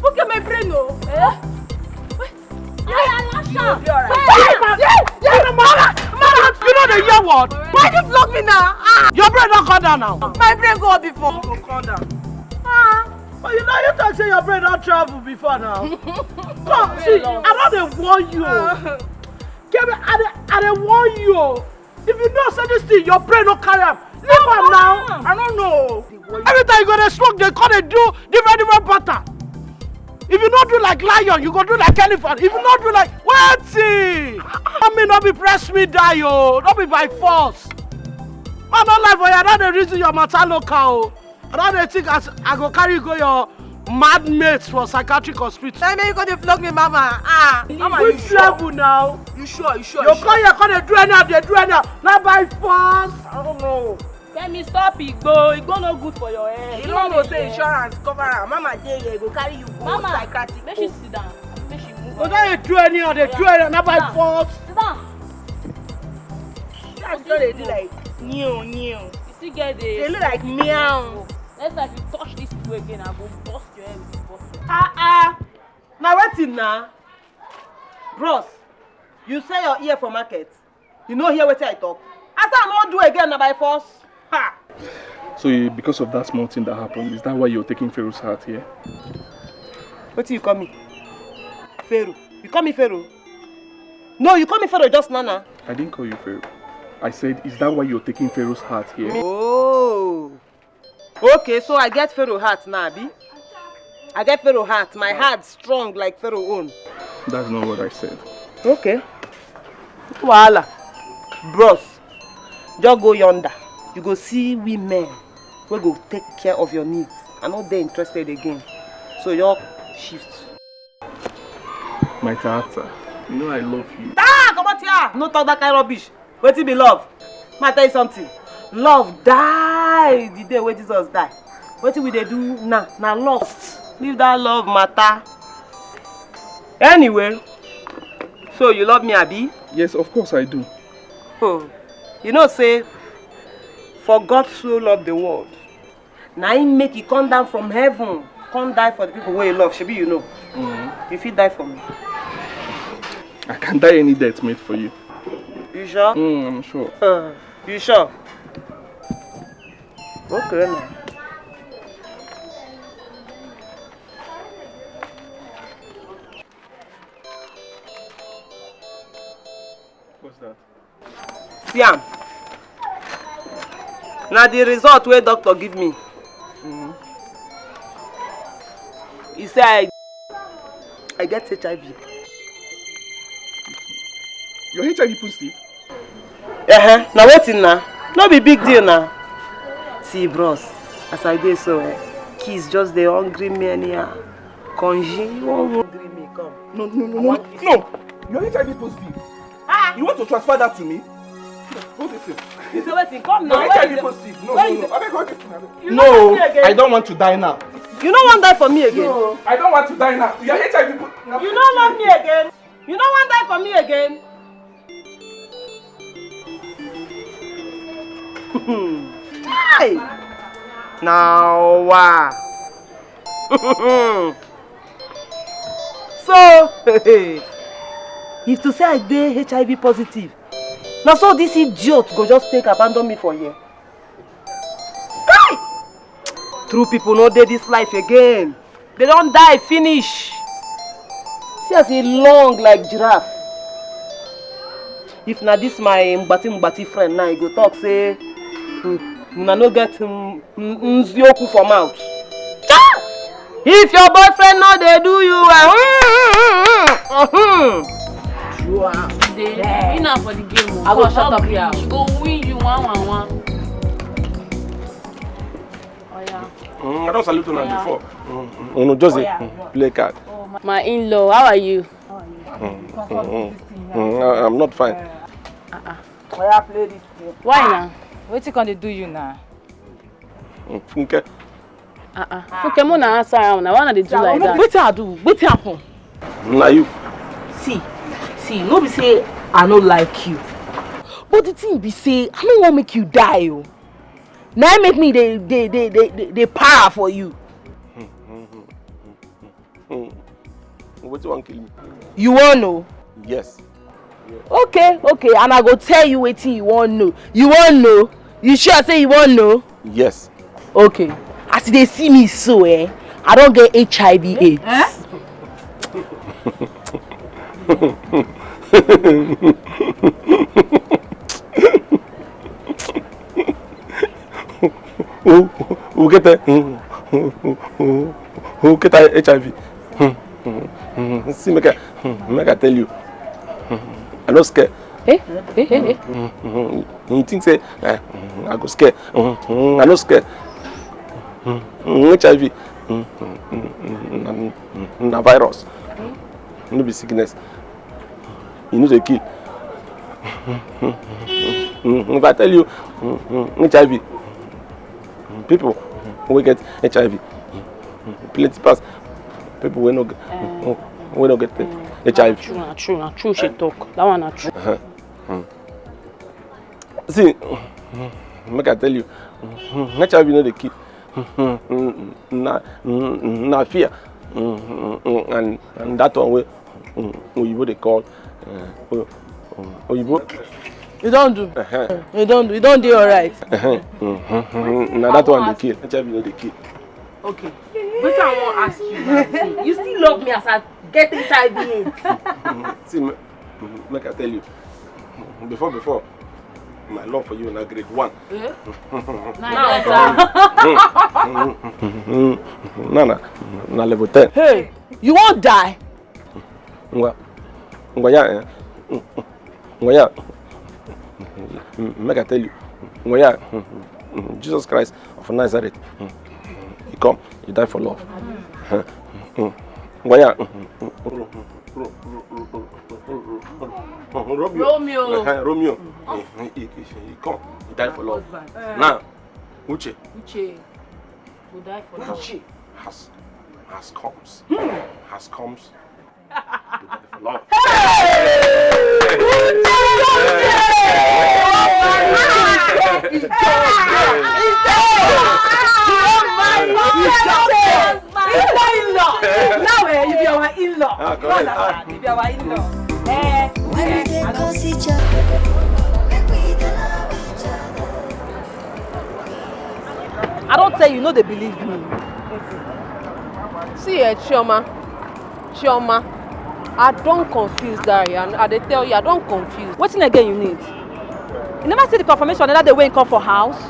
Funke, my brain, oh. Eh? You know the year what? Why you block me now? Ah. Your brain don't come down now. My brain go up before. Go come down. Ah. But you know you talk say your brain don't travel before now. Come, see, I don't dey warn you. Ah. Kemi, I dey, I dey warn you. If you know say this thing, your brain no carry am, leave am now. I don't know. Every time you go dey smoke, they come dey do different, different pattern. If you no do like lion, you go do like elephant. If you no do like, wetin? I mean, no be press me die, oh. No be by force. I no lie for you, I don dey reason your matter local, oh. I don dey think as I go carry you go your mad mates for psychiatric hospital. Tell me you go dey flog me, mama. Ah, mama, you sure? Which level now? You sure? You sure? You call here, come dey do anyhow, dey do anyhow. Na by force. I don't know. Kemi, stop igbo. Igbo no good for your head. You don't know say insurance cover am. Mama dey here, go carry you go psychiatric. Mama, make she sit down. Make she move. Go dey do anyhow, dey do anyhow. Na by force. Sit down. That's what they do like new, new. You still get the. They look like meow. Next time if you touch these people again, I go bust your head with bottle. Ah, ah. Now waiting now. Bros, you sell your ear for market. You no hear wetin I talk. I say I no do again na by force. Ha! So you, because of that small thing that happened, is that why you're taking Pharaoh's heart here? Wetin you call me? Pharaoh. You call me Pharaoh? No, you call me Pharaoh just now, now. I didn't call you Pharaoh. I said, is that why you're taking Pharaoh's heart here? Oh. Okay, so I get Pharaoh heart now, abi? I get Pharaoh heart. My heart strong like Pharaoh own. That's not what I said. Okay. Wahala. Bros, just go yonder. You go see women wey go take care of your needs. I no dey interested again. So just shift. My Tata, you know I love you. Ah, comot here! No talk that kind rubbish. Wetin be love? Ma tell you something. Love die the day wey Jesus die. Wetin we dey do now na lust. Leave that love matter. Anyway, so you love me, abi? Yes, of course I do. Oh, you know say, for God so loved the world, na him make he come down from heaven, come die for the people wey he love. Shebi you know. Mm-hmm. You fit die for me. I can die any death made for you. You sure? Mm, I'm sure. Uh, you sure? Okay, now. What's that? See am. Na the result wey doctor give me. Mm. He say I, I get H I V. You're H I V positive? Uh-huh. Na wetin na? No be big deal na. See, bros, as I dey so, eh, kids just dey hungry me anyhow. Konji, you wan hungry me, come. No, no, no, no, no. You're H I V positive. Ah. You want to transfer that to me? Hold this thing. You say wetin? Come now. You're H I V positive. No, no, no. Abeg, hold this thing, abeg. You no love me again? I don't want to die now. You no wan die for me again? No, I don't want to die now. You're H I V positive. You no love me again? You no wan die for me again? Hi! Now, wow. So, if to say I dey H I V positive, na so this idiot go just take abandon me for here. Kai! True people no dey this life again. They don die finish. See as e long like giraffe. If na this my mgbati mgbati friend now, e go talk say, "Hmm, una no get, hmm, n-, nziokwu for mouth." Cha! If your boyfriend no dey do you well, hmm, hmm, hmm, hmm, hmm. Today, winner for the game. I go shut up here. She go win you one one one. Oh, yeah. Mm, I don salute una before. Mm, mm. Unu just dey, mm, play card. My in-law, how are you? Mm, mm, mm, mm, I, I'm not fine. Uh-uh. Oya, play this game. Why na? Wetin come dey do you na? Mm, Funke. Uh-uh. Funke, mo na answer am na. Why una dey do like that? Wetin I do? Wetin happen? Na you. See, see, no be say I no like you. But the thing be say, I no wan make you die o. Na im make me dey, dey, dey, dey, dey, dey para for you. Hmm. Wetin wan kill me? You wan know? Yes. Okay, okay, and I go tell you wetin you wan know. You wan know? You sure say you wan know? Yes. Okay. As you dey see me so, eh, I don get H I V AIDS. Eh? Who, who get a, who, who, who, who get a H I V? Hmm, hmm, hmm. See, make I, hmm, make I tell you. Hmm, I no scare. Eh? Eh, eh, eh. Hmm, hmm, hmm. You think say, eh, hmm, I go scare? Hmm, hmm, I no scare. Hmm, hmm, H I V. Hmm, hmm, hmm, hmm, hmm, na, hmm, na virus. No be sickness. E no dey kill. If I tell you, H I V, people wey get H I V plenty pass people wey no get, wey no get H I V. Na true, na true, na true she talk. That one na true. Uh-huh. Hmm. See, make I tell you, H I V no dey kill. Na, na fear. And, and that one wey, mm, oyibo dey call, uh, o-, um, oyibo. You don do. Uh-huh. You don do. You don dey alright. Uh-huh. Mm-hmm. Na that one dey kill. H I V no dey kill. Okay. Wetin I wan ask you now be say, you still love me as I get H I V AIDS? See, ma-, make I tell you. Before, before, my love for you na grade one. Eh? Na letter. Na, na, na level ten. Hey, you wan die? Ngwa, ngwa ya, eh. Ngwa ya. Make I tell you. Ngwa ya. Jesus Christ of Nazareth. He come, he die for love. Ngwa ya. Romeo. Romeo. Eh, he, he, he, he come, he die for love. Now, Uche. Uche go die for love. Uche. Has, has comes. Has comes. Love. Now, eh, you be our in-law. Ah, correct. You be our in-law. Eh, when we dey cause each other, make we dey love each other. I don't tell you, no, they believe me. See, eh, Chioma. Chioma, I don't confuse that, yeah. I dey tell you, I don't confuse. Wetin again you need? You never see the confirmation that day when you come for house?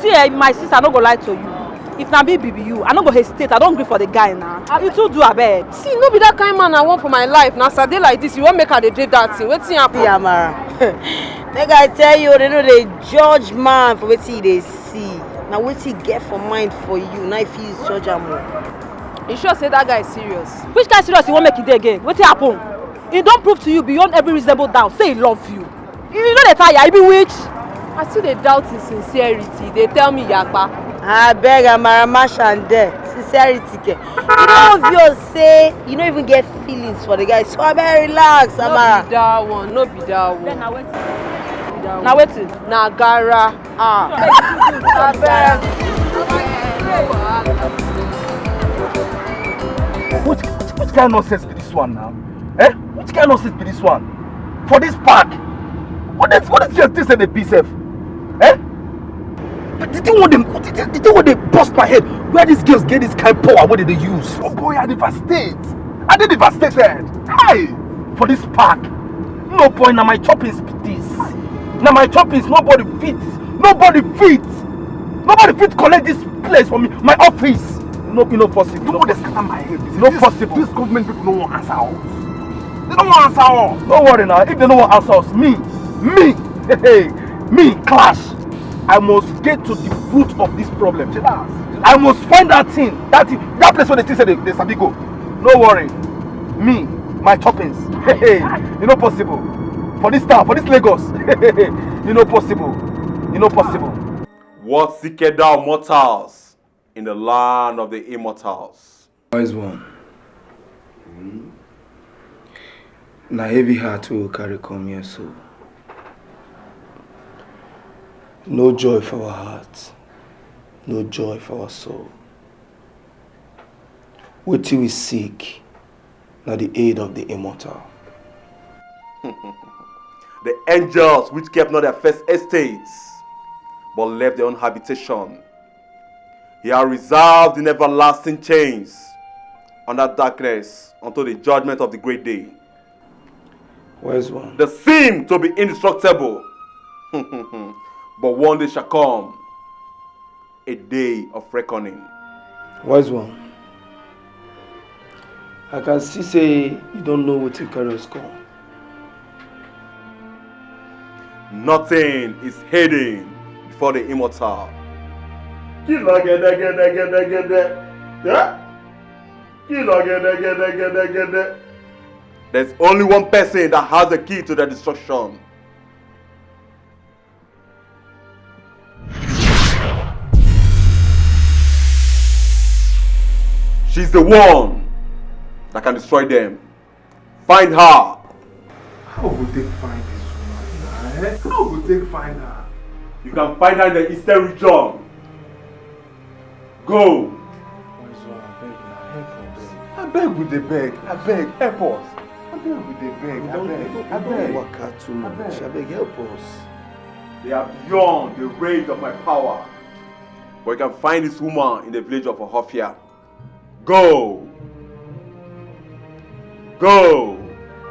See, eh, my sister, I no go lie to you. If na me be you, I no go hesitate. I don't gree for the guy now. You too do, abeg. See, no be that kind man I want for my life. Now, as I dey like this, you wan make I dey do that thing. Wetin happen? See, Amara, make I tell you, they no dey judge man for wetin he dey see. Na wetin he get for mind for you, na if he judge am o. You sure say that guy is serious? Which kind serious you wan make e dey again? Wetin happen? He don prove to you beyond every reasonable doubt say he love you. You no dey tire, you be witch. I still dey doubt his sincerity. Dey tell me yapa. Abeg, Amara, mash am there. Sincerity ke. You no obvious say you no even get feelings for the guy. So abeg, relax, Amara. No be that one, no be that one. Then na wetin? Na wetin? Na gara. Ah. Abeg. Which, which kind nonsense be this one now? Eh? Which kind nonsense be this one? For this park? What is, what is your thing say dey be sef? Eh? But the thing wey dey, the thing, the thing wey dey burst my head, where these girls get this kind power wey they dey use? Oh boy, I devastate. I dey devastated. Hey! For this park. No boy, na my choppings be this. Na my choppings, nobody fit. Nobody fit. Nobody fit collect this place for me. My office. No, e no possible. You know what dey scatter my head? No possible. This government people no wan answer us. They no wan answer us. No worry now. If they no wan answer us, me, me, hey, hey, me, Clash, I must get to the root of this problem. Chillax. I must find that thing, that thing, that place where they think say they, they sabi go. No worry. Me, my choppings. Hey, hey, e no possible. For this town, for this Lagos, e no possible. E no possible. What seeketh thou mortals in the land of the immortals? Wise one. Na heavy heart we carry come here so. No joy for our heart, no joy for our soul. Wetin we seek na the aid of the immortal. The angels which kept not their first estates, but left their own habitation, they are reserved in everlasting chains under darkness until the judgment of the great day. Wise one. They seem to be indestructible, but one day shall come, a day of reckoning. Wise one, I can see say you don't know wetin carry us come. Nothing is hidden before the immortal. Kí ló gẹ́dẹ́gẹ́dẹ́gẹ́dẹ́? Yeah? Kí ló gẹ́dẹ́gẹ́dẹ́gẹ́dẹ́? There's only one person that has the key to the destruction. She's the one that can destroy them. Find her. How we go take find this woman now, eh? How we go take find her? You can find her in the eastern region. Go. Wise one, abeg na, help us. Abeg we dey beg, abeg, help us. Abeg we dey beg, abeg, abeg. Waka too much, abeg, help us. They are beyond the range of my power. But you can find this woman in the village of Ohofia. Go! Go!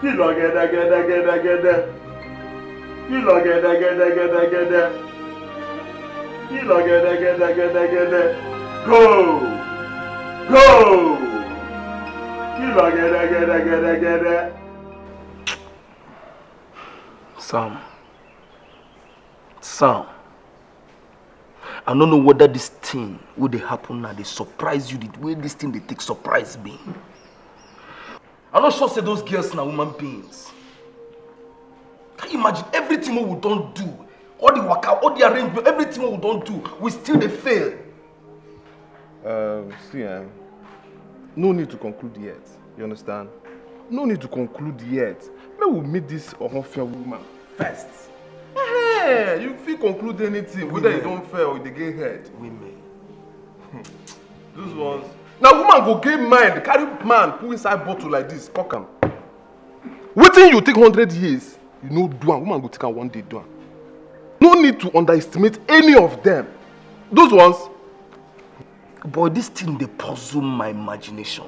Kí ló gẹ́dẹ́gẹ́dẹ́gẹ́dẹ́? Kí ló gẹ́dẹ́gẹ́dẹ́gẹ́dẹ́? Kí ló gẹ́dẹ́gẹ́dẹ́gẹ́dẹ́? Go! Go! Kí ló gẹ́dẹ́gẹ́dẹ́gẹ́dẹ́? Sam. Sam. I no know whether this thing wey dey happen now dey surprise you the way this thing dey take surprise me. I no sure say those girls na human beings. Can you imagine everything wey we don do, all the waka, all the arrangement, everything wey we don do, we still dey fail. Um, see, eh, No need to conclude yet. You understand? No need to conclude yet. Make we meet this Ohofia woman first. Hey, you fit conclude anything, whether you don fail or you dey get head. Women. Those ones. Now woman go get mind, carry man put inside bottle like this, cock am. Wetin you take hundred years, you no do am, woman go take am one day do am. No need to underestimate any of them. Those ones. But this thing dey puzzle my imagination.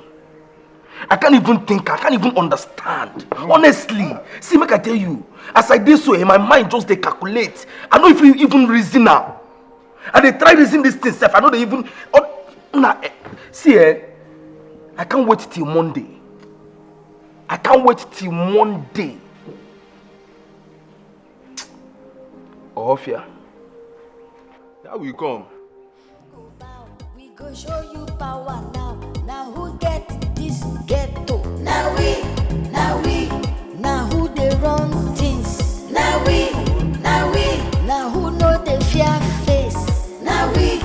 I can't even think, I can't even understand. Honestly, see, make I tell you, as I dey so, eh, my mind just dey calculate. I no fit even reason am. I dey try reason this thing sef. I no dey even. Oh, na, eh, see, eh, I can't wait till Monday. I can't wait till Monday. Ohofia. Now we come. We go show you power now. Now who get this ghetto? Now we, now we. Now who dey run things? Now we, now we. Now who no dey fear face? Now we,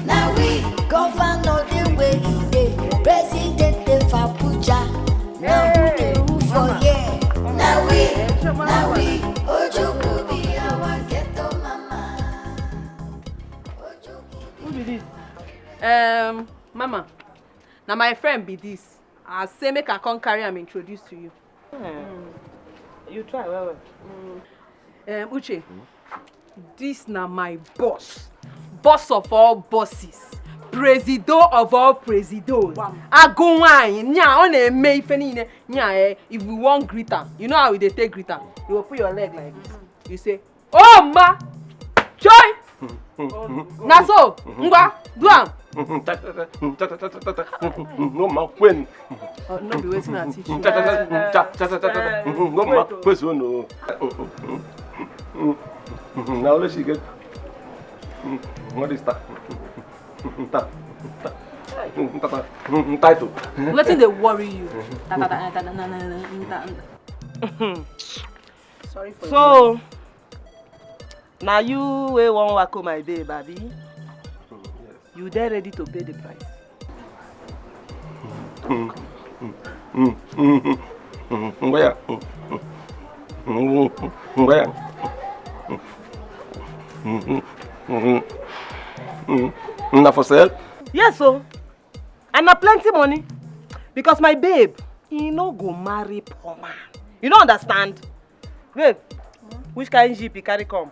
now we. Governor dey where he dey. President dey for Abuja. Now who dey rule for here? Now we, now we. Ojukwu be our ghetto mama. Who be this? Um, Mama, na my friend be this. I say make I come carry am introduce to you. You try well well. Um, Uche, this na my boss. Boss of all bosses. Presido of all presidos. Agunwanyi, nya, ọ na-eme ife niile. Nya, eh, if we wan greet am, you know how we dey take greet am? You go put your leg like this. You say, "Oh, ma! Choi!" Na so, ngwa, do am. No man when. Oh, no be wetin I teach you. No man kwezu no. Na only she get. What is that? Title. Wetin dey worry you? Sorry for So, na you wey wan wako my babe, abi? You dey ready to pay the price? Ngwaya. Ngwaya. Na for sale? Yes o. And na plenty money. Because my babe, he no go marry poor man. You no understand? Babe, which kind jeep you carry come?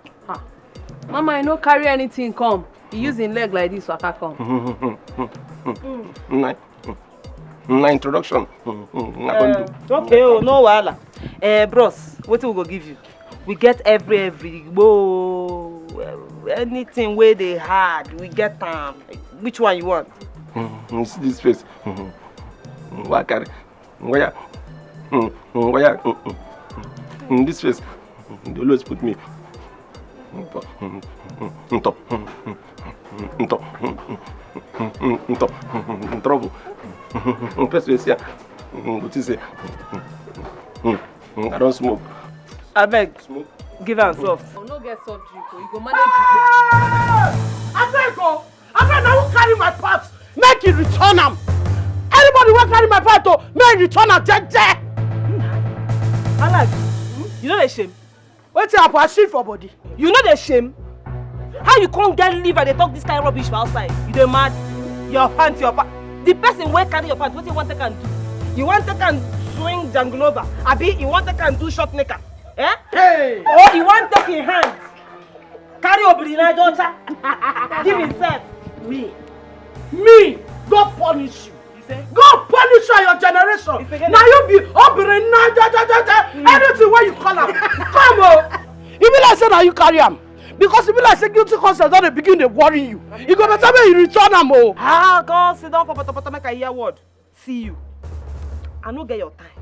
Mama, I no carry anything come. He use him leg like this waka come. Na, na introduction. Na go do. Okay, oh, no wahala. Eh, bros, wetin we go give you? We get every, every, whoa, anything wey dey hard, we get am. Which one you want? You see this face? Wa carry. Ngoya. Ngoya. This face, they always put me. Ntop. Ntop. Ntop. Trouble. Person wey see am go think say I don smoke. Abeg, give am soft. No get soft drink o, you go manage it. Abeg o, abeg, na who carry my pot? Make you return am. Anybody wey carry my pot o, make you return am jeje. Alex, you no dey shame? Wetin happen? I shit for body. You no dey shame? How you come get liver dey talk this kind rubbish for outside? You dey mad? Your pant, your pant. The person wey carry your pant, wetin you wan take am do? You wan take am swing janglova? Abi you wan take am do short knicker? Eh? Hey! Or you wan take him hand? Carry obiri na jocha. Give himself. Me. Me. God punish you. God punish you and your generation. Na you be obiri na jocha jocha. Anything wey you call am. Come o. E be like say na you carry am. Because e be like say guilty conscience don dey begin dey worry you. E go better make you return am o. Ah, God, sit down for potopoto make I hear word. See you. I no get your time.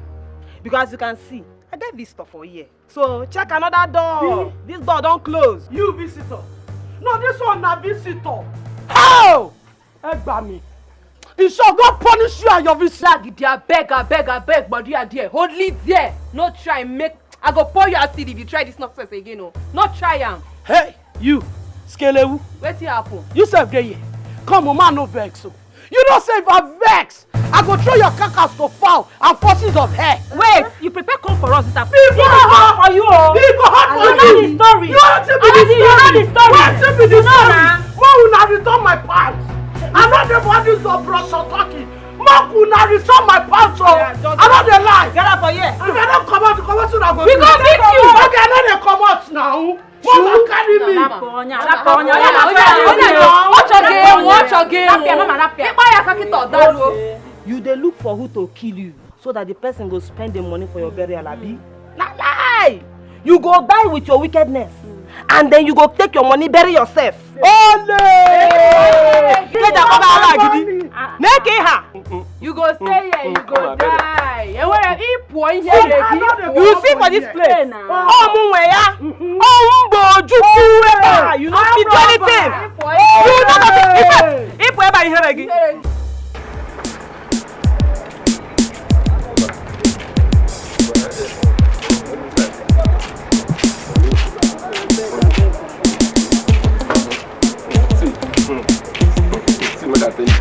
Because as you can see, I get visitor for here. So check another door. This door don close. You visitor. No, this one na visitor. How? Ẹ gbà mí. E sure God punish you and your visitor. Agidi, abeg, abeg, abeg, gbadu ya there. Hold it there. No try make I go pour you acid if you try this nonsense again o. No try am. Hey, you, Skelewu. Wetin happen? You sef dey here. Come o, man, no vex o. You know say if I vex, I go throw your carcass to fowl and forces of hell. Wait, you prepare come for us this afternoon. It go hot for you o. It go hot for you. I know the story. You want to be the story. You know the story. What to be the story? Why una return my pants? I no dey for this your brush talking. Make una return my pants o. I no dey lie. Get up for here. If I don't come out, come out soon, I go. We go beat you. Okay, I no dey come out now. Mama carry me. You dey look for who to kill you so that the person go spend the money for your burial, abi? Na lie! You go die with your wickedness, and then you go take your money, bury yourself. Ole! Make that cover ala gidi. Make it ha. You go stay here, you go die. Enwere ịpụọ ihe gị. You see for this place. Ọ mụ nwe ya. Ọ mụ bụ Ojukwu ebe a. You no fit do anything. You no fit. Ịpụ ebe a, ihere gị. See, hmm. See what I tell you.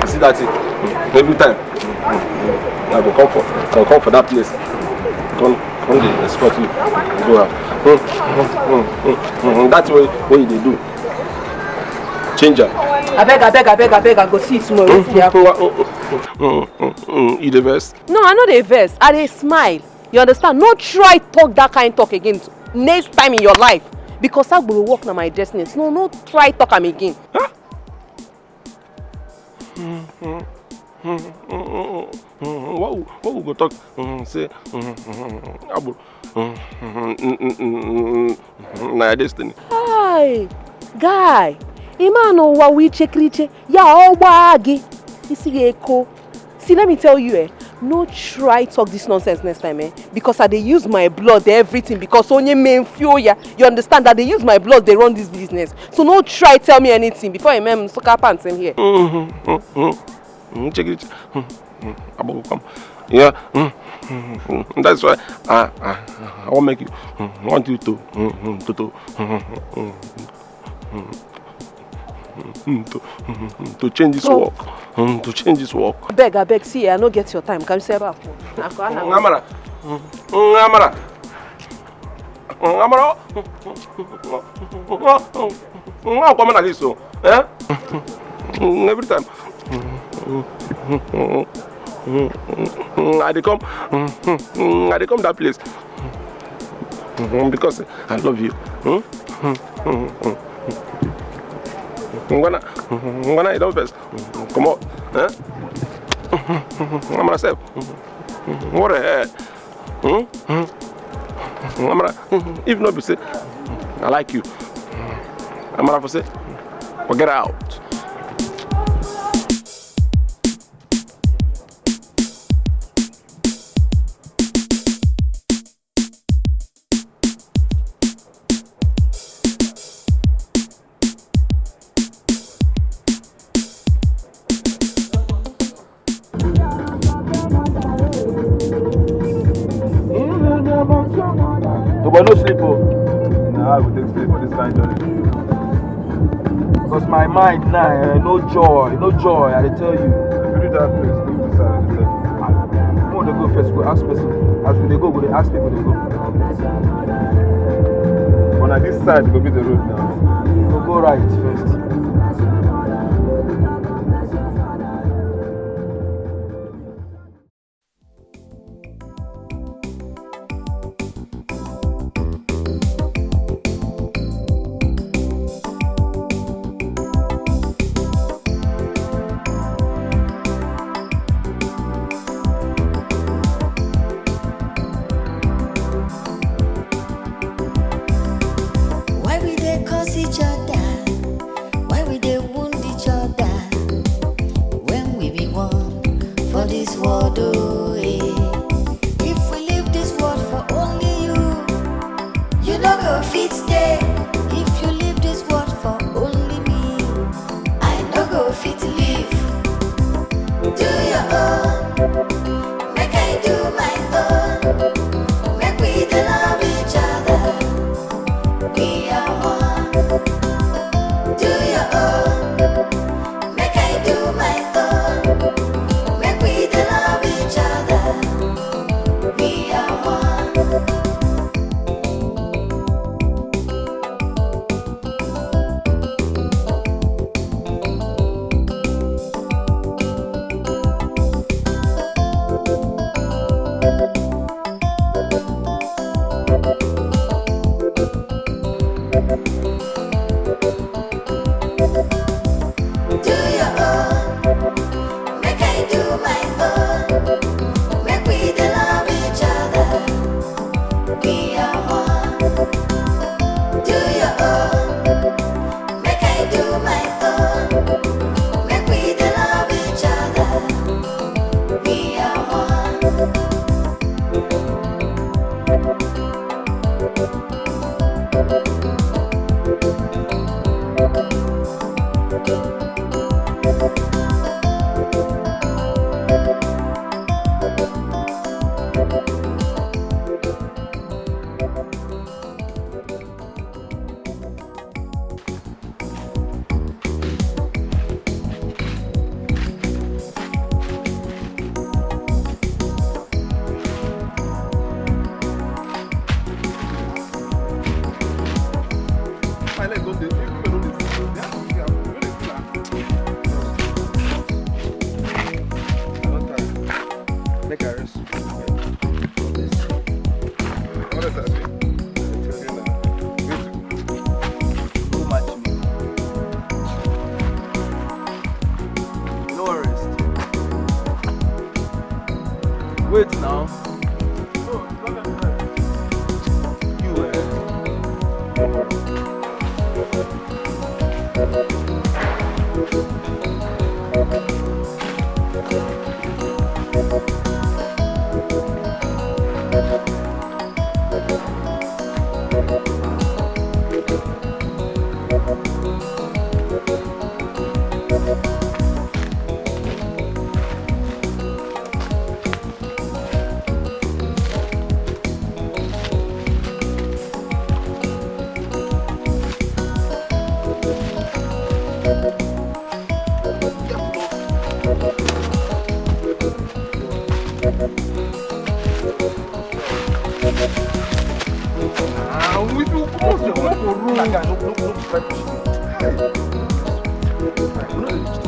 You see that thing? Hmm. Every time. Hmm. I go come for, I go come for that place. Come, come dey escort you. Go out. Hmm. Hmm. Hmm. Hmm. Hmm. That's what, what you dey do. Change am. Abeg, abeg, abeg, abeg, I go see you tomorrow. Hmm. Hmm. Hmm. Hmm. Hmm. Hmm. You dey vex? No, I no dey vex. I dey smile. You understand? No try talk that kind talk again next time in your life. Because agboro work na my destiny. No, no try talk am again. What we, what we go talk? Mm, say, mm, mm, agboro. Mm, mm, mm, mm, mm, mm, na your destiny. Hi, guy. Ị ma na ụwa wụ ichekiriche, ya ọ gbaa gị, isi gị eko. See, let me tell you, eh, no try talk this nonsense next time, eh, because I dey use my blood, everything, because onye mee m fio ya, you understand that they use my blood, they run this business. So no try tell me anything before I make soccer pants in here. Mm-hmm, mm-hmm, mm-hmm, check it. Mm-hmm, mm-hmm, above come. Yeah, mm-hmm, mm-hmm, that's why I, I, I want make you, mm, want you to, mm-hmm, to, to, mm-hmm, mm-hmm. Mm, to, mm, to change this work. Mm, to change this work. Abeg, abeg, see, I no get your time. Can you say about phone? Ngamara. Mm, Ngamara. Ngamara. Ngamara like this, so. Eh? Every time. I dey come. I dey come that place. Because I love you. Hmm? Ngwana, ngwana, you don vex. Come on. Eh? I'm myself. What the hell? Hmm? Ngwana, if not be say I like you, I'm gonna say, forget out. But no sleep o. Na how I go take sleep for this kind journey? Because my mind now, eh, no joy, no joy, I dey tell you. If you do that place, leave this side, I dey tell you. Mo dey go first, go ask person. As we dey go, we dey ask people dey go. But na this side go be the road now. We go go right first. Do your own, make I do my own. Make we dey love each other. We are one. Do your own, make I do my own. Make we dey love each other. We are one. My leg don dey, people don dey see. They have to see am. Where they see am? I don tire. Make I rest. What else I say? I tell you now. Wait. No match me. No rest. Wait now. You, eh? Ah, we do comot for room. Like I no, no, no, no, no, no, no, no, no, no, no, no, no, no,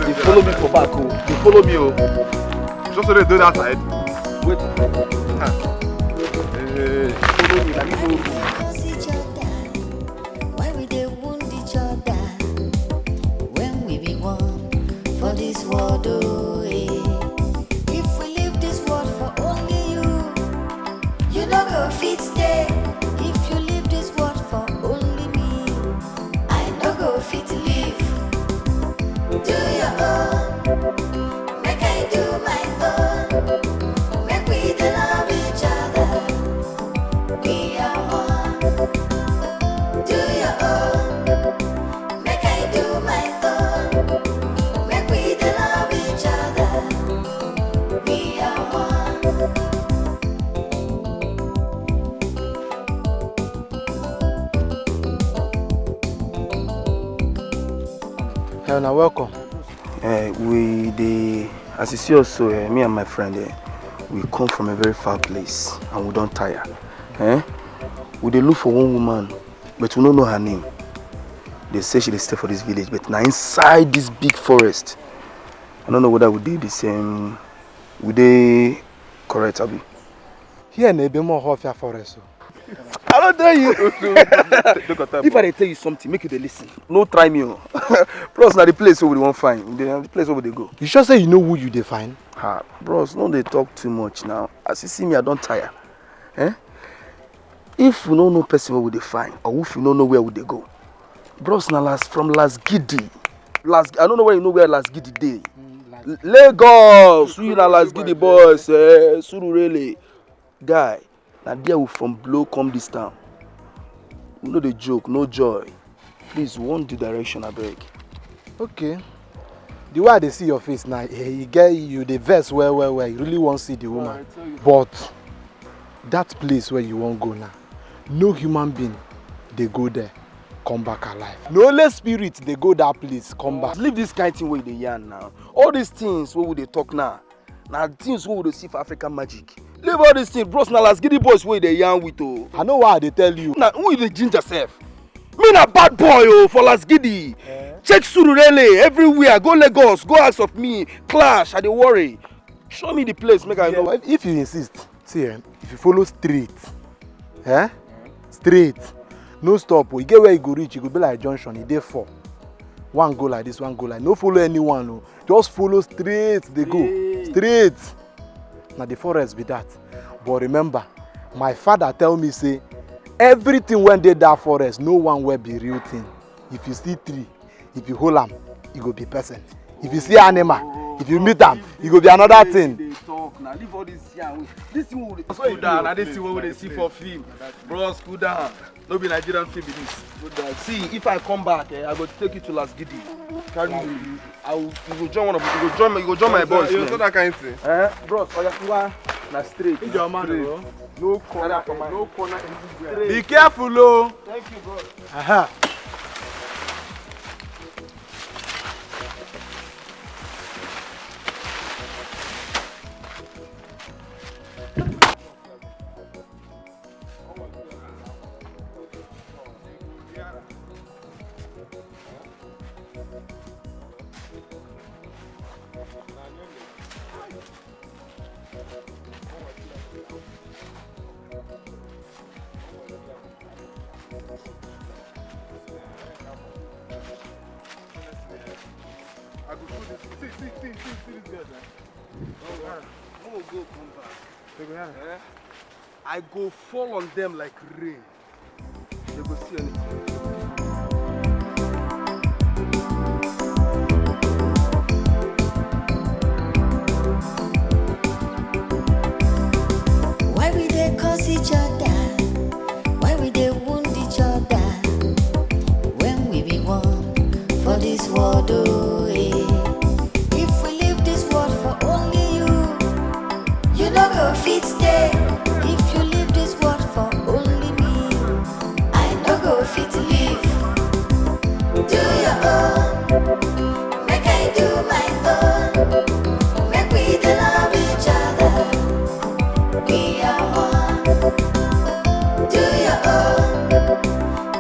They follow me for back, oh. They follow me, oh. Just so they do that side. Wait. Hey. Follow me, let me go. Why we dey wound each other when we be one for this world, oh, eh? If we leave this world for only you, you no go fit stay. If you leave this world for only me, I no go fit live. Do your own, make I do my own. Make we dey love each other. We are one. Do your own, make I do my own. Make we dey love each other. We are one. Hey, na welcome. Eh, we dey, as you see us so, eh, me and my friend, eh, we come from a very far place and we don tire. Eh? We dey look for one woman, but we no know her name. They say she dey stay for this village, but na inside this big forest. I no know whether we dey the same, we dey correct, abi? Here na ebe more Ohafia forest o. I don tell you. If I dey tell you something, make you dey listen. No try me o. Plus, na the place wey we wan find. Na the place wey we dey go. You sure say you know who you dey find? Ha, bros, no dey talk too much now. As you see me, I don tire. Eh? If we no know person wey we dey find, or if we no know where we dey go, bros, na last, from Las Gidi. Last, I no know where you know where Las Gidi dey. Lagos, we na Las Gidi boys, eh, Surulere. Guy, na there we from blow come this town. We no dey joke, no joy. Please, we wan do direction, abeg. Okay. The way I dey see your face now, eh, you get, you dey vex well, well, well. You really wan see the woman. But that place where you wan go now, no human being dey go there. come back alive. Na only spirit dey go that place come back. Leave this kind thing wey you dey yarn now. All these things wey we dey talk now, na things wey we dey see for African Magic. Leave all these things, bros. Na Las Gidi boys wey you dey yarn with o. I know why I dey tell you. Na who you dey ginger sef? Me na bad boy o for Las Gidi. Eh? Check Surulere everywhere. Go Lagos, go ask of me. Clash, I dey worry. Show me the place, make I know. If, if you insist, see, eh, if you follow straight, eh, straight, no stop o. You get where you go reach, you go be like junction, e dey four. One go like this, one go like. No follow anyone o. Just follow straight, dey go. Straight. Straight. Na the forest be that. But remember, my father tell me say everything wey dey that forest, no one wey be real thing. If you see tree, if you hold am, e go be person. If you see animal, if you meet am, e go be another thing. Dey talk now. Leave all this yarn. This thing wey we dey, cool down. Na this thing wey we dey see for film. Bros, cool down. No be Nigerian film be this. Cool down. See, if I come back, eh, I go take you to Las Gidi. Carry you. I will, you go join one of, you go join, you go join my boys. You know that kind thing. Eh, bros, oya, ngwa, na straight. Straight. No corner, no corner. Be careful o. Thank you, bros. Aha. I go show this. See, see, see, see, see this girl, eh? Oh, yeah. No go come back. They go, yeah. Eh? I go fall on them like rain. They go see anything. Why we dey curse each other? Why we dey wound each other? When we be one for this world, oh, eh. If we leave this world for only you, you no go fit stay. If you leave this world for only me, I no go fit leave. Do your own, make I do my own. Make we dey love each other. We are one. Do your own,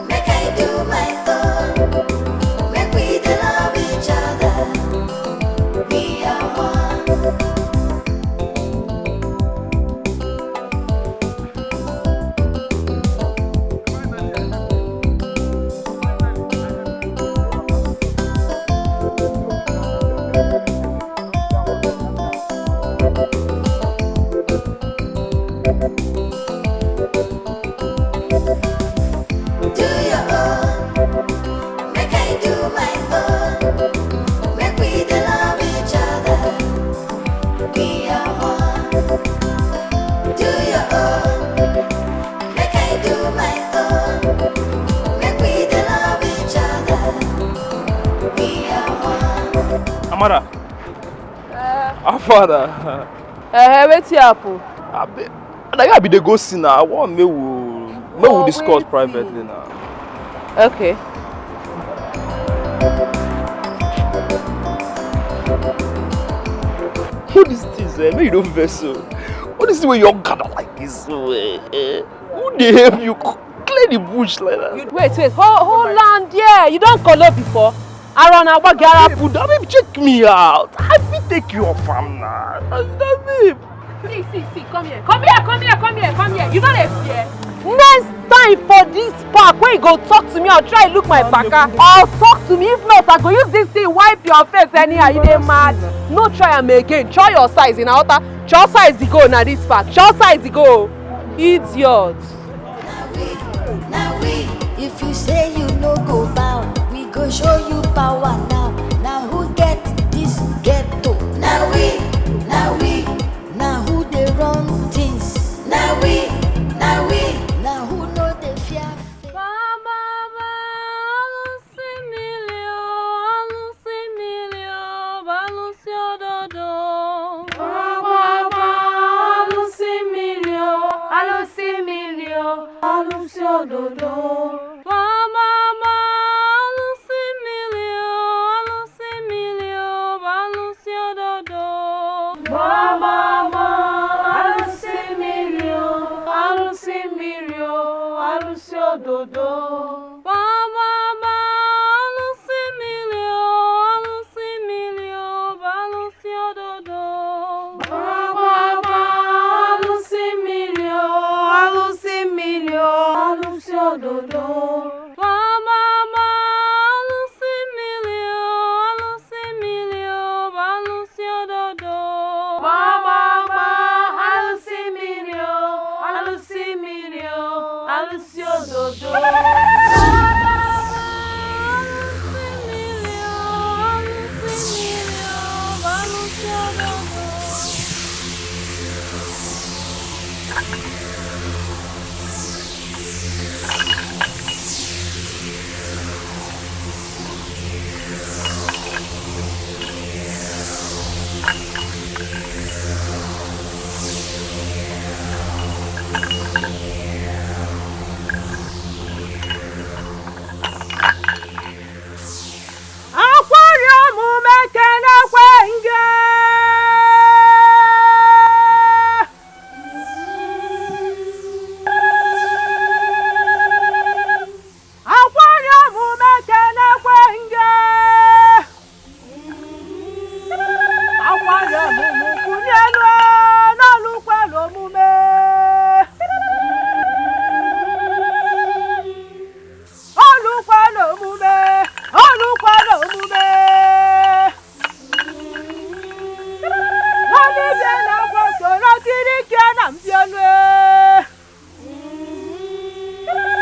make I do my own. Make we dey love each other. We are one. Do your own, make I do my own. Make we dey love each other. We are one. Do your own, make I do my own. Make we dey love each other. We are one. Amara. Eh. How far na? Eh, wetin happen? Abi, na you I be dey go see na. I wan make we, make we discuss privately na. Okay. Who these things, eh? Make you no vex o. All this thing wey you gather like this so, eh, eh? Who dey help you clear the bush like that? Wait, wait, hold, hold on there. You don kolo before? Arona Wagiara. Babe, that babe, check me out. I fit take you off am na. That babe. See, see, see, come here. Come here, come here, come here, come here. You no dey fear? Next time for this park, when you go talk to me or try look my baka, or talk to me. If not, I go use this thing wipe your face anyhow. You dey mad? No try am again. Try your size in outer. Try size the go na this park. Try size the go. Idiot. Now we, now we, if you say you no go bow, we go show you power now. Now who get this ghetto? Now we, now we, now who dey run things? Now we, now we, now who no dey fear fate? Ba, ba, ba, Alusi Milio, Alusi Milio, Alusi Ododo. Ba, ba, ba, Alusi Milio, Alusi Milio, Alusi Ododo. Ba, ba, ba, Gbamgbam, alụsị mmiri o, alụsị mmiri o, alụsị ododo. Gbamgbam, alụsị mmiri o, alụsị mmiri o, bụ alụsị ododo. Gbamgbam, alụsị mmiri o, alụsị mmiri o, alụsị ododo. Gbamgbam, alụsị mmiri o, alụsị mmiri o, bụ alụsị ododo. Gbamgbam, alụsị mmiri o, alụsị mmiri o, alụsị ododo. Gbamgbam, alụsị mmiri o, alụsị mmiri o, bụ alụsị ododo. Akwari omume kenekwe nge. Akwari omume kenekwe nge. Akwari omume kunye elu n'ọlụkwala omume. Ọlụkwala omume, ọlụkwala omume. Nwanne bịa na agwa soro kiri ike na mbienu.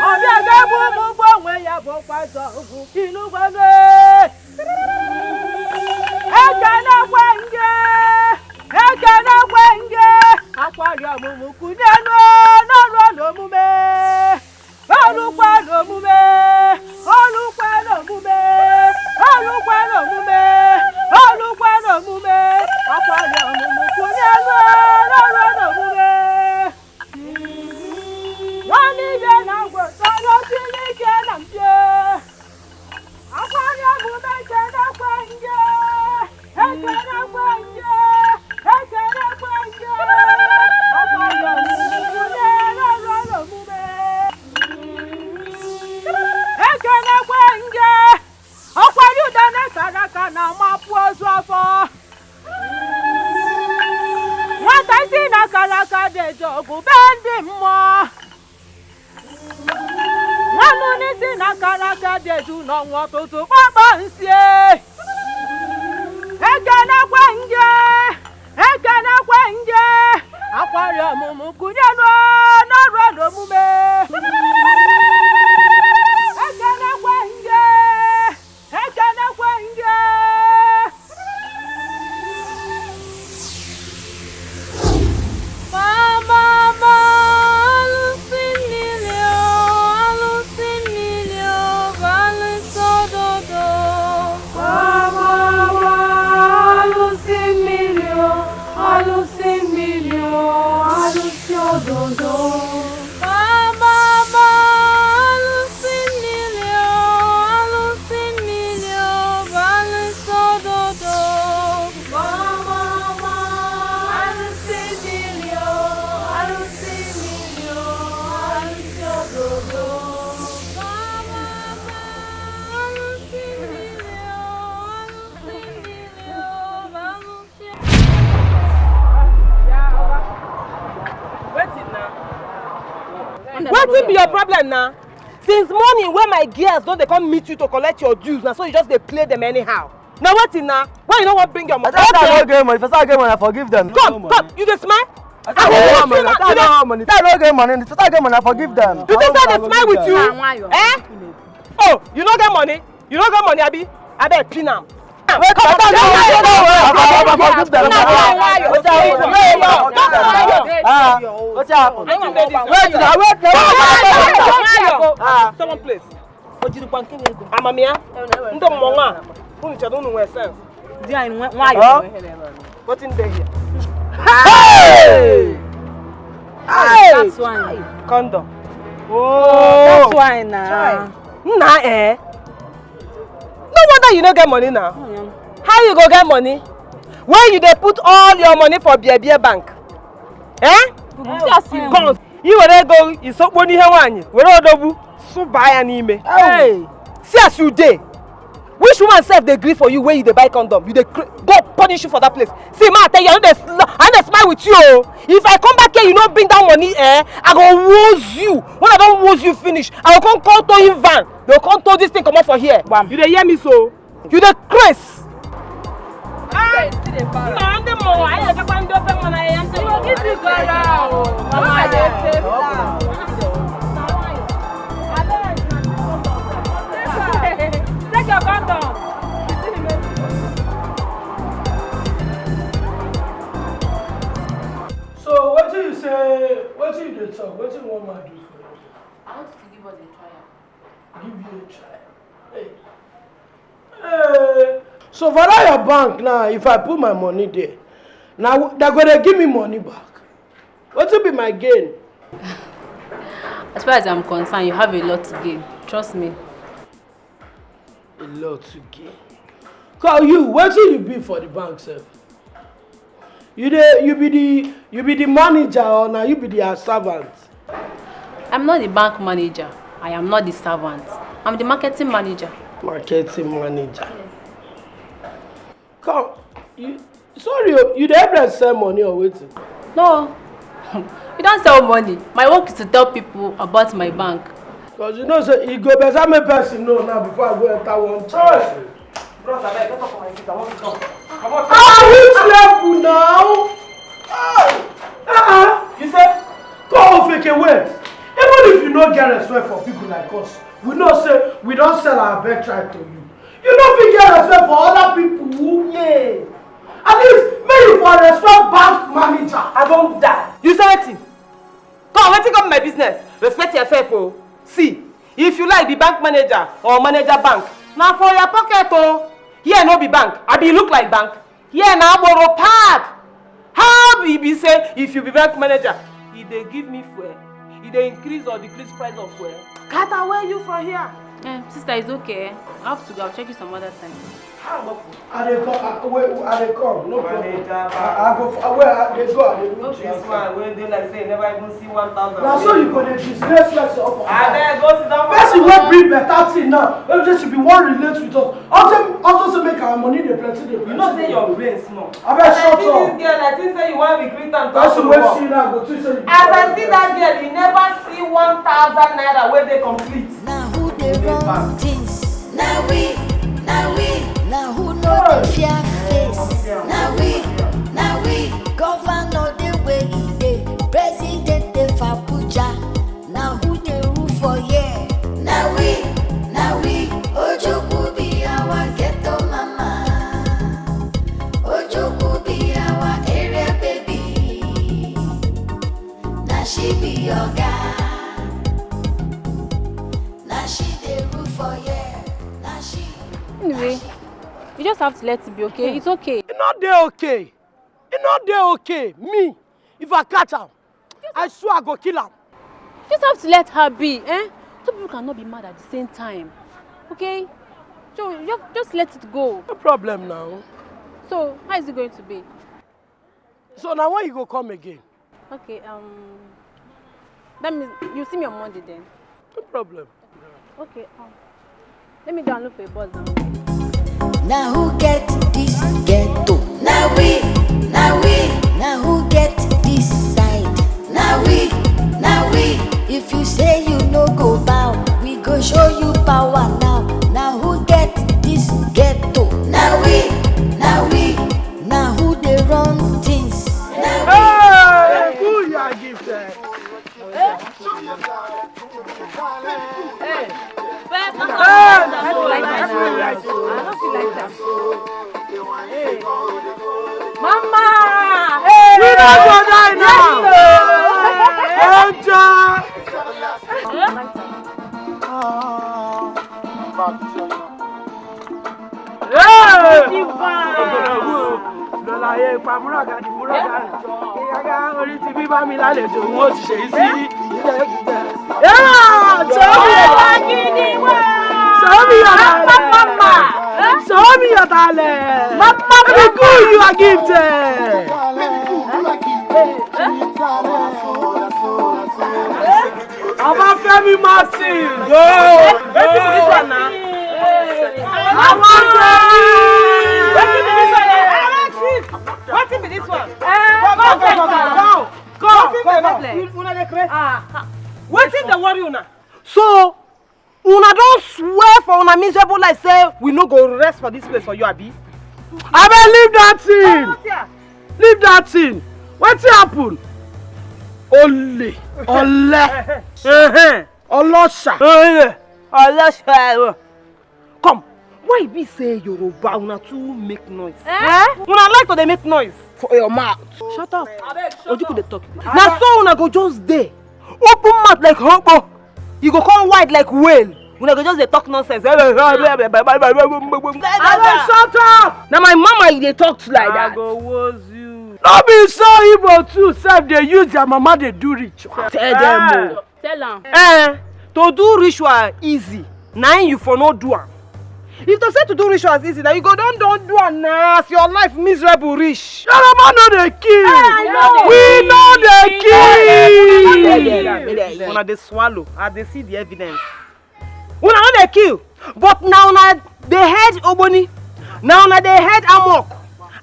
Ọbịa ga-egbu ụmụ ụgwọ onwe ya bụkwa zọ ugwu inugwenu. Ekenekwe nge, ekenekwe nge. Akwari omume kunye elu n'ọlụkwala omume. Ọlụkwala omume, ọlụkwala omume, ọlụkwala omume, ọlụkwala omume. Akwari omume kunye elu n'ọlụkwala omume. Nwanne ibe na ngwọta n'otu n'ike na mpe. Akwari omume ekenekwe nge, ekenekwe nge, ekenekwe nge. Akwari omume kunye elu n'ọlụkwala omume. Ekenekwe nge. Akwari ude na-ekara aka na-amapụ ozu afọ. Nwata isi na-akara aka dị eji ọgụ be ndị mmụọ. Nwanne n'isi na-akara aka dị eju n'ọnwa ọtụtụ kpọkpọ nsie. Ekenekwe nge, ekenekwe nge. Akwari omume kunye elu n'ọlụkwala omume. Ekenekwe nge, ekenekwe nge. Mama, mama, alụsị mmiri o, alụsị mmiri o, bụ alụsị ododo. Mama, mama, alụsị mmiri o, alụsị mmiri o, alụsị ododo. Mama, mama, alụsị mmiri o, alụsị mmiri o, bụ alụsị ododo. Mama, mama, alụsị mmiri o, alụsị mmiri o, alụsị ododo. Mama, mama, alụsị mmiri o, alụsị mmiri o, bụ alụsị Wetin na? Wetin be your problem na? Since morning wey my girls don dey come meet you to collect your dues, na so you just dey play them anyhow. Na wetin na? Why you no wan bring your money? I tell you, I no get money. If I say I get money, I forgive them. Come, come, you dey smile? I tell you, I no get money. I tell you, I no get money. If I say I get money, I forgive them. You think say I dey smile with you? Eh? Oh, you no get money? You no get money, abi? Abeg, pin am. Wait, I tell you, I no get money. I forgive them. Ah, wetin happen? Wait, na, wait, na, wait, na. Ah. Someone, please. Amamiya, ndị mmọnwụ a, unu chere unu nwere sense? Di anyị nwa-, nwayọ. Huh? Wetin dey here? Hey! Hey! That's why. Condom. Oh, that's why na. Chai. Nna, eh? No wonder you no get money now. Oh, yeah. How you go get money? Where you dey put all your money for beer beer bank? Eh? Guns. I were go isokpo n'ihe nwaanyị were odogwu sụba ya n'ime. Hey. See as you dey. Which woman sef dey gree for you wey you dey buy condom? You dey cr- God punish you for that place. See, ma, I tell you, I no dey sl- I no dey smile with you o. If I come back here, you no bring down money, eh? I go woz you. When I don woz you finish, I go come call towing van. They go come tow this thing comot for here. Wham. You dey hear me so? You dey craze. Hey, see the bar. Nọ ndị mmụọ, anyị na-agakwa ndị ofe mmanụ ahịa ntị. Mama, dey save that. Take your condom. So wetin you say? Wetin you dey talk? Wetin you wan ma do for you? I want you to give us a trial. Give you a try. Hey. Hey. So for that your bank now, if I put my money there, now they go dey give me money back. Wetin be my gain? As far as I'm concerned, you have a lot to gain. Trust me. A lot to gain. Call you, wetin you be for the bank sef? You dey, you be the, you be the manager or na you be their servant? I'm not the bank manager. I am not the servant. I'm the marketing manager. Marketing manager. Come, you, sorry o, you dey help them sell money or wetin? No, we don't sell money. My work is to tell people about my bank. Cause you know say e go better make person know now before I go enter one church. Bros, abeg, get up for my seat. I want to talk. Come on. Ah, which level now? Ah, ah, you say, come off again, wait. Even if you no get respect for people like us, we know say we don sell our birthright to you. You no fit get respect for other people. Yeah. At least make you for respect bank manager. I don die. You say wetin? Come, wetin come my business? Respect yourself o. See, if you like be bank manager or manager bank, na for your pocket o. Here no be bank. Abi e look like bank? Here na Agboro Park. How e be say if you be bank manager, e dey give me fuel, e dey increase or decrease price of fuel? Kata, where you from here? Eh, sister, it's okay. I have to go. I'll check you some other time. I dey come. I, wait, I dey come. No problem. Manager, I, I go. Where I dey go? I dey meet you. This one wey dey like say you never even see one thousand. Na so you go dey disgrace yourself. Abeg, go sit down. Person wey bring better thing now, wey just be wan relate with us. Unto, unto say make our money dey plenty, dey plenty. You know say your brain small. Abeg, shut up. As I see this girl, I think say you wan recruit am to work. Person wey see now go think say you. As I see that girl, you never see one thousand naira wey dey complete. Na who dey run things? Na we, na we. Na who no dey fear face? Na we, na we. Governor dey where e dey, president dey for Abuja. Na who dey rule for here? Na we, na we. Ojukwu be our ghetto mama. Ojukwu be our area baby. Na she be oga. Na she dey rule for here. Na she. Anyway, you just have to let it be, okay? It's okay. E no dey okay. E no dey okay. Me, if I catch am, I swear I go kill am. You just have to let her be, eh? Two people cannot be mad at the same time, okay? So you just, just let it go. No problem now. So how is it going to be? So now when you go come again? Okay, um, let me, you see me on Monday then. No problem. Okay, um, let me go and look for a bus now. Na who get this ghetto? Na we, na we. Na who get this side? Na we, na we. If you say you no go bow, we go show you power now. Na who get this ghetto? Na we, na we. Na who dey run things? Na we. Hey, who you are gifted? Mama! Hey! We no go die now! Enjoy! Lọ́láyé ipa múràgà di múràgà. Ìyága orí ti bí bá mi lálejò, wọ́n ti ṣe é sí. Sọ́mi ọ̀la. Sọ́mi ọ̀la. Show me your talent. Mama, be good, you are gifted. Obafemi Martins. Go. Wetin be this one now? Obafemi. Wetin be this one? Wetin be this one? Come, come, come, come. Come, come, come. Una dey craze. Wetin dey worry una? So, una don swear for una miserable life say we no go rest for this place for you, abi? Abeg, leave that thing. Leave that thing. Wetin happen? Ole, ole, ehe, olosha. Ole, olosha. Come, why e be say Yoruba una too make noise? Eh? Una like to dey make noise. For your mouth. Shut up. Ojukwu dey talk. Na so una go just dey open mouth like hobo. You go come wide like whale. Una go just dey talk nonsense. Na my mama you dey talk to like that. I go woz you. No be so Igbo too sef dey use their mama dey do ritual. Tell them o. Tell am. Eh, to do ritual easy, na im you for no do am. If to say to do rituals easy, na you go don don do am na as your life miserable reach. Yoruba no dey kill. Eh, I know. We no dey kill. Una dey swallow, I dey see the evidence. Una no dey kill, but na una dey head ogboni, na una dey head amok,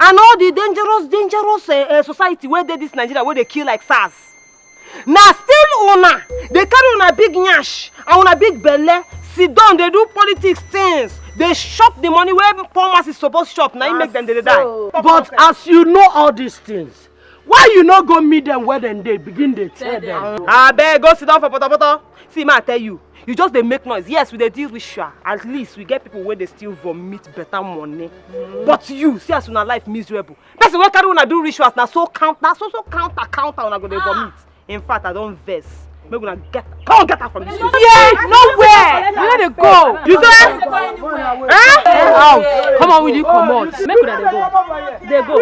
and all the dangerous, dangerous eh, eh, society wey dey this Nigeria wey dey kill like SARS. Na still una dey carry una big nyash and una big belle sit down dey do politics things, dey chop the money wey poor masses suppose chop, na im make dem dey die. But as you know all these things, why you no go meet them where dem dey begin dey tell them? Abeg, go sit down for potopoto. See, ma, I tell you, you just dey make noise. Yes, we dey deal ritual. At least we get people wey dey still vomit better money. But you, see as una life miserable. Person wey carry una do rituals na so count, na so so counter counter una go dey vomit. In fact, I don vex. Make una get, come on, get out from this place. Yeah, nowhere. You no dey go. You say? Eh? Out. Come on, will you come out? Make una dey go. Dey go.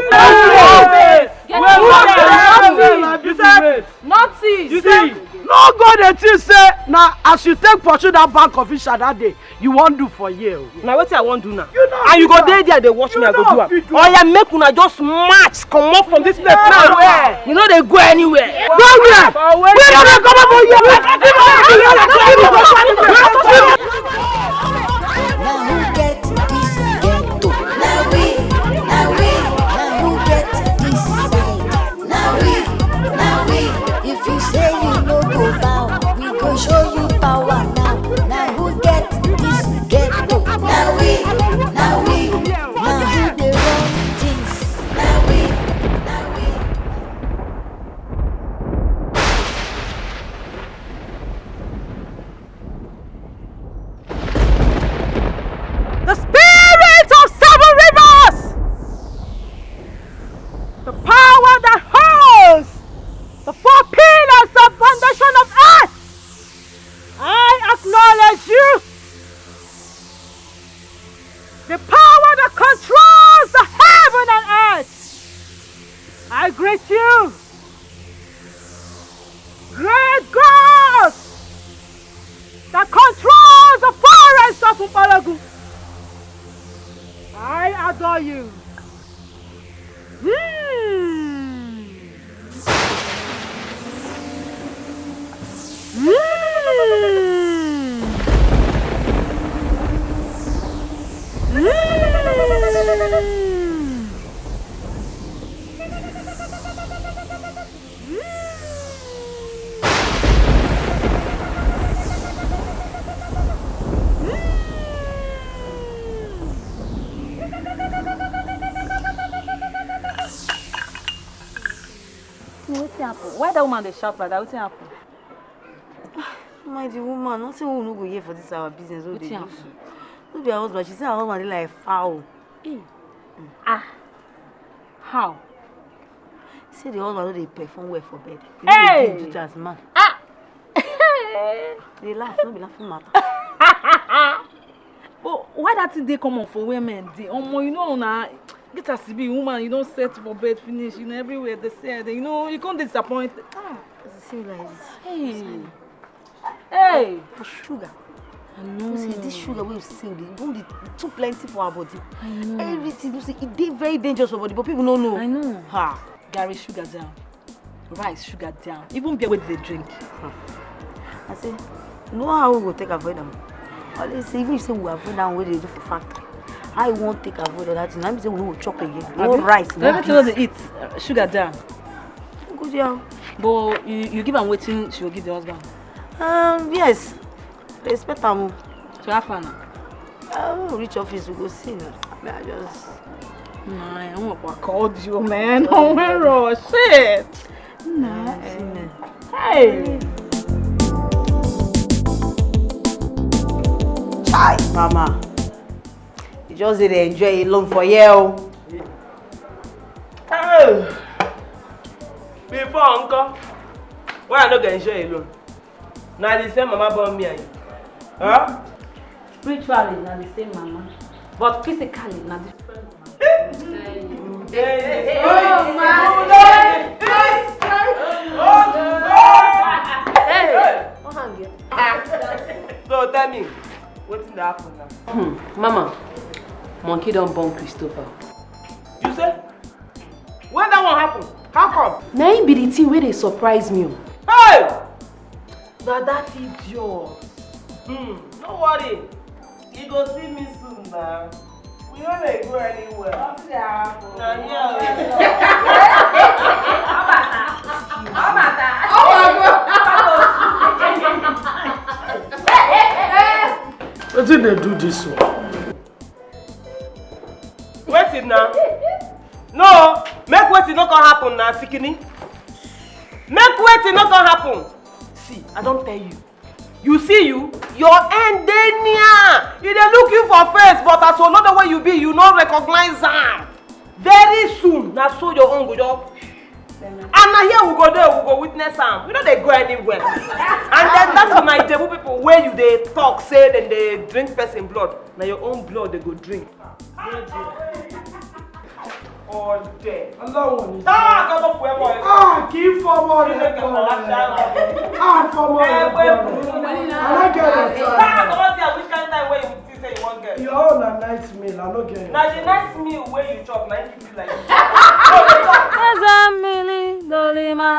You say? Nothing. You see, no go dey think say na as you take pursue that bank official that day, you wan do for here o. Na wetin I wan do now. And you go dey there dey watch me, I go do am. Oya, make una just march comot from this place now. We no dey go anywhere. Nowhere. We no dey comot for here. Na who get this ghetto? Na we, na we, na who get this side? Na we, na we. If you say you no go bow, we go show you power now. Na who get this ghetto? Na we, na we, na who dey run things? Na we, na we. The spirit of seven rivers, the power that holds the four pillars of foundation of earth, I acknowledge you. The power that controls the heaven and earth, I greet you. Great God that controls the forest of Upalagu, I adore you. Hmm. Hmm. Hmm. Wetin happen? Why that woman dey shout like that? Wetin happen? Mind the woman, nothing we no go hear for this our business wey we dey do so. No be her husband, she say her husband dey like fowl. Eh. Ah. How? Say the husband no dey perform well for bed. He no dey give duty as man. Ah! Dey laugh, no be laughing matter. But why that thing dey common for where men dey? Omo, you know na get as e be, woman, you don set for bed finish, you know everywhere dey sell, you know, you come dey disappointed. Ah. As you see me like this. Hey. Hey. Na sugar. I know. You see, this sugar wey you see, e don dey too plenty for our body. I know. Everything, you see, e dey very dangerous for body, but people no know. I know. Ha! Garri, sugar down. Rice, sugar down. Even beer wey dey drink. Hmm. I say, you know how we go take avoid am? Always say, even if say we avoid am, wey dey do for factory, how you wan take avoid all that thing? Na be say we no go chop again. No rice, no beans. Everything wey dey eat, uh, sugar down. Go there. But you, you give am wetin she go give the husband? Um, yes. Respect am o. So how far now? I will reach office, we go see now. I mean, I just. Nah, I won't call you, man. Oh my rush, shit. Nah. Hey. Chai, mama. You just dey enjoy alone for here o. Hey. Before, uncle, why I no go enjoy alone? Na the same mama born me and you. Huh? Spiritually, na the same mama, but physically, na different mama. Oh my God! Hey! Don't hang you. So tell me, wetin dey happen now? Hmm, mama, monkey don born Christopher. You say? When that one happen? How come? Na him be the thing wey dey surprise me o. Hey! Na that idiot. Hmm, no worry. You go see me soon na. We no dey go anywhere. Nothing dey happen. Na here o. Wetin dey do this one? Wetin na? No, make wetin no come happen na, Sikini. Make wetin no come happen. See, I don tell you. You see you, your end dey near. E dey look you for face, but as another way you be, you no recognize am. Very soon, na so your own go just. And na here we go dey, we go witness am. We no dey go anywhere. And then that my Ijebu people wey you dey talk say dem dey drink person blood, na your own blood dem go drink. Ọdẹ. Ọlọ́run ò ní jẹ́. Táà kọ́kọ́ fún ẹ bọ̀ ẹ. Ah, kì í fọmọ rẹ bọ̀ rẹ. Ah, fọmọ rẹ bọ̀ rẹ. I don't get it. Táà kọ́kọ́ tí a which kind time wey you think say you wan get? Your own na night meal, I no get it. Na the night meal wey you chop na him keep you like this. Eze mmiri dolima,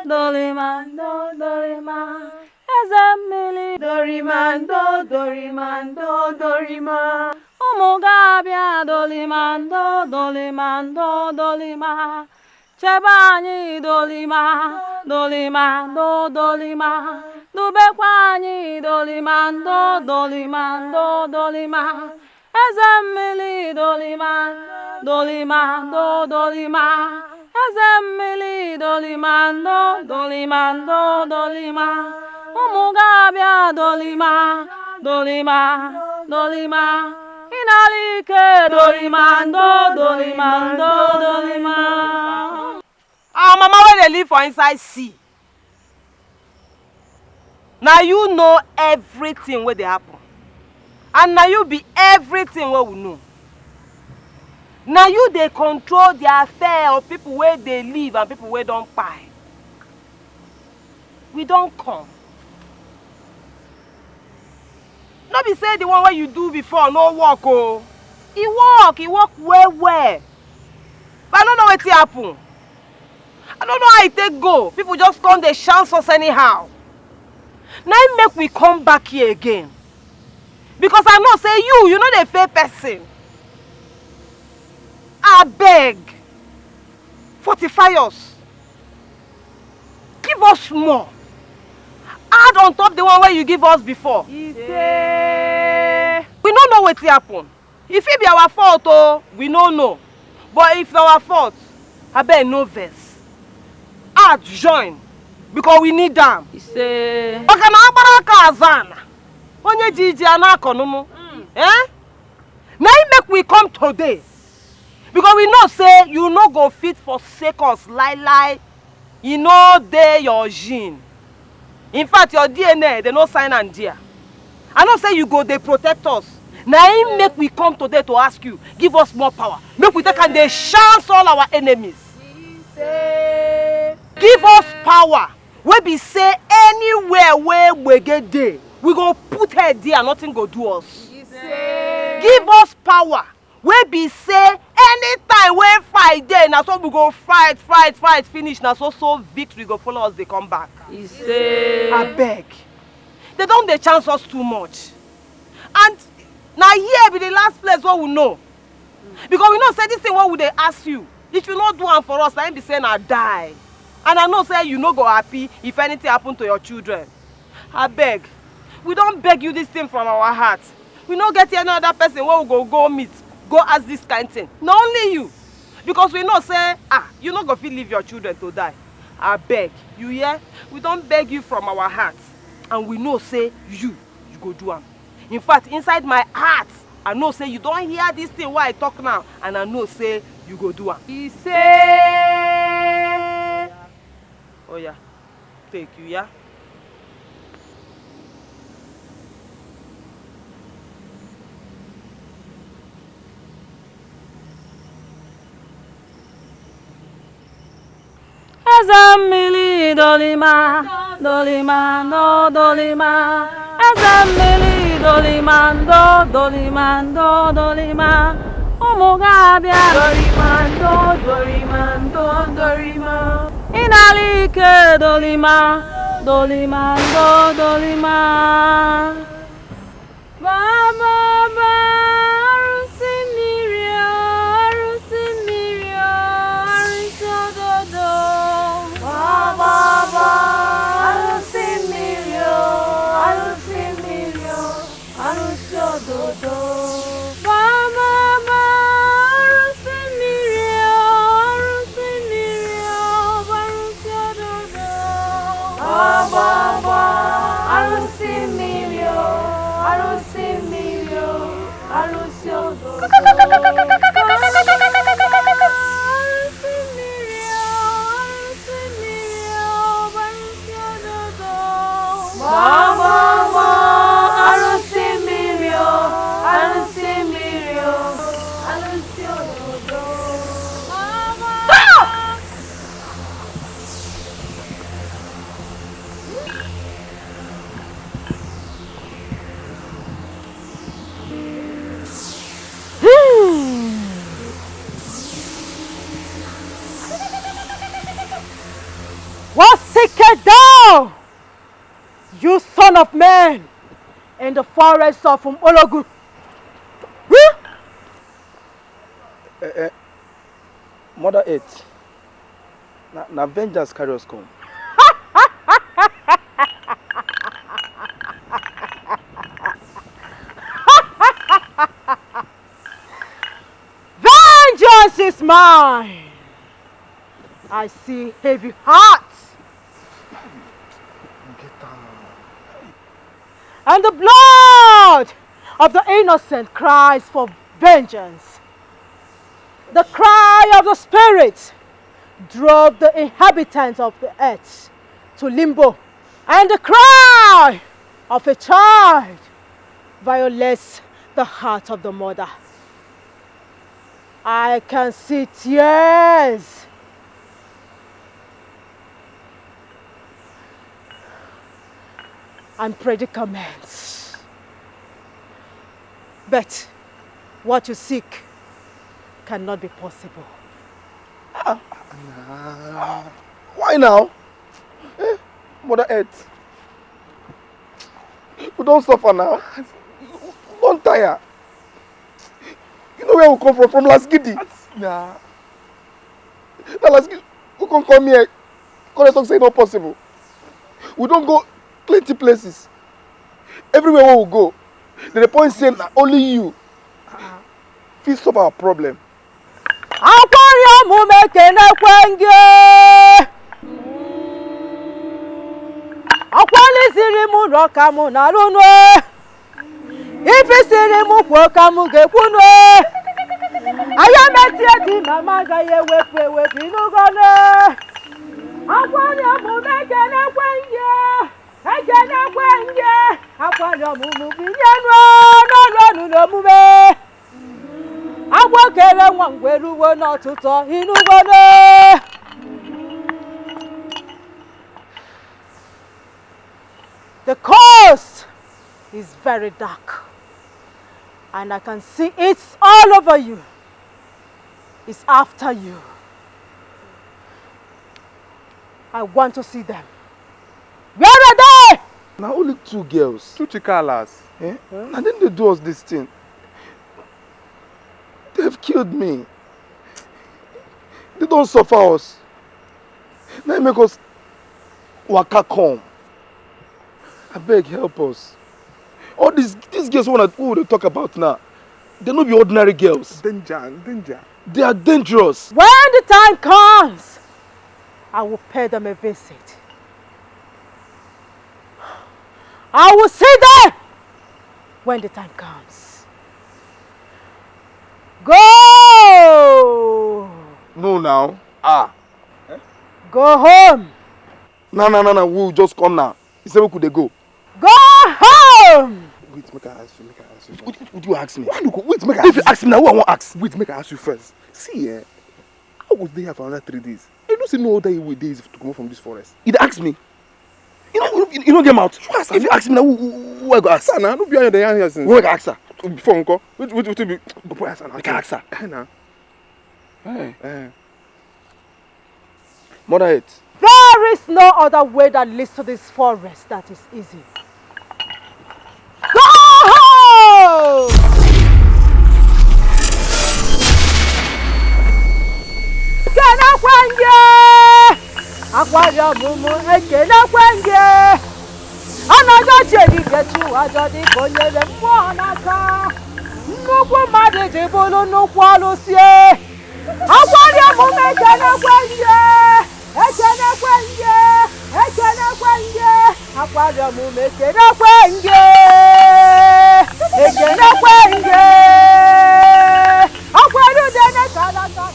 dolima, do, dolima. Eze mmiri dorimando, dorimando, dorima. Ụmụ ga-abịa dolimando, dolimando, dolima. Chebe anyị dolima, dolimando, dolima. Dubekwa anyị dolimando, dolimando, dolima. Eze mmiri dolima, dolimando, dolima. Eze mmiri dolimando, dolimando, dolima. Ụmụ ga-abịa dolima, dolima, dolima. Ị nara ike dolimando, dolimando, dolima. Our mama wey dey live for inside sea. Na you know everything wey dey happen. And na you be everything wey we know. Na you dey control the affair of people wey dey live and people wey don kpai. We don come. No be say the one wey you do before no work o. E work, e work well well. But I no know wetin happen. I no know how e take go. People just come dey chance us anyhow. Na im make we come back here again. Because I know say you, you no dey fail person. Abeg, fortify us. Give us more. Add on top the one wey you give us before. Ise. We no know wetin happen. E fit be our fault o, we no know. But if na our fault, abeg no vex. Add join because we need am. Ise. Maka na agbara aka azụ ana, onye ji ji a na-akọ n'ụmụ. Mm. Eh? Na im make we come today. Because we know say you no go fit forsake us lie lie. E no dey your gene. In fact, your D N A, they no sign am there. I know say you go dey protect us. Na im make we come today to ask you, give us more power. Make we take am dey chance all our enemies. Give us power wey be say anywhere wey gbege dey, We go put head there, nothing go do us. Give us power wey be say anytime wey fight dey, na so we go fight, fight, fight finish, na so so victory go follow us dey come back. Abeg, they don dey chance us too much, and na here be the last place wey we know, because we know say this thing wey we dey ask you, if you no do am for us, na im be say na die. And I know say you no go happy if anything happen to your children. Abeg, we don beg you this thing from our heart. We no get any other person wey we go go meet, go ask this kind thing. Na only you. Because we know say, ah, you no go fit leave your children to die. Abeg, you hear? We don beg you from our heart. And we know say you, you go do am. In fact, inside my heart, I know say you don hear this thing wey I talk now, and I know say you go do am. He say, oh yeah, take you, yeah. Eze mmiri dolima, dolima, no dolima. Eze mmiri dolima, ndo dolima, ndo dolima. Ụmụ ga-abịa. Dolima, ndo dolima, ndo dolima. Ị na-ala ike dolima, dolima, ndo dolima. Baba, ba, arụsị mmiri o, arụsị mmiri o, arụsị ododo. Baba, ba, arụsị mmiri o, arụsị mmiri o, arụsị ododo. Baba, ba, arụsị mmiri o, arụsị mmiri o, arụsị ododo. Baba, ba, arụsị mmiri o, arụsị mmiri o, arụsị ododo. Arụsị mmiri o, arụsị mmiri o, arụsị ododo. Baba, ba, arụsị mmiri o, arụsị mmiri o, arụsị ododo. Baba. What seekest thou, you son of man, in the forest of Umologu? Eh, eh, Mother Earth, na, na vengeance carry us come. Vengeance is mine. I see heavy hearts. And the blood of the innocent cries for vengeance. The cry of the spirit drove the inhabitants of the earth to limbo, and the cry of a child violates the heart of the mother. I can see tears and predicaments. But what you seek cannot be possible. Ah, nah. Why now? Eh? Mother Earth. We don suffer now. We don tire. You know where we come from? From Las Gidi. Nah. Na Las Gidi we come come here. Come dey talk say e no possible. We don go plenty places. Everywhere wey we go, dem dey point say na only you fit solve our problem. Akwari omume kenekwe nge. Akwali siri mu roka mu na lunu. Ife siri mu kwo ka mu ge kwunu. Aya meti eti mama ga ye wepe wepe nugo ne. Akwari omume kenekwe nge. Ekenekwe nge. Akwari omume binye nu no lunu no mume. Agwọ kere nwa ngwere uwe n'ọtụtụ inugwere. The cause It's very dark. And I can see it all over you. It's after you. I want to see them. Where are they? Na only two girls. Two chikalas. Eh? Na dem dey do us this thing. They've killed me. They don suffer us. Na im make us waka come. Abeg, help us. All these these girls wey una wey we dey talk about now, they no be ordinary girls. Danger, danger. They are dangerous. When the time comes, I will pay them a visit. I will see them when the time comes. Go! No now. Ah. Go home. Na na na na, we just come now. You say we could dey go. Go home. Wait, make I ask you, make I ask you. What, what do you ask me? Why you go? Wait, make I If you ask me now, who I wan ask? Wait, make I ask you first. See, eh, how go dey here for another three days? You know say no other way dey easy to comot from this forest. You dey ask me? You no, you, you no get mouth. If you ask me now, who, who, who I go ask? Sir, na no be you dey yarn here since. Who I go ask her? Before nko, which which which be? Go put answer now. Make I ask her. Eh, na. Eh. Eh. Mother earth. There is no other way that leads to this forest that is easy. Go home! Kenekwe nge! Akwari ọmụmụ ekenekwe nge! Anaghị eche dibịa chi ụwa ajọ dị ka o nyere mmụọ n'aka. Nnukwu mmadụ ji bụrụ nnukwu ọlụsie. Akwari ọmụmụ ekenekwe nge! Ekenekwe nge! Ekenekwe nge! Akwari ọmụmụ ekenekwe nge! Ekenekwe nge! Akwari udene kalaka.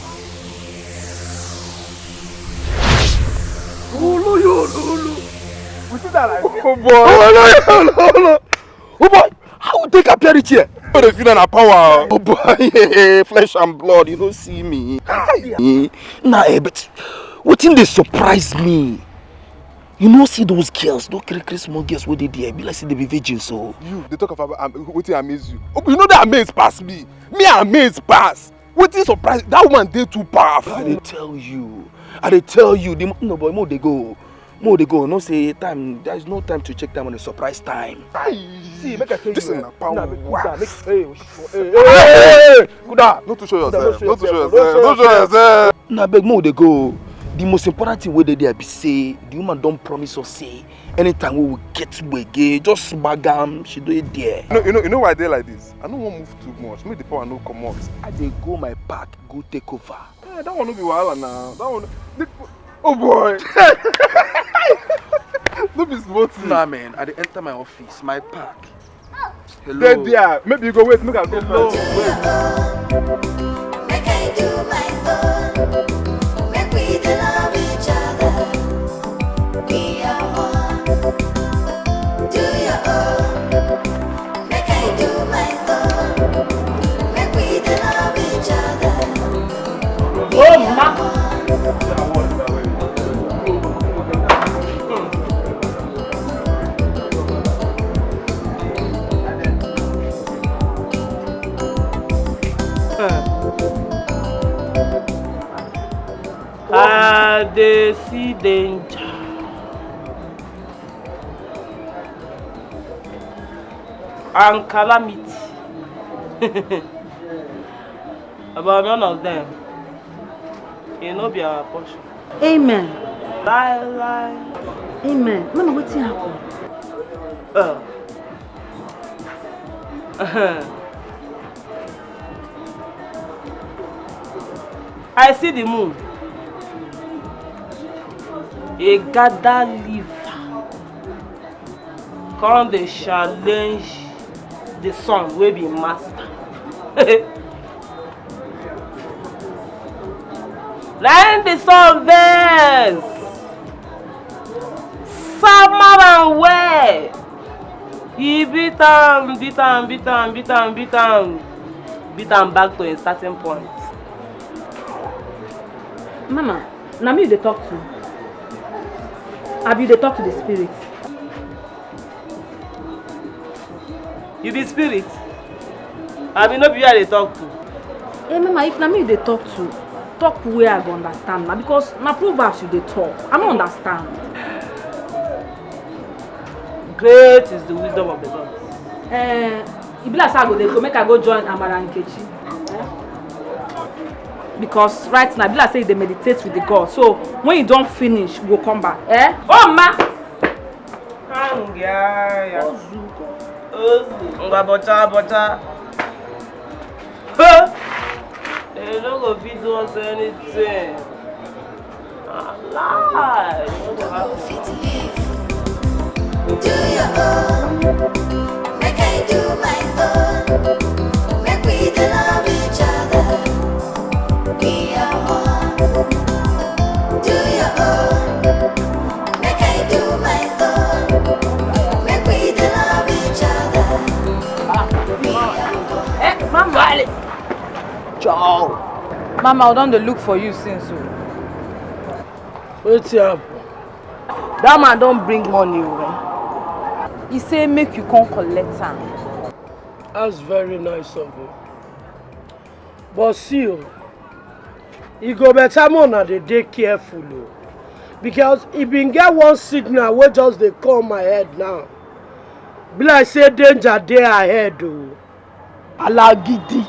Ulu, ulu, ulu. We see that like Oh boy. Oh boy. How we take appear it here? Oh, the feel na power. Oh boy, flesh and blood, you no see me. Hi. Eh, na, eh, but wetin dey surprise me? You no see those girls, those kiri kiri small girls wey dey there, be like say they be virgins so. You dey talk of am, wetin amaze you? Okay, you know that amaze pass me. Me amaze pass. Wetin surprise? That woman dey too powerful. I dey tell you, I dey tell you, the mo- no boy, mo dey go, mo dey go. No say time. There is no time to check time on a surprise time. See, make I tell This you, is eh, na power. Na make, make, hey, hey, hey, hey, hey, hey, Kuda. No too show Kuda, yourself. No too show yourself. No show yourself. Na beg mo dey go. The most important thing wey dey there be say the woman don promise us say anytime we will get gbege, just bag am, she dey there. You know, you know, you know why I dey like this? I no wan move too much. Make the power no comot. I dey go my park, go take over. Eh, that one no be wahala now. That one, the, oh boy. No be small thing. Nah, man, I dey enter my office, my park. Hello. Dey there. Maybe you go wait. Make I go Hello. First. Wait. Make I do my own. Make we dey love each other. Be your own. Do your own. Make I do my own. Make we dey love each other. Oh, ma. I dey see danger and calamity, but none of them, e no be our portion. Amen. Lie, lie. Amen. Mama, wetin happen? Uh. I see the moon. E gather liver. Come dey challenge the sun wey be master. Na im the sun vex. Sama am well. He beat am, beat am, beat am, beat am, beat am, beat am back to a certain point. Mama, na me you dey talk to? Abi you dey talk to the spirit? You be spirit? Abi no be you I dey talk to? Hey, mama, if na me you dey talk to, talk where I go understand na, because na proverbs you dey talk. I no understand. Great is the wisdom of the gods. Eh, e be like say I go dey go make I go join Amara Nkechi. Eh? Because right now, e be like say you dey meditate with the God. So when you don finish, you go come back. Eh? Oh, ma! Hang ya. Ngwa bọcha bọcha. Huh? They no go fit do us anything. Lie. No go happen. Fit live. Do your own. Make I do my own. Make we dey love each other. We are one. Do your own. Make I do my own. Make we dey love each other. We are one. Eh, mama. Ciao. Mama, I don dey look for you since o. Wetin happen? That man don bring money o. He say make you come collect am. That's very nice of him. But see o, e go better make una dey dey careful o, because e bin get one signal wey just dey come my head now. Be like say danger dey ahead o. Alagidi.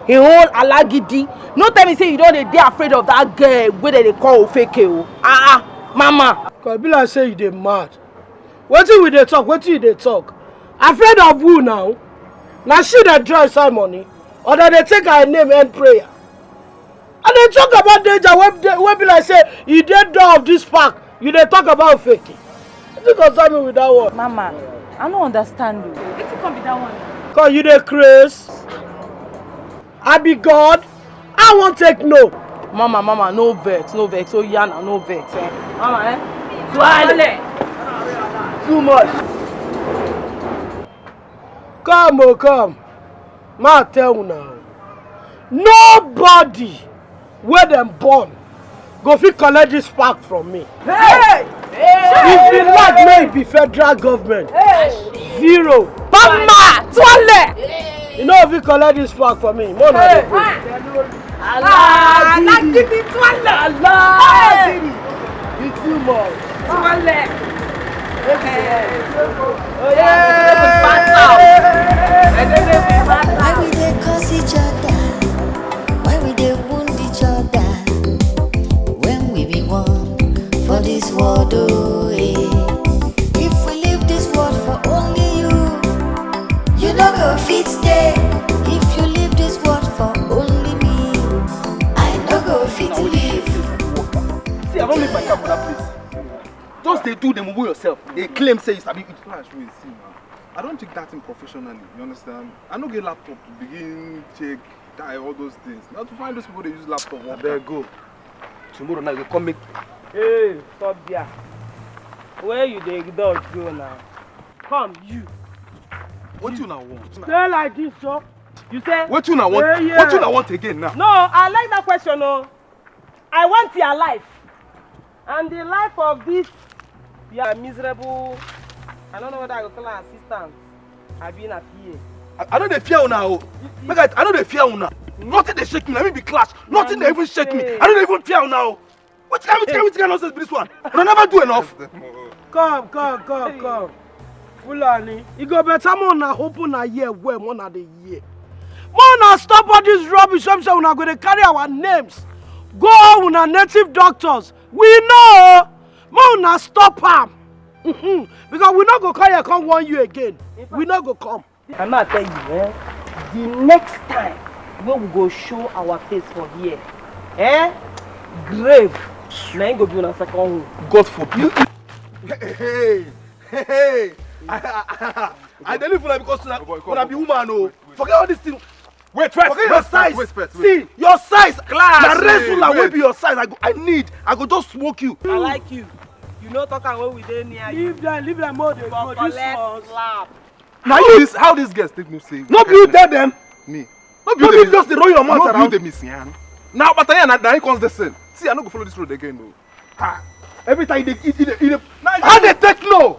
He hold alagidi. No tell me say you don dey dey afraid of that girl wey dem dey call Ofeke o. Ah ah, mama. Cause e be like say you dey mad. Wetin we dey talk? Wetin you dey talk? Afraid of who now? Na she dey draw inside money, or dem dey take her name end prayer? I dey talk about danger wey dey, wey be like say e dey door of this park. You dey talk about Ofeke. Wetin concern me with that one? Mama, I no understand you. Wetin come be that one? Cause you dey craze. I be God. I wan take no. Mama, mama, no vex, no vex. Oh yeah, na no vex. Eh? Mama, eh? Swale. Too much. Come o, come. Ma tell una o. Nobody wey dem born go fit collect this park from me. Hey! If you like, make e be federal government. Zero. Mama, Twale! You no fit collect this park from me. Mo na dey go. Alagidi Twale! Alagidi! It's too much. Twale! Why we dey curse each other? Why we dey wound each other? When we be one for this world, oh eh. If we leave this world for only you, you no go fit stay. If you leave this world for only me, I no go fit leave. See, I don't leave my car for that place. Just dey do dem mumu yourself. Dey claim say you sabi. Flash, wait, see now. I don't take that thing professionally. You understand? I no get laptop to begin check, tie all those things. Now to find those people dey use laptop. Abeg go. Tomorrow night you come make. Hey, stop there. Where you dey dodge go now? Come, you. Wetin una want? Stay like this, so. You say? Wetin una want? Hey, yeah. Wetin una want again now? No, I like that question, no. I want your life and the life of this your miserable, I don't know whether I go call her assistant. I be na P A. I, I no dey fear una o. Make I, I no dey fear una. Nothing dey shake me. Na me be clash. Nothing dey even shake me. I no dey even fear una o. Which kind, which kind, which kind nonsense be this one? Una never do enough. Come, come, come, come. Fulani, e go better make una open una ear well, make una dey hear. Make una stop all this rubbish wey be say una go dey carry our names go una native doctors. We know. Make una stop am. Mhm. Because we no go come here come warn you again. We no go come. I ma tell you, eh, the next time wey we go show our face for here, eh, grave na im go be una second home. God forbid. Hey, hey, hey. I, I, I, I dey live una because una, una be woman o. Forget all this thing. Wait first. Forget your size. Wait first. See your size. Class. Na wrestler wey be your size. I go, I need. I go just smoke you. I like you. You no talk am when we dey near you. Leave them, leave them all. Dey go this one. Slap. Now you this, how these girls take me say? No be you tell them. Me. No be you just dey roll your mouth around. No be you dey miss yan. Now but yeah, na na he cause the sin. See, I no go follow this road again o. Ha. Every time you dey, you dey, you dey, how they take no?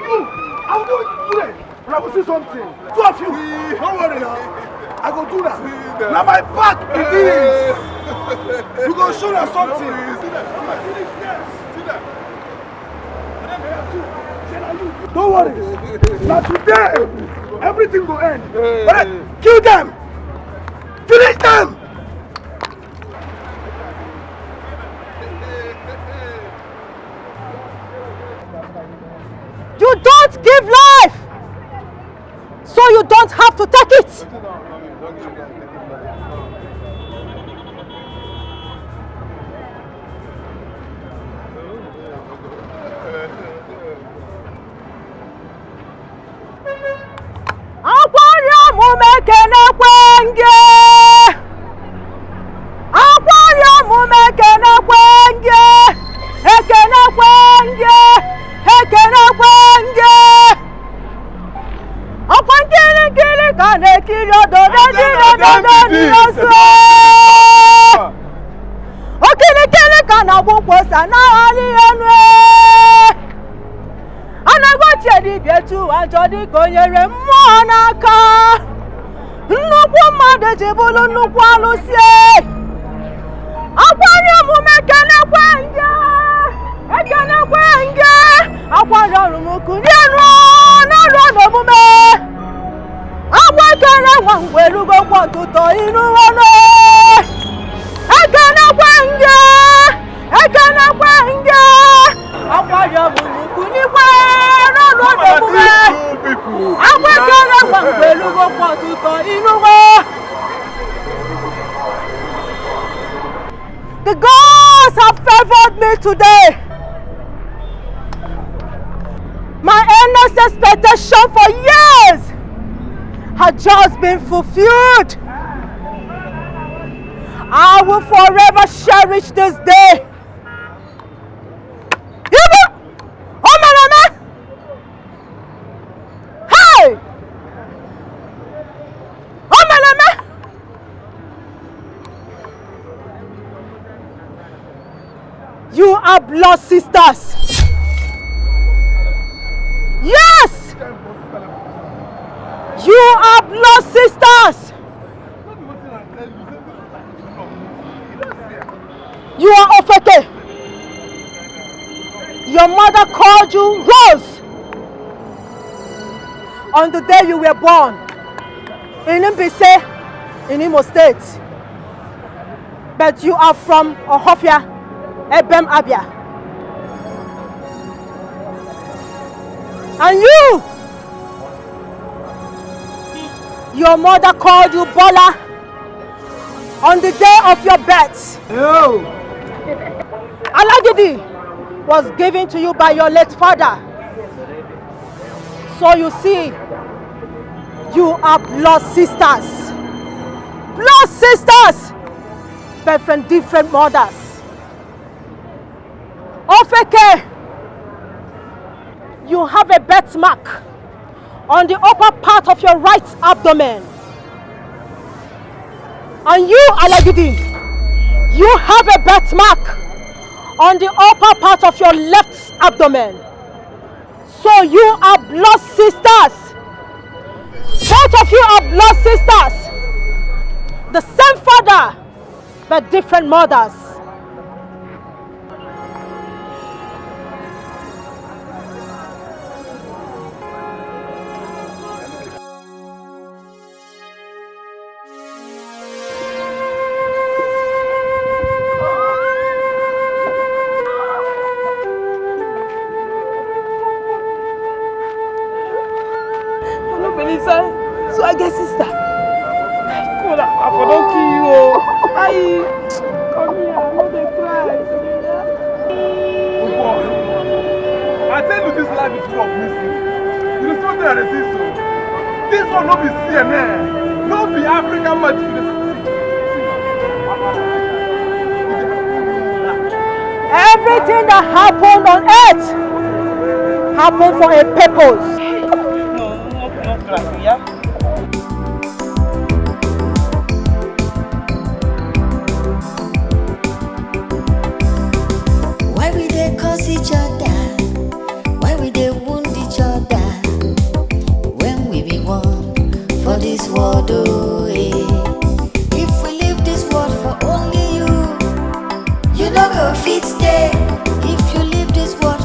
you. I will do it today. Una go see something. Two of you. Don't worry now. I go do that. Now my back it is. You go show us something. Don't worry. Now today, everything go end. Alright, kill them. Finish them. You don't give life, so you don't have to take it. Akwari omume kenekwe nge. Akwari omume kenekwe nge. Ekenekwe nge. Ekenekwe nge. Ọkwa nkiri nkiri ka na-ekiri ododo dị n'ododo dị n'ozu. Okirikiri ka na-agba ụkwụ ose na-agharị elu. A na-agwa ochie dibịa etu ụwa njọ dịka o nyere mmụọ n'aka. Nnukwu mmadụ ji bụrụ nnukwu alụsị. Akwari omume kenekwe nge. Ekenekwe nge. Akwari ọrụ m kulie nụọ n'ọrụ n'omume. Agwa ekele nwa mgbe erugo kwa ọtụtụ iru ọnụ. Ekenekwe nge. Ekenekwe nge. Akwari ọrụ m kulie n'ọrụ n'omume. Agwa ekele nwa mgbe erugo kwa ọtụtụ iru ọnụ. The gods have favored me today. My earnest expectation for years has just been fulfilled. I will forever cherish this day. Ibu! Omeleme! Hey! Omeleme! You are blood sisters. Yes! You are blood sisters. You are Ofeke. Your mother called you Rose on the day you were born. In Mbise, in Imo State. But you are from Ohofia, Ebem Abia. And you, your mother called you Bola on the day of your birth. Oh. Alagidi was given to you by your late father. So you see, you are blood sisters. Blood sisters, but from different mothers. Ofeke, you have a birthmark on the upper part of your right abdomen. And you, Alagidi, you have a birthmark on the upper part of your left abdomen. So you are blood sisters. Both of you are blood sisters. The same father, but different mothers. Hello, Melissa. So I get sister. Come on, I for don kill you. Oh. Aye. Come here, I no dey cry. I tell you, this life is full of mysteries. You dey see wetin I dey see so? This one no be C N N, no be African magic you dey see. Everything that happened on earth happened for a purpose. Why we dey curse each other? Why we dey wound each other? When we be one for this world, oh eh. If we leave this world for only you, you no go fit stay. If you leave this world